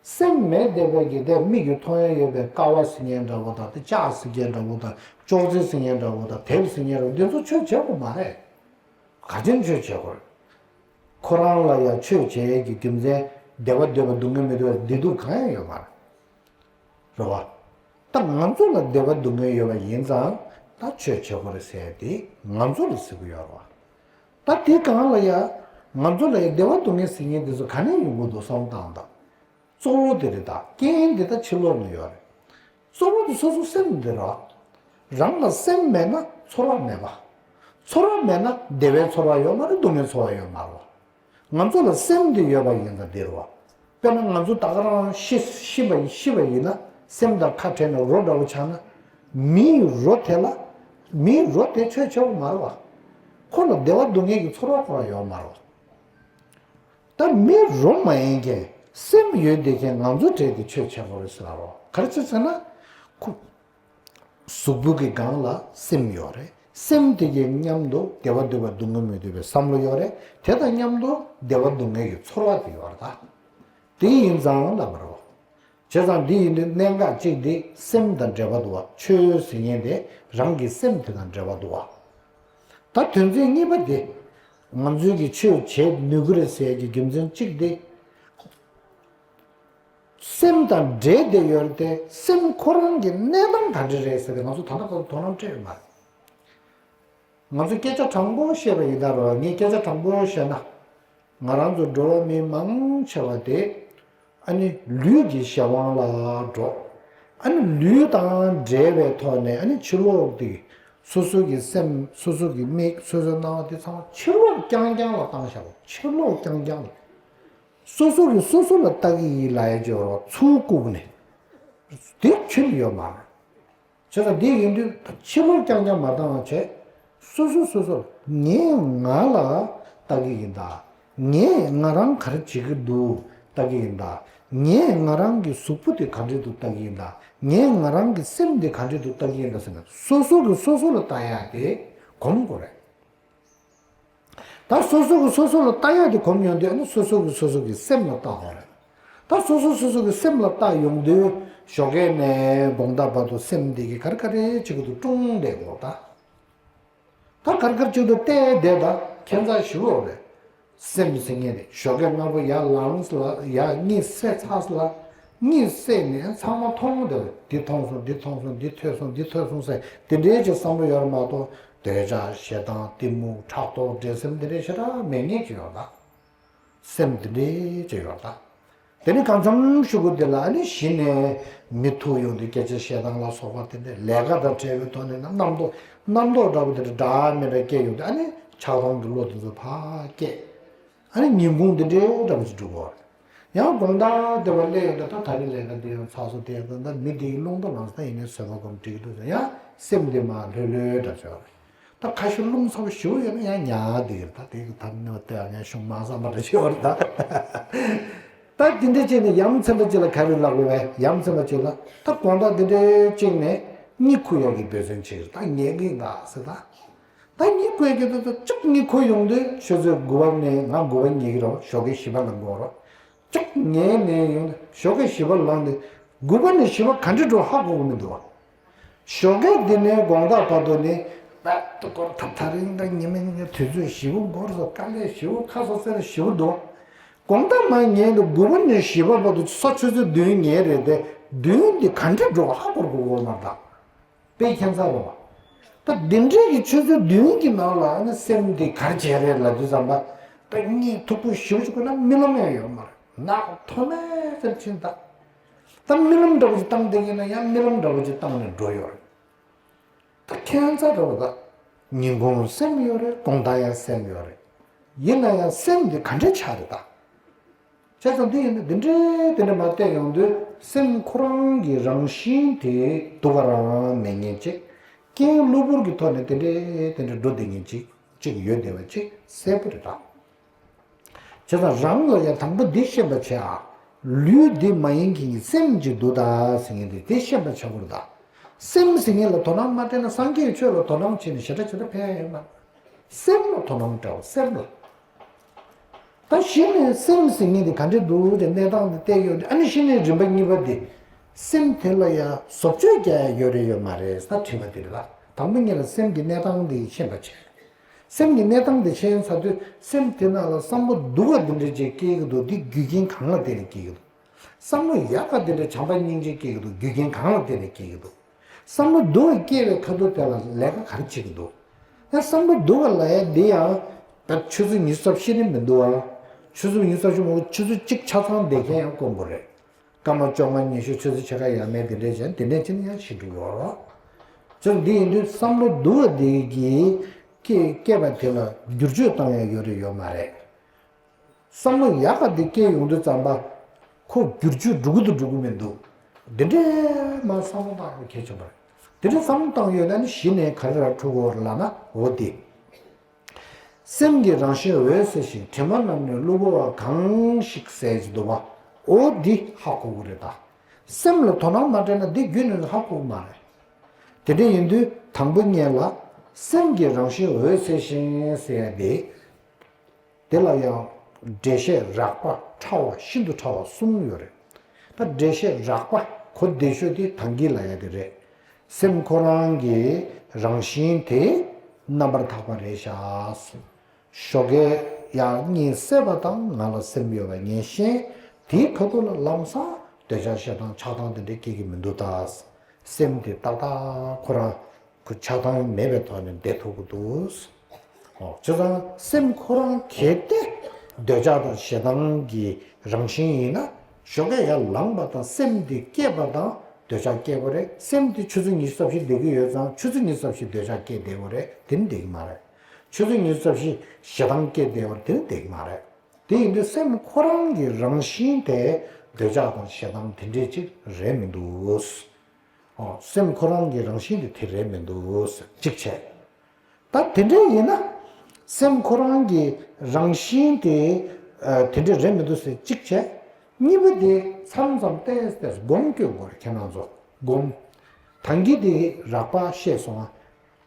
སེམས་མེད་བསྡད་པའི་གི་དེ་མིག་གིས་མཐོང་ཡ་ཡོད་པའི་ཀ་བ་ཟེར་མཁན་འདྲ་བོ་དང་དེ་ལྕགས་ཟེར་མཁན་འདྲ་བོ་དང་ཅོག་ཙེ་ཟེར་མཁན་འདྲ་བོ་དང་དེབ་ཟེར་མཁན་འདྲ་བོ་འདི་ཚོ་ཆོས་བྱེད་དགོས་མ་རེད། ག་ཅན་ཆོས་བྱེད་དགོས་རེད། ཁོ་རང་ལ་ཡང་ཆོས་བྱེད་ཡས་ཀྱི་རྒྱུ་མཚན་བདེ་བ་འདོད་པ་སྡུག་བསྔལ་མི་འདོད་པ་བདེ་སྡུག་གང་ཡང་ཡོད་མ་རེད། རེད་བ། ད་ང་ཚོ་ལ་བདེ་བ་སྡུག་བསྔལ་ཡོད་པ་ཡིན་ཙང་ད་ཆོས་བྱེད་དགོས་རེད་ཟེར་ཡ་དེ་ང་ཚོ་ལ་ཟེར་གི་ཡོད་རེད་བ། ད་དེ་གང་ལ་ཡ། ང་ཚོ་ལ་ཡ་བདེ་བ་སྡུག་བསྔལ་ཟེར་མཁན་དེ་ཚོ་ག་ནས་ཡོང་གི་འདུག་བསམ་བློ་བཏང་དང་། གཙོ་བོ་དེ་རེད་ད། རྐྱེན་འདི་ད་ཕྱི་ལོགས་ནས་ཡོད་རེད། གཙོ་བོ་དེ་སོ་སོ་སེམས་འདི་རེད་བ། རང་ལ་སེམས་མེད་ན་ཚོར་བ་མེད་པ། ཚོར་བ་མེད་ན་བདེ་བའི་ཚོར་བ་ཡོད་མ་རེད། སྡུག་བསྔལ་ཚོར་བ་ཡོད་མ་རེད་བ། ང་ཚོ་ལ་སེམས་འདི་ཡོད་པ་ཡིན་ཙང་འདི་རེད་བ། དཔེར་ན་ང་ཚོ་ད་ག་རང་ཤི་ཤི་བ་ཤི་བ་ཡིན་ན་སེམས་དང་ཁ་བྲལ་ནས་རོ་འདྲ་བོ་ཆགས་ན། མིའི་རོ་དེ་ལ། མིའི་རོ་དེ་ཆོས་ཆེ་བོ་མ་རེད་བ། ཁོ་ལ་བདེ་བ་སྡུག་བསྔལ་གྱི་ཚོར་བ་ཁོ་རང་ཡོད་མ་རེད་བ། ད་མི་རོ་མ་ཡིན་མཁན་སེམས་ཡོད་བསྡད་མཁན་ང་ཚོ་གྲས་དེ་ཆོས་ཆེ་བོ་རེད་ཟེར་བ་རེད་བ། ག་རེ་ཟེར་ཟེར་ན། ཁོ། གཟུགས་པོ་གི་སྒང་ལ་སེམས་ཡོད་རེད། སེམས་དེ་གི་མཉམ་དུ་བདེ་བ་འདོད་པ་སྡུག་བསྔལ་མི་འདོད་པའི་བསམ་བློ་ཡོད་རེད། དེ་དང་མཉམ་དུ་བདེ་བ་སྡུག་བསྔལ་གྱི་ཚོར་བ་དེ་ཡོད་རེད་ད། དེ་ཡིན་ཙང་ལབ་པ་རེད། བྱས་ཙང་འདི་ཡིན་དུས་གནད་འགག་གཅིག་དེ་སེམས་དང་འབྲེལ་བ་འདུག་བ། ཆོས་ཟེར་མཁན་དེ་རང་གི་སེམས་དེ་དང་འབྲེལ་བ་འདུག་བ། ད་དོན་ཚན་གཉིས་པ་དེ། ང་ཚོས་ཀྱི་ཆོས་བྱེད་ནུས་ཀྱི་རེད་ཟེར་ཡས་ཀྱི་རྒྱུ་མཚན་གཅིག་དེ། སེམས་དང་འབྲེལ་བསྡད་ཡོད་རེད་དེ་སེམས་ཁོ་རང་གི་གནས་སྟངས་ག་འདྲ་རེད་ཟེར་ཏེ་ང་ཚོ་ད་ལྟ་བར་དུ་དོ་སྣང་སྤྲད་ཡོད་མ་རེད། ང་ཚོ་སྐད་ཆ་དྲང་པོ་བཤད་པ་ཡིན་ད་རོ། ངས་སྐད་ཆ་དྲང་པོ་བཤད་ན། ང་རང་ཚོ་འགྲོ་བ་མི་མང་ཆེ་བ་དེ་ཨ་ནི་ལུས་ཀྱི་གཞན་དབང་ལ་འགྲོ། ཨ་ནི་ལུས་དང་འབྲེལ་བའི་ཐོག་ནས་ཨ་ནི་ཕྱི་ལོགས་དེ་སོ་སོ་གི་སེམས་སོ་སོ་གི་མིག་སོ་སོའི་རྣ་བ་དེ་ཚང་མ་ཕྱི་ལོགས་རྐྱང་རྐྱང་ལ་བཏང་བཞག་པ། ཕྱི་ལོགས་རྐྱང་རྐྱང་ལ། སོ་སོ་གིས་སོ་སོ་ལ་ལྟ་གི་ཡིན་ལབ་ཡ་ཅིག་ཡོད་རེད་བ། ཚུར་བཀུག་ནས། དེ་ཁྱོན་ནས་ཡོད་མ་རེད། བྱས་ཙང་འདི་ཡིན་དུས་ཕྱི་ལོགས་རྐྱང་རྐྱང་མ་བཏང་བ་བྱས། སོ་སོ་སོ་སོ་ངས་ང་ལ་ལྟ་གི་ཡིན་ད། ངས་ང་རང་ག་རེ་བྱེད་ཀྱི་འདུག་ལྟ་གི་ཡིན་ད། ངས་ང་རང་གི་གཟུགས་པོ་དེ་ག་འདྲས་འདུག་ལྟ་གི་ཡིན་ད། ངས་ང་རང་གི་སེམས་དེ་ག་འདྲས་འདུག་ལྟ་གི་ཡིན་ད་ཟེར་ན་སོ་སོ་གིས་སོ་སོ་ལ་ལྟ་ཡ་དེ་གོམས་དགོས་རེད། ད་སོ་སོ་གིས་སོ་སོ་ལ་ལྟ་ཡག་དེ་གོམས་ཡོང་དུས་ཨ་ནི་སོ་སོ་གིས་སོ་སོ་གི་སེམས་ལ་ལྟ་དགོས་རེད། ད་སོ་སོ་སོ་སོ་གི་སེམས་ལ་ལྟ་ཡོང་དུས་ཞོགས་ཀས་ནས་དགོང་དག་བར་དུ་སེམས་འདི་གིས་ག་རེ་ག་རེ་བྱེད་ཀྱི་འདུག་ཀྲུང་བསྡད་དགོས་ད། ད་ག་རེ་ག་རེ་བྱེད་ཀྱི་འདུག་བལྟས་བསྡད་ད་ཁྱད་མཚར་ཞེ་པོ་རེད། སེམས་ཟེར་མཁན་དེ་ཞོགས་ཀས་སྔ་པོ་ཡར་ལངས་ལ་ཡར་གཉིད་སད་ཚར་ལ། གཉིད་སད་ནས་ཚང་མ་མཐོང་སྟེ་འདི་མཐོང་སོང་འདི་མཐོང་སོང་འདི་ཐོས་སོང་འདི་ཐོས་སོང་ཟེར་དེ་འདྲའི་ཅིག་བསམ་བློ་ཡོད་རེད་མ་གཏོགས་འདོད་ཆགས་ཞེ་སྡང་གཏི་མུག་ཕྲག་དོག་འདྲེ་སེམས་འདི་འདྲའི་ཞེ་དྲག་མེད་ངེས་ཀྱི་ཡོད་ད། སེམས་འདི་འདྲའི་ཅིག་ཡོད་ད། དེ་ནི་གང་འཚམ་ཤོག་གུ་དེ་ལ་ཨ་ནི་གཞི་ནས་མི་ཐུག་ཡོང་དུས་སྐད་ཆ་བཤད་སྟངས་ལ་སོགས་པ་དེ་འདྲའི་ལས་ཀ་དང་བྲལ་བའི་ཐོག་ནས་རྣམ་རྟོག་རྣམ་རྟོག་འདྲ་པོ་དེ་འདྲ་འདྲ་མི་འདྲ་སྐྱེ་ཡོང་དུས་ཨ་ནི་ཆགས་སྡང་གི་བློ་དེ་ཚོ་ཕར་སྐྱེ། ཨ་ནི་ཉིན་གུང་དེ་འདྲའི་འདྲ་པོ་ཅིག་འགྲོ་གི་ཡོད་རེད། ཡང་དགོང་དག་དེ་བ་སླེབས་ཡོང་དུས་ད་ད་རེས་ལས་ཀ་འདི་ཡང་ཚར་སོང་། དེ་ཡང་ད་ད་མི་འདི་ཡི་རླུང་རྟ་ལངས་ས་ཡིན་ནའི་བཟོད་པ་སྒོམ་འགྲིག་འདུག་ཟེར། ཡང་སེམས་འདི་མར་ལྷོད་ལྷོད་འདྲ་བྱས་པ་རེད། ད་ཁ་ཤས་རླུང་ཚ་པོ་ཞེ་པོ་ཡོད་ན་ཡང་ཉལ་བསྡད་ཀྱི་རེད། ད་དེ་གི་ད་ནི་བ་དེ་ཡང་ཡང་གཞུང་མང་ས་མ་འདྲ་ཞིག་ཡོད་རེད་ད། ད་དེ་འདྲ་བྱས་ནས་ཡ་མཚན་པ་ཅིག་ལ་ག་རེ་ལབ་དགོས་པས། ཡ་མཚན་པ་ཅིག་ལ་ད་དགོང་དག་དེ་འདྲའི་ཅིག་ནས་གཉིད་ཁུག་ཡག་གི་འབད་བརྩོན་བྱེད་ཀྱི་རེད། ད་ཉལ་གི་འདུག་ཟེར། ད་ད་གཉིད་ཁུག་ཡག་གི་འདུག་ད་ཅིག་གཉིད་ཁུག་ཡོང་དུས་ཆུ་ཚོད་དགུ་པ་ནས། ང་དགུ་པ་ཉལ་གི་རེད། ཞོགས་ཀའི་བཞི་པ་ལ་འགོར་རོགས། ཅིག་ཉལ་ནས་ཡོང་དུས་ཞོགས་ཀའི་བཞི་པ་ལངས་ཏེ་དགུ་པ་ནས་བཞི་པ་ག་འདྲ་འགྲོ་ཧ་གོ་གི་མི་འདུག་བ། ཞོགས་ཀས་འདི་ནས་དགོང་དག་བར་དུ་ནི་རྦད་དེ་འགོར། ད་ད་རིང་ད་ཉི་མ་ཉི་མ་དུས་ཚོད་ཞེ་པོ་འགོར་སོང་། དཀའ་ལས་ཞེ་པོ་ཁག་སོང་ཟེར་ཞེ་པོ་འདུག། དགོང་དག་མར་ཉལ་དུས་དགུ་པ་ནས་བཞི་པ་བར་དུ་གཟའ་ཆུ་ཚོད་བདུན་ཉལ་རེད་དེ། བདུན་འདི་ག་འདྲ་འགྲོ་ཧ་གོ་གི་ཡོད་མ་རེད་ད། དཔེ་ཁྱད་མཚར་རེད་བ། ད་འདི་འདྲའི་གི་ཆུ་ཚོད་བདུན་གྱི་ནང་ལ་ཨ་ནི་སེམས་འདི་ག་རེ་བྱས་རེད་ལབ་དུས་ཙམ་པ། ད་གཉིད་མཐུག་པོ་ཞེ་པོ་ཅིག་ཁུག་ན་རྨི་ལམ་ཡང་ཡོད་མ་རེད། ནག་ཐོམ་མེ་ཟེར་ཕྱིན་ད། ད་རྨི་ལམ་འདྲ་པོ་ཅིག་བཏང་བསྡད་ཀྱི་ན་ཡང་རྨི་ལམ་འདྲ་པོ་ཅིག་བཏང་ནས་འགྲོ་ཡོད་རེད། ད་ཁྱད་མཚར་རེད་བ། ད་ཉིན་གུང་སེམས་ཡོད་རེད། དགོང་དག་ཡང་སེམས་ཡོད་རེད། ཡིན་ན་ཡང་སེམས་འདི་ག་འདྲ་ཆགས་རེད་ད། བྱས་ཙང་འདི་ཡིན་ན་འདི་འདྲའི་དེ་འདྲ་མར་བལྟས་ཡོང་དུས་སེམས་ཁོ་རང་གི་རང་བཞིན་དེ་སྡུག་ག་རང་མེད་མཁན་ཅིག། རྐྱེན་གློ་བུར་གྱི་ཐོག་ནས་དེ་འདྲའི་དེ་འདྲ་འགྲོ་བསྡད་མཁན་ཅིག་ཅིག་ཡོད་བསྡད་པ་ཅིག་གསལ་པོ་རེད་ད། བྱས་ཙང་རང་ལ་ཡང་དང་པོ་འདི་ཤེས་པ་བྱས་ཨ། ལུས་འདི་མ་ཡིན་མཁན་གྱི་སེམས་ཅིག་འདུག་ད་ཟེར་མཁན་དེ་དེ་ཤེས་པ་བྱ་དགོས་རེད་ད། སེམས་ཟེར་མཁན་ལ་དོ་སྣང་མ་སྤྲད་ན་སངས་རྒྱས་ཆོས་ལ་དོ་སྣང་བྱས་ནས་ཞེ་དྲག་ཞེ་དྲག་ཕན་ཡ་ཡོད་མ་རེད། སེམས་ལ་དོ་སྣང་སྤྲད་པ། སེམས་ལ། ད་གཞི་ནས་སེམས་ཟེར་མཁན་དེ་ག་འདྲས་འདུག་དེ་གནས་སྟངས་དེ་བལྟས་ཡོང་དུས། ཨ་ནི་གཞི་ནས་རིམ་པ་གཉིས་པ་དེ། སེམས་དེ་ལ་ཡང་བཟོ་བཅོས་རྒྱག་ཡ་ཡོད་རེད་ཡོད་མ་རེད་ཟེར་དྲིས་པ་དེ་རེད་ལ། དང་པོ་ཉིད་ལ་སེམས་ཀྱི་གནས་སྟངས་དེ་ཤེས་པ་བྱས། སེམས་ཀྱི་གནས་སྟངས་དེ་ཤེས་ཚར་དུས་སེམས་དེ་ནང་ལ་བསམ་བློ་སྡུག་པ་འདི་འདྲ་ཅིག་སྐྱེ་གི་འདུག། འདི་རྒྱུ་རྐྱེན་གང་ལ་བརྟེན་ནས་སྐྱེ་གི་འདུག། བསམ་བློ་ཡག་པ་དེ་འདྲ་བྱམས་པ་སྙིང་རྗེ་སྐྱེ་གི་འདུག། རྒྱུ་རྐྱེན་གང་ལ་བརྟེན་ནས་སྐྱེ་གི་འདུག། བསམ་བློ་སྡུག་པ་སྐྱེ་བའི་ཁ་ཐུག་དེ་ལ་ལས་ཀ་ག་རེ་བྱེད་ཀྱི་འདུག། ཡང་བསམ་བློ་སྡུག་པ་ལབ་ཡ་འདི་ཡང་ད་ཆུ་ཚོད་ཉི་ཤུ་རྩ་བཞི་ནི་མི་འདུག་ཨ། ཆུ་ཚོད་ཉི་ཤུ་རྩ་བཞི་མ་གཏོགས་ཆུ་ཚོད་གཅིག་ཆ་ཚང་བསྡད་མཁན་ཡང་དཀོན་པོ་རེད། སྐར་མ་བཅོ་ལྔ་ཉི་ཤུ་ཆུ་ཚོད་ཕྱེད་ཀ་ཡས་མས་དེ་འདྲས་བྱས་ན་དེ་འདྲས་བྱས་ན་ཡང་ཞེ་དྲག་ཡོད་རེད། ཚུལ་འདི་ཡིན་དུས་བསམ་བློ་སྡུག་པ་འདི་གིས་སྐྱེ་སྐྱེས་པ་དེ་ལ་བསྒྱུར་བཅོས་བཏང་ཡ་ཡོད་རེད་ཡོད་མ་རེད། བསམ་བློ་ཡག་ག་དེ་སྐྱེས་ཡོང་དུས་ཙམ་པ། ཁོ་བསྒྱུར་བཅོས་འགྲོ་གི་འདུག་འགྲོ་གི་མི་འདུག། འདི་འདྲའི་མར་བསམ་བློ་བཏང་དགོས་གལ་ཆེན་པོ་རེད། འདི་འདྲའི་བསམ་བློ་བཏང་ཡོད་ན་ནི་གཞི་ནས་ག་རེ་ར་འཁྲུལ་དགོས་ལབ་ན། འོ་དེ། སེམས་ཀྱི་རང་བཞིན་འོད་གསལ་ཞིང་། དྲི་མ་རྣམས་ནི་གློ་བུར་བ། གང་ཞིག་གསལ་བྱེད་འདུ་བ། འོ་འདི་ཧ་གོ་དགོས་རེད་ད། སེམས་ལ་དོ་སྣང་མ་སྤྲད་ན་འདི་རྒྱུན་ནས་ཧ་གོ་གི་མ་རེད། དེ་འདྲ་ཡིན་དུས་དང་པོ་ཉིད་ལ་སེམས་ཀྱི་རང་བཞིན་འོད་གསལ་ཞིང་ཟེར་ཡ་དེ། དེ་ལ་ཡང་འགྲེལ་བཤད་རགས་པ་ཕྲ་བ་ཤིན་ཏུ་ཕྲ་བ་གསུམ་ཡོད་རེད། ད་འགྲེལ་བཤད་རགས་པ་གོ་བདེ་ཤོས་དེ་ད་གིན་ལབ་ཡ་དེ་རེད། སེམས་ཁོ་རང་གི་རང་བཞིན་དེ་རྣམ་པར་དག་པ་རེད་ཤག། ཞོགས་ཀས་ཡར་གཉིད་སད་པ་དང་ང་ལ་སེམས་ཡོད་པ་ངས་ཤེས། དེའི་ཁ་ཐུག་ལ་ལམ་སང་འདོད་ཆགས་ཞེ་སྡང་ཆགས་སྡང་དེ་འདྲ་སྐྱེ་གི་མི་འདུག་ད། སེམས་དེ་ཏག་ཏག་ཁོ་རང་ཁོ་ཆགས་སྡང་མེད་པའི་ཐོག་ནས་བསྡད་ཐུབ་ཀྱི་འདུག། ཨོ། བྱས་ཙང་སེམས་ཁོ་རང་གལ་ཏེ་འདོད་ཆགས་དང་ཞེ་སྡང་གི་རང་བཞིན་ཡིན་ན། ཞོགས་ཀས་ཡར་ལངས་པ་དང་སེམས་དེ་སྐྱེས་པ་དང་འདོད་ཆགས་སྐྱེ་དགོས་རེད། སེམས་དེ་ཆུ་ཚོད་ཉི་ཤུ་རྩ་བཞི་བསྡད་ཀྱི་ཡོད་ཙང་ཆུ་ཚོད་ཉི་ཤུ་རྩ་བཞི་འདོད་ཆགས་སྐྱེ་བསྡད་དགོས་རེད། དེ་ནི་བསྡད་ཀྱི་མ་རེད། ཆུ་ཚོད་ཉི་ཤུ་རྩ་བཞི་ཞེ་སྡང་སྐྱེ་བསྡད་དགོས་རེད། དེ་ནི་བསྡད་ཀྱི་མ་རེད། དེ་ཡིན་དུས་སེམས་ཁོ་རང་གི་རང་བཞིན་དེ་འདོད་ཆགས་དང་ཞེ་སྡང་དེ་འདྲས་ཅིག་རེད་མི་འདུག། ཨོ། སེམས་ཁོ་རང་གི་རང་བཞིན་དེ་དེ་རེད་མི་འདུག་ཟེར་གཅིག་བྱས། ད་དེ་འདྲ་ཡིན་ན། སེམས་ཁོ་རང་གི་རང་བཞིན་དེ་ཨ་དེ་འདྲ་རེད་མི་འདུག་ཟེར་གཅིག་བྱས། གཉིས་པ་དེ་མཚམས་མཚམས་ཏོག་ཙམ་སྒོམ་སྐྱོན་དགོས་རེད་ཁྱེད་རང་ཚོ་སྒོམ། ད་གིན་དེ་རགས་པ་བཤད་སོང་ང་།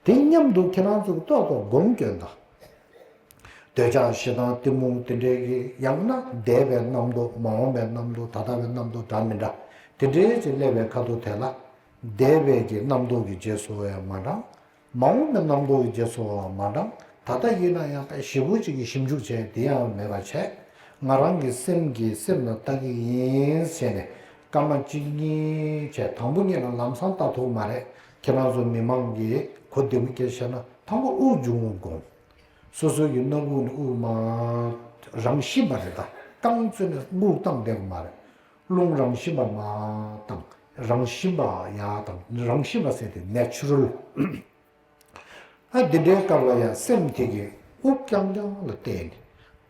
དེ་མཉམ་དུ་ཁྱེད་རང་ཚོ་གི་ཏོག་ཏོག་སྒོམ་སྐྱོན་དང་། འདོད་ཆགས་ཞེ་སྡང་གཏི་མུག་དེ་འདྲའི་གི་ཡང་ན་འདས་པའི་རྣམ་རྟོག་མ་འོངས་པའི་རྣམ་རྟོག་ད་ལྟ་བའི་རྣམ་རྟོག་འདྲ་མི་འདྲ་དེ་འདྲའི་ཅིག་སླེབས་པའི་ཁ་ཐུག་དེ་ལ། འདས་པའི་གི་རྣམ་རྟོག་གི་རྗེས་སུ་ཡང་མ་འབྲང་། མ་འོངས་པའི་རྣམ་རྟོག་གི་རྗེས་སུ་ཡང་མ་འབྲང་། ད་ལྟ་ཡིན་ན་ཡང་དཔེ་ཞེ་པོ་ཅིག་གི་ཞིབ་འཇུག་བྱས་དེ་ཡང་མེད་པ་བྱས། ང་རང་གི་སེམས་ཀྱིས་སེམས་ལ་ལྟ་གི་ཡིན་ཟེར་ནས་སྐར་མ་གཅིག་གཉིས་བྱས། དང་པོ་ཉིད་ལ་ལམ་སང་ལྟ་ཐུབ་མ་རེད། ཁྱེད་རང་ཚོ་མི་མང་གིས་གོ་བདེ་པོ་སྐད་ཆ་བཤད་ན་དང་པོ་དབུགས་འབྱུང་བ་སྒོམ། སོ་སོ་ཡི་སྣ་ཁུག་ནས་དབུགས་མར་རང་ཤི་བ་རེད་ད། རྐང་བཙུགས་ནས་དབུགས་བཏང་བསྡད་པ་མ་རེད། རླུང་རང་བཞིན་པ་མ་དང་རང་བཞིན་པ་ཡ་དང་རང་བཞིན་པ་ཟེར་ཏེ་ནེ་ཅུ་རལ། ཨ་འདི་འདྲའི་སྐབས་ལ་ཡང་སེམས་དེ་གིས་དབུགས་རྐྱང་རྐྱང་ལ་བལྟས་ནས་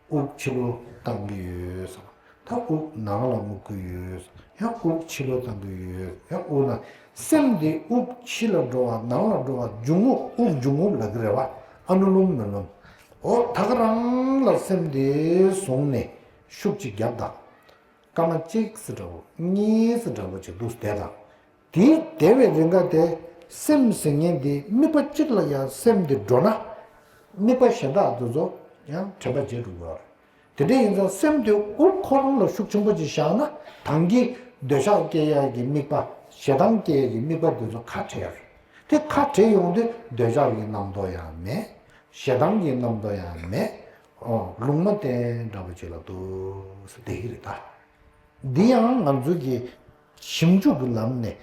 དབུགས་ཕྱི་ལོགས་བཏང་གི་ཡོད་ཟེར། ད་དབུགས་ནང་ལ་མངག་གི་ཡོད་ཟེར། ཡང་དབུགས་ཕྱི་ལོགས་བཏང་གི་ཡོད་ཟེར། ཡང་དབུགས་ནང་། སེམས་དེ་དབུགས་ཕྱི་ལ་འགྲོ་བ་ནང་ལ་འགྲོ་བ་འབྱུང་རྔུབ། དབུགས་འབྱུང་རྔུབ་ལབ་ཀྱི་རེད་བ། ཨ་ནུ་ལུམ་ན་ལུམ། འོ་ད་ག་རང་ལ་སེམས་དེ་བཟུང་ནས་ཤུགས་ཅིག་བརྒྱབ་དང་། སྐར་མ་གཅིག་ཙམ་འདྲ་བོ་གཉིས་ཙམ་འདྲ་བོ་ཅིག་འདུག་བསྡད་དང་། དེའི་བསྡད་པའི་རིང་ག་དེ་སེམས་ཟེར་མཁན་དེ་དམིགས་པ་གཅིག་ལ་ཡང་སེམས་དེ་འགྲོ་ན། དམིགས་པ་གཞན་དག་དེ་ཚོ་ཡང་དྲན་པ་བརྗེད་འགྲོ་གི་རེད། དེ་འདྲ་ཡིན་ཙང་སེམས་དེ་དབུགས་ཁོ་རང་ལ་ཤུགས་ཆེན་པོ་ཅིག་བཞག་ན་ད་གིན་འདོད་ཆགས་སྐྱེ་ཡག་གི་དམིགས་པ། ཞེ་སྡང་སྐྱེ་ཡག་གི་དམིགས་པ་དེ་ཚོ་ཁ་བྲལ་ཡག་རེད། དེ་ཁ་བྲལ་ཡོང་དུས་འདོད་ཆགས་ཀྱི་རྣམ་རྟོག་ཡང་མེད། ཞེ་སྡང་གི་རྣམ་རྟོག་ཡང་མེད། ཨོ་ལུང་མ་བསྟན་འདྲ་པོ་ཅིག་ལ་འདུག་སེ་བསྡད་ཀྱི་རེད་ད། འདི་ཡང་ང་ཚོ་གི་ཞིབ་འཇུག་གི་ལམ་ནས་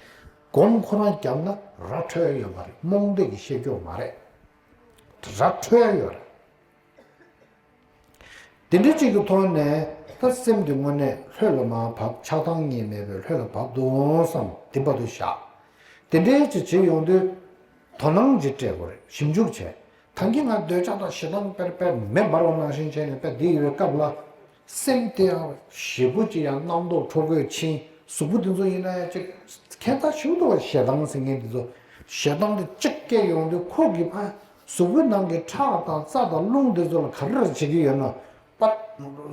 སྒོམ་ཁོ་རང་བརྒྱབ་ན་ར་འཕྲོད་ཡོད་མ་རེད། རྨོངས་དད་ཀྱིས་བཤད་རྒྱུ་མ་རེད། ར་འཕྲོད་ཡ་ཡོད་རེད། དེ་འདྲ་ཅིག་གི་ཐོག་ནས་ད་སེམས་དེ་དངོས་གནས་ལྷོད་ལ་མར་བབས། ཆགས་སྡང་གཉིས་མེད་པའི་ལྷོད་ལ་བབས་འདུག་བསམ། དེ་བར་དུ་བཞག་དེ་འདྲའི་ཅིག་བྱེད་ཡོང་དུས་དོ་སྣང་ཅིག་སྤྲད་དགོས་རེད། ཞིབ་འཇུག་བྱས། ད་གིན་ང་འདོད་ཆགས་དང་ཞེ་སྡང་དཔེར་དཔེར་མེ་འབར་བ་ནང་བཞིན་བྱས་ནས་དཔེ་འདི་ཡོད་སྐབས་ལ། སེམས་དེ་ཡང་ཞེ་པོ་ཅིག་ཡང་རྣམ་རྟོག་འཕྲོ་རྒོད་ཕྱིན། གཟུགས་པོ་དེ་ཚོ་ཡིན་ན་ཡང་ཅིག་ཁྱད་མཚར་ཞིག་འདུག་བ། ཞེ་སྡང་ཟེར་མཁན་དེ་ཚོ། ཞེ་སྡང་དེ་གཅིག་སྐྱེས་ཡོང་དུས་ཁོ་གི་ཕ་གཟུགས་པོའི་ནང་གི་ཁྲག་དང་རྩ་དང་རླུང་དེ་ཚོ་ལ་ག་རེ་རེ་བྱེད་ཀྱི་ཡོད་ན། པ།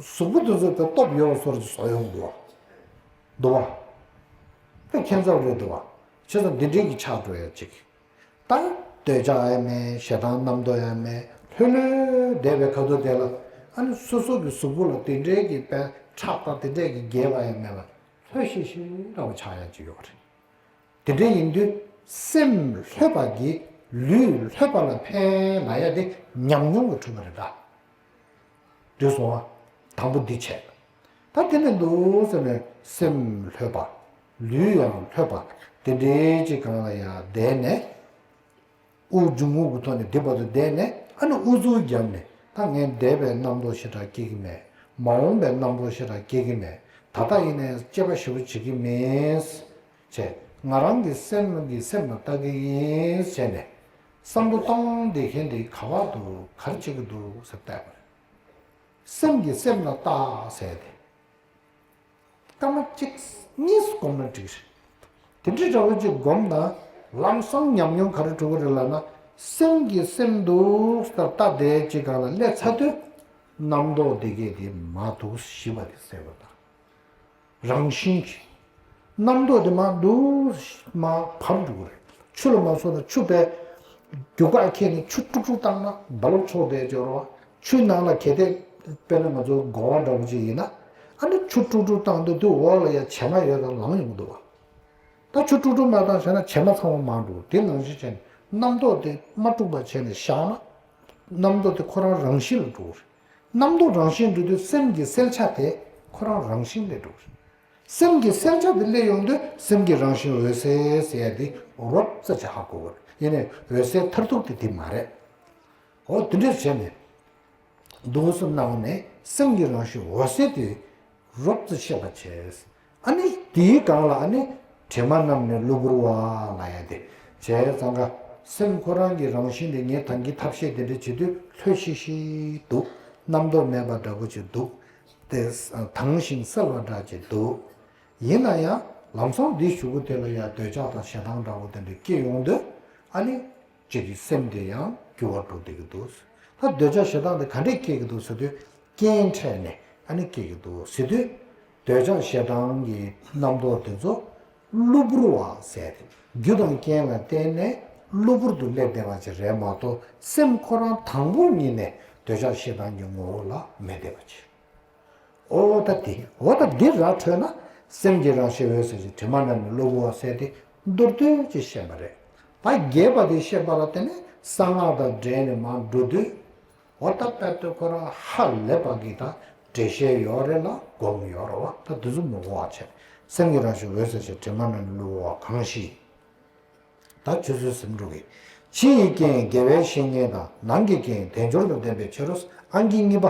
གཟུགས་པོ་དེ་ཚོ་དཔེ་སྟོབས་ཡོད་པ་བཟོ་འདྲ་ཅིག་བཟོ་ཡོང་གི་འདུག་བ། འདུག་བ། དཔེ་ཁྱད་མཚར་རེད་འདུག་བ། བྱས་ཙང་འདི་འདྲའི་གི་ཆགས་འགྲོ་ཡ་ཅིག་ད་འདོད་ཆགས་ཡང་མེད། ཞེ་སྡང་རྣམ་རྟོག་ཡང་མེད། ལྷོད་ལྷོད་བསྡད་པའི་ཁ་ཐུག་དེ་ལ། ཨ་ནི་སོ་སོ་གི་གཟུགས་པོ་ལ་དེ་འདྲའི་གི་དཔེ་ཁྲག་དང་དེ་འདྲའི་གི་རྒྱས་པ་ཡང་མེད་པ། ལྷོད་ཤིག་ཤིག་འདྲ་བོ་ཆགས་ཡ་ཅིག་ཡོད་རེད། དེ་འདྲ་ཡིན་དུས་སེམས་ལྷོད་པ་གིས་ལུས་ལྷོད་པ་ལ་ཕན་ལབ་ཡ་དེ་ཉམས་མྱོང་གིས་གྲུབ་པ་རེད་ད། འདོད་སོང་བ། དང་པོ་འདི་བྱས། ད་དེ་ནས་འདུག་ཟེར་ནས་སེམས་ལྷོད་པ། ལུས་ཡང་ལྷོད་པ། དེ་འདྲའི་ཅིག་སྒང་ལ་ཡང་བསྡད་ནས། དབུགས་འབྱུང་རྔུབ་ཀྱི་ཐོག་ནས་འདི་བར་དུ་བསྡད་ནས། ཨ་ནི་དབུ་ཚུགས་བརྒྱབ་ནས། ད་ངས་འདས་པའི་རྣམ་རྟོག་ཞེ་དྲག་སྐྱེ་གི་མེད། མ་འོངས་པའི་རྣམ་རྟོག་ཞེ་དྲག་སྐྱེ་གི་མེད། ད་ལྟ་ཡིན་ནའི་དཔྱད་པ་ཞིབ་པོ་བྱེད་ཀྱི་མིན། བྱས། ང་རང་གི་སེམས་ཀྱི་སེམས་ལ་ལྟ་གི་ཡིན་བྱས་ནས། བསམ་བློ་གཏོང་བསྡད་མཁན་དེ་ག་བར་འདུག་ག་རེ་བྱེད་ཀྱི་འདུག་ཟེར་བལྟས་པ་རེད། སེམས་ཀྱི་སེམས་ལ་ལྟ་ཟེར་ཏེ། སྐར་མ་གཅིག་གཉིས་སྒོམ་ན་འགྲིག་རེད། དེ་འདྲའི་འདྲ་བོ་ཅིག་སྒོམ་དང་། ལམ་སང་ཉམས་མྱོང་ག་རེ་འགྲོ་གི་རེད་ལབ་ན། སེམས་ཀྱི་སེམས་འདུག་ལྟ་བསྡད་ཅིག་སྒང་ལ་སླེབས་ཚར་དུས། རྣམ་རྟོག་འདི་གས་དེ་མ་འདུག་ཞི་བ་དེ་གསལ་པོ་དང་། རང་བཞིན་གྱིས། རྣམ་རྟོག་དེ་མར་འདུག་མར་བབས་འགྲོ་གི་རེད། ཆུ་ལ་མ་སོང་ན་ཆུ་དཔེ་རྒྱུག་ཁ་ཁྱེར་ནས་ཆུ་དཀྲུག་དཀྲུག་བཏང་ན་རྦ་རླབས་འཕྱོ་བསྡད་ཀྱི་ཡོད་རེད་བ། ཆུའི་ནང་ལ་གལ་ཏེ་དཔེར་ན་ང་ཚོ་སྒོ་བ་འདྲ་པོ་ཅིག་ཡིན་ན། ཨ་ནི་ཆུ་དཀྲུག་དཀྲུག་བཏང་དུས་དེ་འོག་ལ་ཡ་བྱེ་མ་ཡོད་ཙང་ལངས་ཡོང་གི་འདུག་བ། ད་ཆུ་དཀྲུག་དཀྲུག་མ་བཏང་བྱས་ན་བྱེ་མ་ཚང་མ་མར་འགྲོ། དེ་ནང་བཞིན་བྱས་ནས་རྣམ་རྟོག་དེ་མ་དཀྲུག་པ་བྱས་ནས་བཞག་ན། རྣམ་རྟོག་དེ་ཁོ་རང་རང་བཞིན་ལ་འགྲོ་གི་རེད། རྣམ་རྟོག་རང་བཞིན་འགྲོ་དུས་སེམས་ཀྱི་གསལ་ཆ་དེ་ཁོ་རང་རང་བཞིན་ལས་འགྲོ་གི་རེད། སེམས་ཀྱི་གསལ་ཆ་དེ་སླེབས་ཡོང་དུས་སེམས་ཀྱི་རང་བཞིན་འོད་གསལ་ཟེར་ཡ་དེ་རོབ་ཙམ་ཅིག་ཧ་གོ་གི་རེད། ཡིན་ནའི་འོད་གསལ་མཐར་ཐུག་དེ་དེ་མ་རེད། འོ་དེ་འདྲ་བྱས་ནས། འདུག་སེ་གནང་ནས་སེམས་ཀྱི་རང་བཞིན་འོད་གསལ་དེ་རོབ་ཙམ་ཤེས་པ་བྱས། ཨ་ནི་དེའི་སྒང་ལ་ཨ་ནི་དྲི་མ་རྣམས་ནི་གློ་བུར་བ་ལབ་ཡ་དེ་བྱས་ཙང་ཀ། སེམས་ཁོ་རང་གི་རང་བཞིན་དེ་ངས་ད་གིན་ཐབས་ཤེས་དེ་འདྲ་བྱེད་དུས་ལྷོད་ཤིག་ཤིག་འདུག་རྣམ་རྟོག་མེད་པ་འདྲ་པོ་ཅིག་འདུག་དེ་དྭངས་ཤིང་གསལ་བ་འདྲ་ཅིག་འདུག་ཡིན་ན་ཡང་ལམ་སང་འདིའི་གཞུག་གུ་དེ་ལ་ཡང་འདོད་ཆགས་དང་ཞེ་སྡང་འདྲ་པོ་དེ་འདྲ་སྐྱེ་ཡོང་དུས། ཨ་ནི། ཅིག་གི་སེམས་དེ་ཡང་འགྱུར་བ་འགྲོ་བསྡད་ཀྱི་འདུག་ད་འདོད་ཆགས་ཞེ་སྡང་དེ་ག་འདྲས་སྐྱེ་གི་འདུག་ཟེར་དུས། རྐྱེན་འཕྲད་ནས་ཨ་ནི་སྐྱེ་གི་འདུག་ཟེར་དུས། འདོད་ཆགས་ཞེ་སྡང་གི་རྣམ་རྟོག་དེ་ཚོ་གློ་བུར་བ་ཟེར་ཏེ། རྒྱུ་དང་རྐྱེན་ལ་བརྟེན་ནས་གློ་བུར་དུ་སླེབས་བསྡད་པ་ཅིག་རེད་མ་གཏོགས། སེམས་ཁོ་རང་དང་པོ་ཉིད་ནས་འདོད་ཆགས་ཞེ་སྡང་གི་ངོ་བོ་ལ་མེད་བསྡད་པ་ཅིག་འོ་ད་དེ། འོ་ད་འདི་ར་འཕྲོད་ན་སེམས་ཀྱི་རང་བཞིན་འོད་གསལ་ཞིང་དྲི་མ་རྣམས་ནི་གློ་བུར་བ་ཟེར་ཏེ་མདོར་བསྡུས་ཀྱིས་བཤད་པ་རེད། ད་རྒྱས་པ་དེ་བཤད་པ་ལ་བརྟེན་ནས་གསང་སྔགས་དང་འབྲེལ་ནས་མར་འགྲོ་དུས། འོ་ད་དཔེ་དེ་ཁོ་རང་ཧ་ལས་པ་གི་ད་འགྲེལ་བཤད་ཡོད་རེད་ལ་སྒོམ་ཡོད་རེད་བ། ད་དེ་ཚོ་མི་གོ་བ་བྱས། སེམས་ཀྱི་རང་བཞིན་འོད་གསལ་ཞིང་དྲི་མ་རྣམས་ནི་གློ་བུར་བ་གང་ཞིག་ད་ཆུ་ཚོད་ཟིན་འགྲོ་གི། ཕྱི་ཡི་རྐྱེན་དགེ་བའི་བཤེས་གཉེན་དང་། ནང་གི་རྐྱེན་དལ་འབྱོར་དང་ལྡན་པའི་ཕྱིར་རོ། ཨང་ཀི་གཉིས་པ།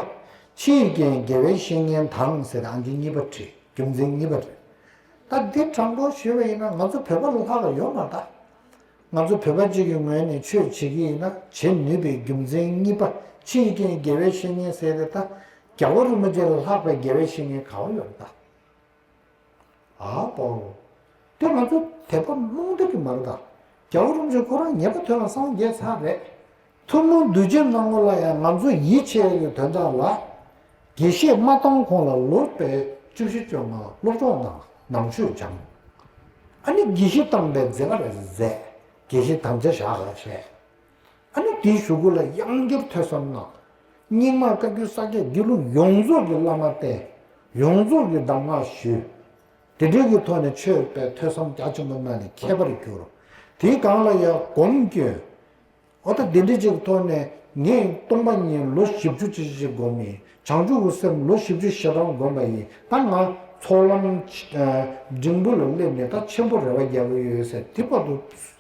ཕྱི་ཡི་རྐྱེན་དགེ་བའི་བཤེས་གཉེན་དང་ཟེར་ཏེ་ཨང་ཀི་གཉིས་པ་བྲིས། རྒྱུ་མཚན་གཉིས་པ་བྲིས། ད་འདི་དྲང་པོ་ཞུས་པ་ཡིན་ན་ང་ཚོ་བོད་པ་ལ་ལྷག་ག་ཡོད་མ་རེད་ད། ང་ཚོ་བོད་པ་གཅིག་གི་ངོས་ནས་ཆོས་བྱེད་ཀྱི་ཡིན་ན་བྱེད་ནུས་པའི་རྒྱུ་མཚན་གཉིས་པ། ཕྱི་ཡི་རྐྱེན་དགེ་བའི་བཤེས་གཉེན་ཟེར་ཏེ་ད། རྒྱལ་བ་རིན་པོ་ཆེ་ལ་ལྷག་པའི་དགེ་བའི་བཤེས་གཉེན་ག་བ་ཡོད་རེད་ད། ཨ་པོ། དེ་ང་ཚོ་དད་པ་རྨོངས་བསྡད་ཀྱི་མ་རེད་ད། རྒྱལ་བ་རིན་པོ་ཆེ་ཁོ་རང་ཉེས་པ་དོན་ལ་སངས་རྒྱས་ཚར་རེད། ཐུན་མོང་གདུལ་བྱའི་སྣང་ངོ་ལ་ཡང་ང་ཚོ་ཡིད་ཆེས་ཡོད་དོན་དག་ལ། དགེ་བཤེས་མ་བཏང་གོང་ལ་ལོ་པའི་བཅུ་བཞི་བཅོ་ལྔ་སློབ་སྦྱོང་གནང་། ནང་ཆོས་སྦྱངས། ཨ་ནི་དགེ་བཤེས་བཏང་པའི་མཛད་པ་རེད་མཛད། དགེ་བཤེས་དམ་བཅའ་བཞག་རེད་བྱས། ཨ་ནི་དེའི་གཞུག་གུ་ལ་ཡང་བསྐྱར་ཐོས་བསམ་གནང་། རྙིང་མ་བཀའ་བརྒྱུད་ས་སྐྱ་དགེ་ལུགས་ཡོངས་རྫོགས་ཀྱི་བླ་མ་བསྟེན། ཡོངས་རྫོགས་ཀྱི་གདམས་ངག་ཞུས། དེ་འདྲའི་གི་ཐོག་ནས་ཆོས་པའི་ཐོས་བསམ་རྒྱ་ཆེན་པོ་གནང་ནས་མཁས་པར་གྱུར། དེའི་སྒང་ལ་ཡང་སྒོམ་སྐྱོན། འོ་ད་དེ་འདྲའི་ཅིག་ཐོག་ནས་ངས་སྟོང་པ་ཉིད་ལོ་བཞི་བཅུ་ཅིག་ཅིག་སྒོམ་ཡིན། བྱང་ཆུབ་ཀྱི་སེམས་ལོ་བཞི་བཅུ་ཞེ་གྲངས་སྒོམ་པ་ཡིན། ད་ང་ཚོགས་ལམ་འབྲིང་པོ་ལ་སླེབས་ནས་ད་ཆེན་པོ་རེ་བ་རྒྱག་གི་ཡོད་ཟེར་དེ་བར་དུ་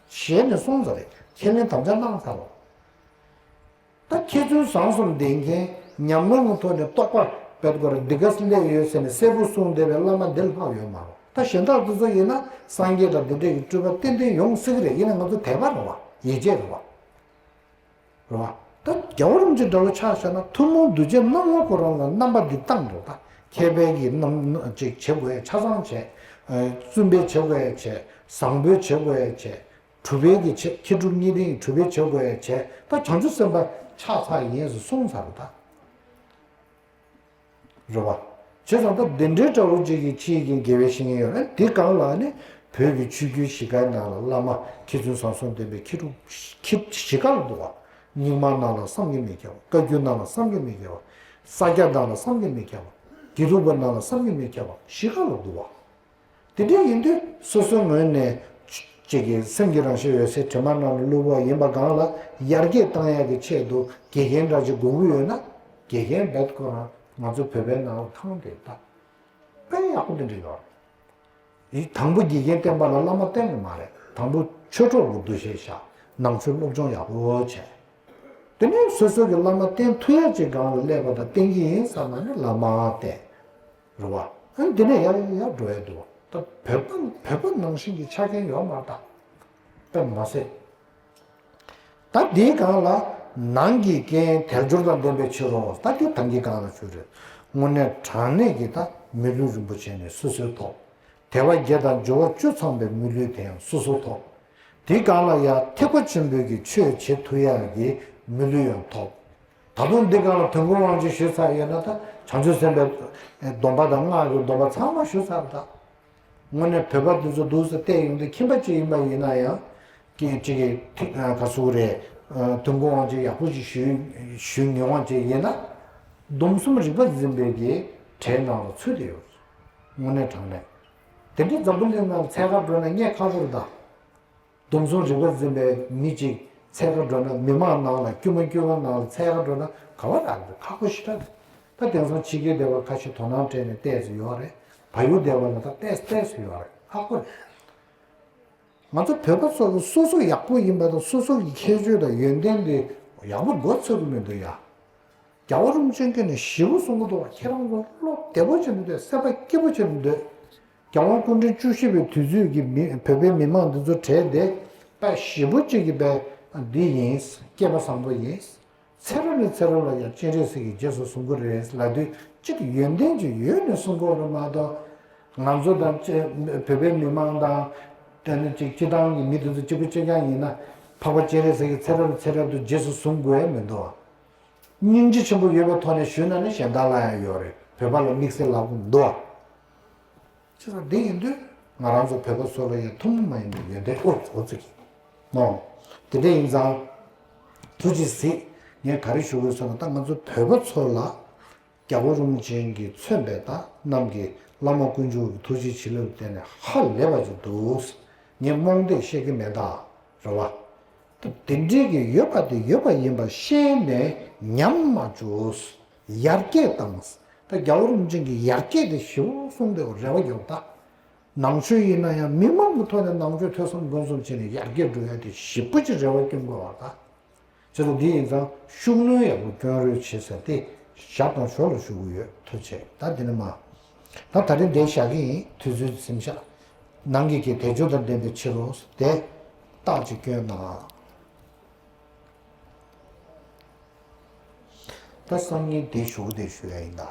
ཞལ་ནས་གསུངས་ཚར་རེད། ཁས་ལེན་དམ་བཅའ་གནང་ཚར་རོ། ད་མཁས་བཙུན་བཟང་གསུམ་ལྡན་མཁན་ཉམས་མྱོང་གི་ཐོག་ནས་རྟོགས་པ་དཔེ་སྐོར་འདི་ག་སླེབས་ཡོད་ཟེར་ནས་གསལ་པོ་གསུངས་བསྡད་པའི་བླ་མ་འདི་ལྷག་ཡོད་མ་རེད། ད་གཞན་དག་དེ་ཚོ་ཡིན་ན་སངས་རྒྱས་དང་དེ་འདྲས་ཀྱི་སྤྲུལ་པ་ཏན་ཏན་ཡོང་སྲིད་ཀྱི་རེད། ཡིན་ན་ང་ཚོ་དད་པ་རེད་བ། ཡིད་ཆེས་རེད་བ། རེད་བ། ད་རྒྱལ་བ་རིན་པོ་ཆེ་འདྲ་བོ་ཆ་བཞག་ན་ཐུན་མོང་གདུལ་བྱའི་སྣང་ངོ་ཁོ་རང་ལ་རྣམ་པ་འདི་བཏང་འགྲོ། ད་མཁས་པའི་གི་རྣམ་ཅིག་བྱེད་དགོས་ཡ་ཆ་ཚང་བྱས། བཙུན་པའི་བྱེད་དགོས་ཡ་བྱས། བཟང་པོའི་བྱེད་དགོས་ཡ་བྱས། གྲུབ་པའི་གི་ཆེ། མཁས་གྲུབ་གཉིས་ལྡན་གྱི་གྲུབ་པའི་བྱེད་དགོས་ཡ་བྱས། ད་བྱང་ཆུབ་སེམས་དཔའ་ཆགས་ཚར་ཡིན་ཟེར་གསུངས་ཚར་རེད་ད། རེད་བ། བྱས་ཙང་ད་དེ་འདྲའི་འདྲ་བོ་ཅིག་གི་ཕྱིའི་གི་དགེ་བའི་བཤེས་གཉེན་ཡོད་རེད། དེ་སྒང་ལ་ནི་བོད་ཀྱི་ཆོས་བརྒྱུད་བཞི་ཀའི་ནང་ལ་བླ་མ་མཁས་བཙུན་བཟང་གསུམ་ལྡན་པའི་མཁས་གྲུབ་མཁས་བཞི་ཀ་ལ་འདུག་བ། རྙིང་མ་ནང་ལ་བསམ་གྱིས་མི་ཁྱབ་པ། བཀའ་བརྒྱུད་ནང་ལ་བསམ་གྱིས་མི་ཁྱབ་པ། ས་སྐྱ་ནང་ལ་བསམ་གྱིས་མི་ཁྱབ་པ། དགེ་ལུགས་པ་ནང་ལ་བསམ་གྱིས་མི་ཁྱབ་པ་བཞི་ཀ་ལ་འདུག་བ། དེ་འདྲ་ཡིན་དུས་སོ་སོའི་ངོས་ནས་ཅིག་གི་སེམས་ཀྱི་རང་བཞིན་འོད་གསལ་དྲི་མ་རྣམས་ལ་བསླུ་བ་ཡིན་པ་སྒང་ལ་ཡར་རྒྱས་བཏང་ཡག་གི་ཆེད་དུ་དགེ་རྒན་འདྲ་ཅིག་དགོས་ཀྱི་ཡོད་ན། དགེ་རྒན་རྦད་ཁོ་རང་ང་ཚོ་བོད་པའི་ནང་ལ་ཐང་དེ་ད་དཔེ་ཡག་པོ་དེ་འདྲ་ཡོད་རེད། དང་པོ་དགེ་རྒན་བསྟེན་པ་ལ་བླ་མ་བསྟེན་གྱི་མ་རེད། དང་པོ་ཆོས་གྲོགས་ཀྱི་འདུ་ཤེས་བཞག། ནང་ཆོས་སློབ་སྦྱོང་ཡག་པོ་བྱས། དེ་ནས་སོ་སོ་གི་བླ་མ་བསྟེན་ཐུབ་ཡག་ཅིག་སྒང་ལ་སླེབས་པ་དང་བསྟེན་གྱི་ཡིན་བསམ་ན་ནི་བླ་མ་བསྟེན། རེད་བ། ཨ་ནི་དེ་ནས་ཡར་ཡར་འགྲོ་ཡ་འདུག་བ། ད་བོད་པ་བོད་པ་ནང་བཞིན་གྱི་ཆ་རྐྱེན་ཡོད་མ་རེད་ད། དཔེ་མ་ཟད། ད་འདིའི་སྒང་ལ་ནང་གི་རྐྱེན་དལ་འབྱོར་དང་ལྡན་པའི་ཕྱིར་རོ། ད་འདི་ཐང་གི་སྒང་ལ་ཞུ་རེད། དངོས་གནས་དྲང་གནས་ཀྱི་ད་མི་ལུས་རིན་པོ་ཆེ་ནི་སོ་སོའི་ཐོབ། དལ་བ་བརྒྱད་དང་འབྱོར་བ་བཅུ་ཚང་བའི་མི་ལུས་དེ་ཡང་སོ་སོའི་ཐོབ། དེའི་སྒང་ལ་ཡང་ཐེག་པ་ཆེན་པོའི་གི་ཆོས་བྱེད་ཐུབ་ཡག་གི་མི་ལུས་ཡང་ཐོབ། ད་དུང་འདི་སྒང་ལ་དོན་ཀུན་དབང་ཆེན་ཞུས་ཚར་ཡོད་ན་ད་བྱང་ཆུབ་སེམས་དཔའི་སྡོམ་པ་དང་སྔགས་ཀྱི་སྡོམ་པ་ཚང་མ་ཞུས་ཚར་ད། དངོས་གནས་བོད་པ་འདི་ཚོ་འདུག་སེ་བལྟས་ཡོང་དུས་ཁྱིམ་པ་གཅིག་ཡིན་པ་ཡིན་ན་ཡང་། ཀྱི་གཅིག་གི་ཐིག་ག་ཟུག་རེད། དོན་ཀུན་དབང་ཆེན་ཡག་པོ་ཞིག་ཞུས་ཞུས་མྱོང་བ་ཅིག་ཡིན་ན། སྡོམ་གསུམ་རིག་པ་འཛིན་པའི་གི་གྲས་ནང་ལ་ཚུད་དེ་ཡོད། དངོས་གནས་དྲང་གནས། དེ་འདྲའི་འཛམ་བུ་གླིང་ནང་འཚོལ་ག་འགྲོ་ན་རྙེད་ཁག་པོ་རེད་ད། སྡོམ་གསུམ་རིག་པ་འཛིན་པའི་མི་གཅིག་འཚོལ་ག་འགྲོ་ན་མི་མང་ནང་ལ་དཀྱུས་མ་དཀྱུས་མ་ནང་ལ་འཚོལ་ག་འགྲོ་ན་ག་བ་རག་གི་འདུག་ཁག་པོ་ཞེ་དྲག་རེད། ད་དེང་སང་ཕྱི་རྒྱལ་སྡེ་བ་ཁ་ཤས་དོ་སྣང་སྤྲད་ནས་བལྟས་སུ་ཡོད་རེད། བལ་ཡུལ་སྡེ་བ་ལ་ད་བལྟས་བལྟས་སུ་ཡོད་རེད། ཁག་པོ་རེད། ང་ཚོ་བོད་པ་ཚོ་གི་སོ་སོ་ཡག་པོ་ཡིན་པ་དང་སོ་སོ་གི་ཁྱད་ཆོས་དང་ཡོན་ཏན་དེ་ཡག་པོ་མགོ་ཚོད་ཀྱི་མི་འདུག་ཡ། རྒྱལ་བ་རིན་པོ་ཆེ་མཁྱེན་ནས་ཞེ་པོ་གསུང་གི་འདུག་བ། ཁྱེད་རང་ཚོ་བློ་བདེ་པོ་བྱེད་མི་འདོད། སེམས་པ་སྐྱིད་པོ་བྱེད་མི་འདོད། རྒྱལ་དབང་སྐུ་ཕྲེང་བཅུ་བཞི་པའི་དུས་ཚོད་ཀྱི་མི་བོད་པའི་མི་མང་འདི་ཚོ་གྲས་དེ་དཔེ་ཞེ་པོ་ཅིག་གི་དཔེ་འདི་ཡིན། སྐྱེས་པ་བཟང་པོ་ཡིན། ཚེ་རབས་ནས་ཚེ་རབས་ལ་ཡང་སྤྱན་རས་གཟིགས་ཀྱིས་རྗེས་སུ་བཟུང་གི་རེད་ལབ་དུས་གཅིག་ཡོན་ཏན་ཅིག་ཡོད་ནས་གསུང་གི་ཡོད་རེད་མ་གཏོགས། ང་ཚོ་དང་བཅས་བོད་པའི་མི་མང་དང་། དེ་ནི་གཅིག་སྤྱི་བཏང་གི་མི་དེ་ཚོ་གཅིག་པུ་གཅིག་རྐྱང་ཡིན་ན། འཕགས་པ་སྤྱན་རས་གཟིགས་ཀྱིས་ཚེ་རབས་ཚེ་རབས་དུ་རྗེས་སུ་བཟུང་དགོས་ཡ་མི་འདུག་བ། སྙིང་རྗེ་ཆེན་པོ་ཡོད་པའི་ཐོག་ནས་ཞུས་ན་ནི་གཞན་དག་ལ་ཡང་ཡོད་རེད། བོད་པ་ལ་དམིགས་བསལ་ལབ་དགོས་མི་འདུག་བ། བྱས་ཙང་འདི་ཡིན་དུས་ང་རང་ཚོ་བོད་པ་ཚོ་ལ་ཡང་ཐུན་མོང་མ་ཡིན་པའི་ཡོན་ཏན་ཨོ་ཙི་ཨོ་ཙི་གི་མོ། དེ་འདྲ་ཡིན་ཙང་ཐུགས་རྗེ་གཟིགས། ངས་ག་རེ་ཞུ་དགོས་ཟེར་ན་ད་ང་ཚོ་བོད་པ་ཚོ་ལ་རྒྱལ་བ་རིན་པོ་ཆེ་གིས་མཚོན་པའི་ད་གནམ་གྱི་བླ་མ་དཀོན་མཆོག་གི་ཐུགས་རྗེ་བྱིན་རླབས་བརྟེན་ནས་ཧ་ལས་པ་ཅིག་འདུག་ངས་རྨོངས་དད་བཤད་ཀྱི་མེད་ད། རེད་བ། ད་དེ་འདྲའི་གི་ཡོད་པ་དེ་ཡོད་པ་ཡིན་པ་ཤེས་ནས་ཉམས་མ་བཅུག་ཡར་རྒྱས་བཏང་། ད་རྒྱལ་བ་རིན་པོ་ཆེ་གི་ཡར་རྒྱས་དེ་ཞེ་པོ་གསུངས་ཏེ་རེ་བ་རྒྱོབ་ད། ནང་ཆོས་ཡིན་ན་ཡང་མི་མང་གི་ཐོག་ནས་ནང་ཆོས་ཐོས་བསམ་སྒོམ་གསུམ་བྱས་ནས་ཡར་རྒྱས་འགྲོ་ཡ་དེ་ཞེ་པོ་ཅིག་རེ་བ་སྐྱོན་དགོས་བ་ད། བྱས་ཙང་འདི་ཡིན་ཙང་ཤུགས་སྣོན་ཡག་པོ་སྐྱོན་རོགས་བྱེད་ཟེར་ཏེ་ཞབས་དང་ཞོར་ལ་ཞུ་གི་ཡོད། ཐུགས་རྗེ་ཆེ། ད་འདི་ནི་མ། ད་ད་རིང་འདིར་བཞག་གི་ཡིན། དུས་ཚོད་ཟིན་ཤག་ནང་གི་གི་དལ་འབྱོར་དང་ལྡན་པའི་ཕྱིར་རོ། དེ་རྟགས་ཅིག་སྐྱོན་ན། ད་སང་ཉིན་དེ་ཞུ་དེ་ཞུ་ཡ་ཡིན་ད།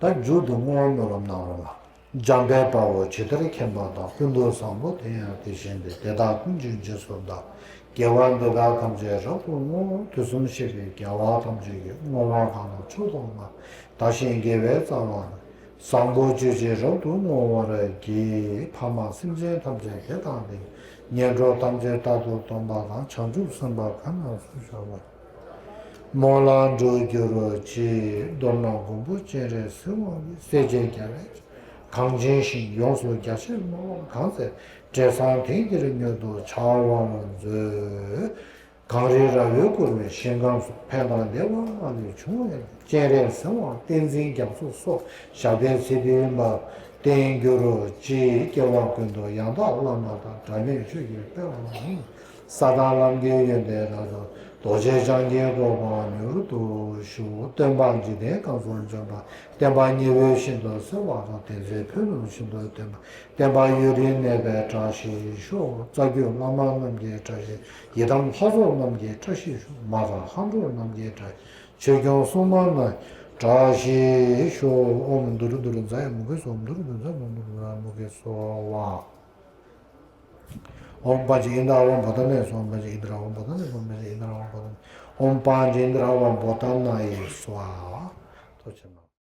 ད་མཇུག་ཏུ་བསྔོ་བ་སྨོན་ལམ་གནང་རོགས་གནང་། འཇམ་དཔལ་དཔའ་བོས་ཇི་ལྟར་མཁྱེན་པ་དང་། ཀུན་ཏུ་བཟང་པོ་དེ་ཡང་དེ་བཞིན་ཏེ། དེ་དག་ཀུན་གྱི་རྗེས་སུ་བདག་དགེ་བ་འདི་དག་ཐམས་ཅད་རབ་ཏུ་བསྔོ། དུས་གསུམ་གཤེགས་པའི་རྒྱལ་བ་ཐམས་ཅད་ཀྱིས། བསྔོ་བ་གང་ལ་མཆོག་ཏུ་བསྔགས། བདག་གཞན་དགེ་བའི་རྩ་བ་ནི། བཟང་པོ་སྤྱོད་ཕྱིར་རབ་ཏུ་བསྔོ་བར་བགྱི། ཕ་མ་སེམས་ཅན་ཐམས་ཅད་དེ་དང་འདྲེས། ངན་འགྲོ་ཐམས་ཅད་རྟག་ཏུ་སྟོངས་པ་དང་། བྱང་ཆུབ་སེམས་དཔའ་གང་ན་བཞུགས་པ། སྨོན་ལམ་འགྲུབ་གྱུར་ཅིག་མདོར་ན་མགོན་པོ་སྤྱན་རས་གཟིགས་དབང་གིས། སྲས་བཅས་རྒྱལ་བའི་གངས་ཅན་ཞིང་། ཡོངས་སུ་རྒྱ་ཆེར་གནང་བ་གང་ཚེ། འབྲས་བཟང་དེང་འདིར་མྱུར་དུ་འཆར་བར་མཛོད། གངས་རི་ར་བས་བསྐོར་བའི་ཞིང་ཁམས་སུ། ཕན་དང་བདེ་བ་མ་ལུས་འབྱུང་བའི་སྤྱན་རས་གཟིགས་དབང་བསྟན་འཛིན་རྒྱ་མཚོ་སོགས། ཞབས་པད་སྲིད་མཐའི་བརྟན་གྱུར་ཅིག་སྐྱེ་བ་ཀུན་ཏུ་ཡང་དག་བླ་མ་དང་། འབྲལ་མེད་ཆོས་ཀྱི་དཔལ་བ་ཡི། ས་དང་ལམ་གྱི་ཡོན་ཏན་རབ་ཏུ། རྡོ་རྗེ་འཆང་གི་གོ་འཕང་མྱུར་དུ་ཤོག་སྟོན་པ་འཇིག་རྟེན་གང་སར་བྱོན་པ། བསྟན་པ་ཉི་འོད་བཞིན་དུ་གསལ་བ་དང་། དེ་ཚེ་ཕོ་ལྷུང་བཞིན་དུ་སྟོན་པ། བསྟན་པ་ཡུན་རིང་གནས་པའི་བཀྲ་ཤིས་ཤོག་རྩ་བརྒྱུད་བླ་མ་རྣམས་ཀྱི་བཀྲ་ཤིས། ཡི་དམ་ལྷ་ཚོགས་རྣམས་ཀྱི་བཀྲ་ཤིས་ཤོག་མ་དང་ལྷ་འགྲོ་རྣམས་ཀྱི་བཀྲ་ཤིས། ཆོས་སྐྱོང་སྲུང་མ་རྣམས་བཀྲ་ཤིས་ཤོག་ཨོཾ་དུར་དུར་ཛ་ཡ་མུ་གེ་སྭཱ་ཧཱ། ཨོཾ་དུར་དུར་ཛ་ཡ་མུ་གེ་སྭཱ་ཧཱ། ཨོཾ་པཉྩ་ཨིནྡྲ་ཨ་ཝ་བོ་དྷ་ནཱ་ཡེ་སྭཱ་ཧཱ། ཨོཾ་པཉྩ་ཨིནྡྲ་ཨ་ཝ་བོ་དྷ་ནཱ་ཡེ་སྭཱ་ཧཱ། ཨོཾ་པཉྩ་ཨིནྡྲ་ཨ་ཝ་བོ་དྷ་ནཱ་ཡེ་སྭཱ་ཧཱ། ཨོཾ་པཉྩ་ཨིནྡྲ་ཨ་ཝ་བོ་དྷ་ནཱ་ཡེ་སྭཱ་ཧཱ། ཐུགས་རྗེ་ཆེ།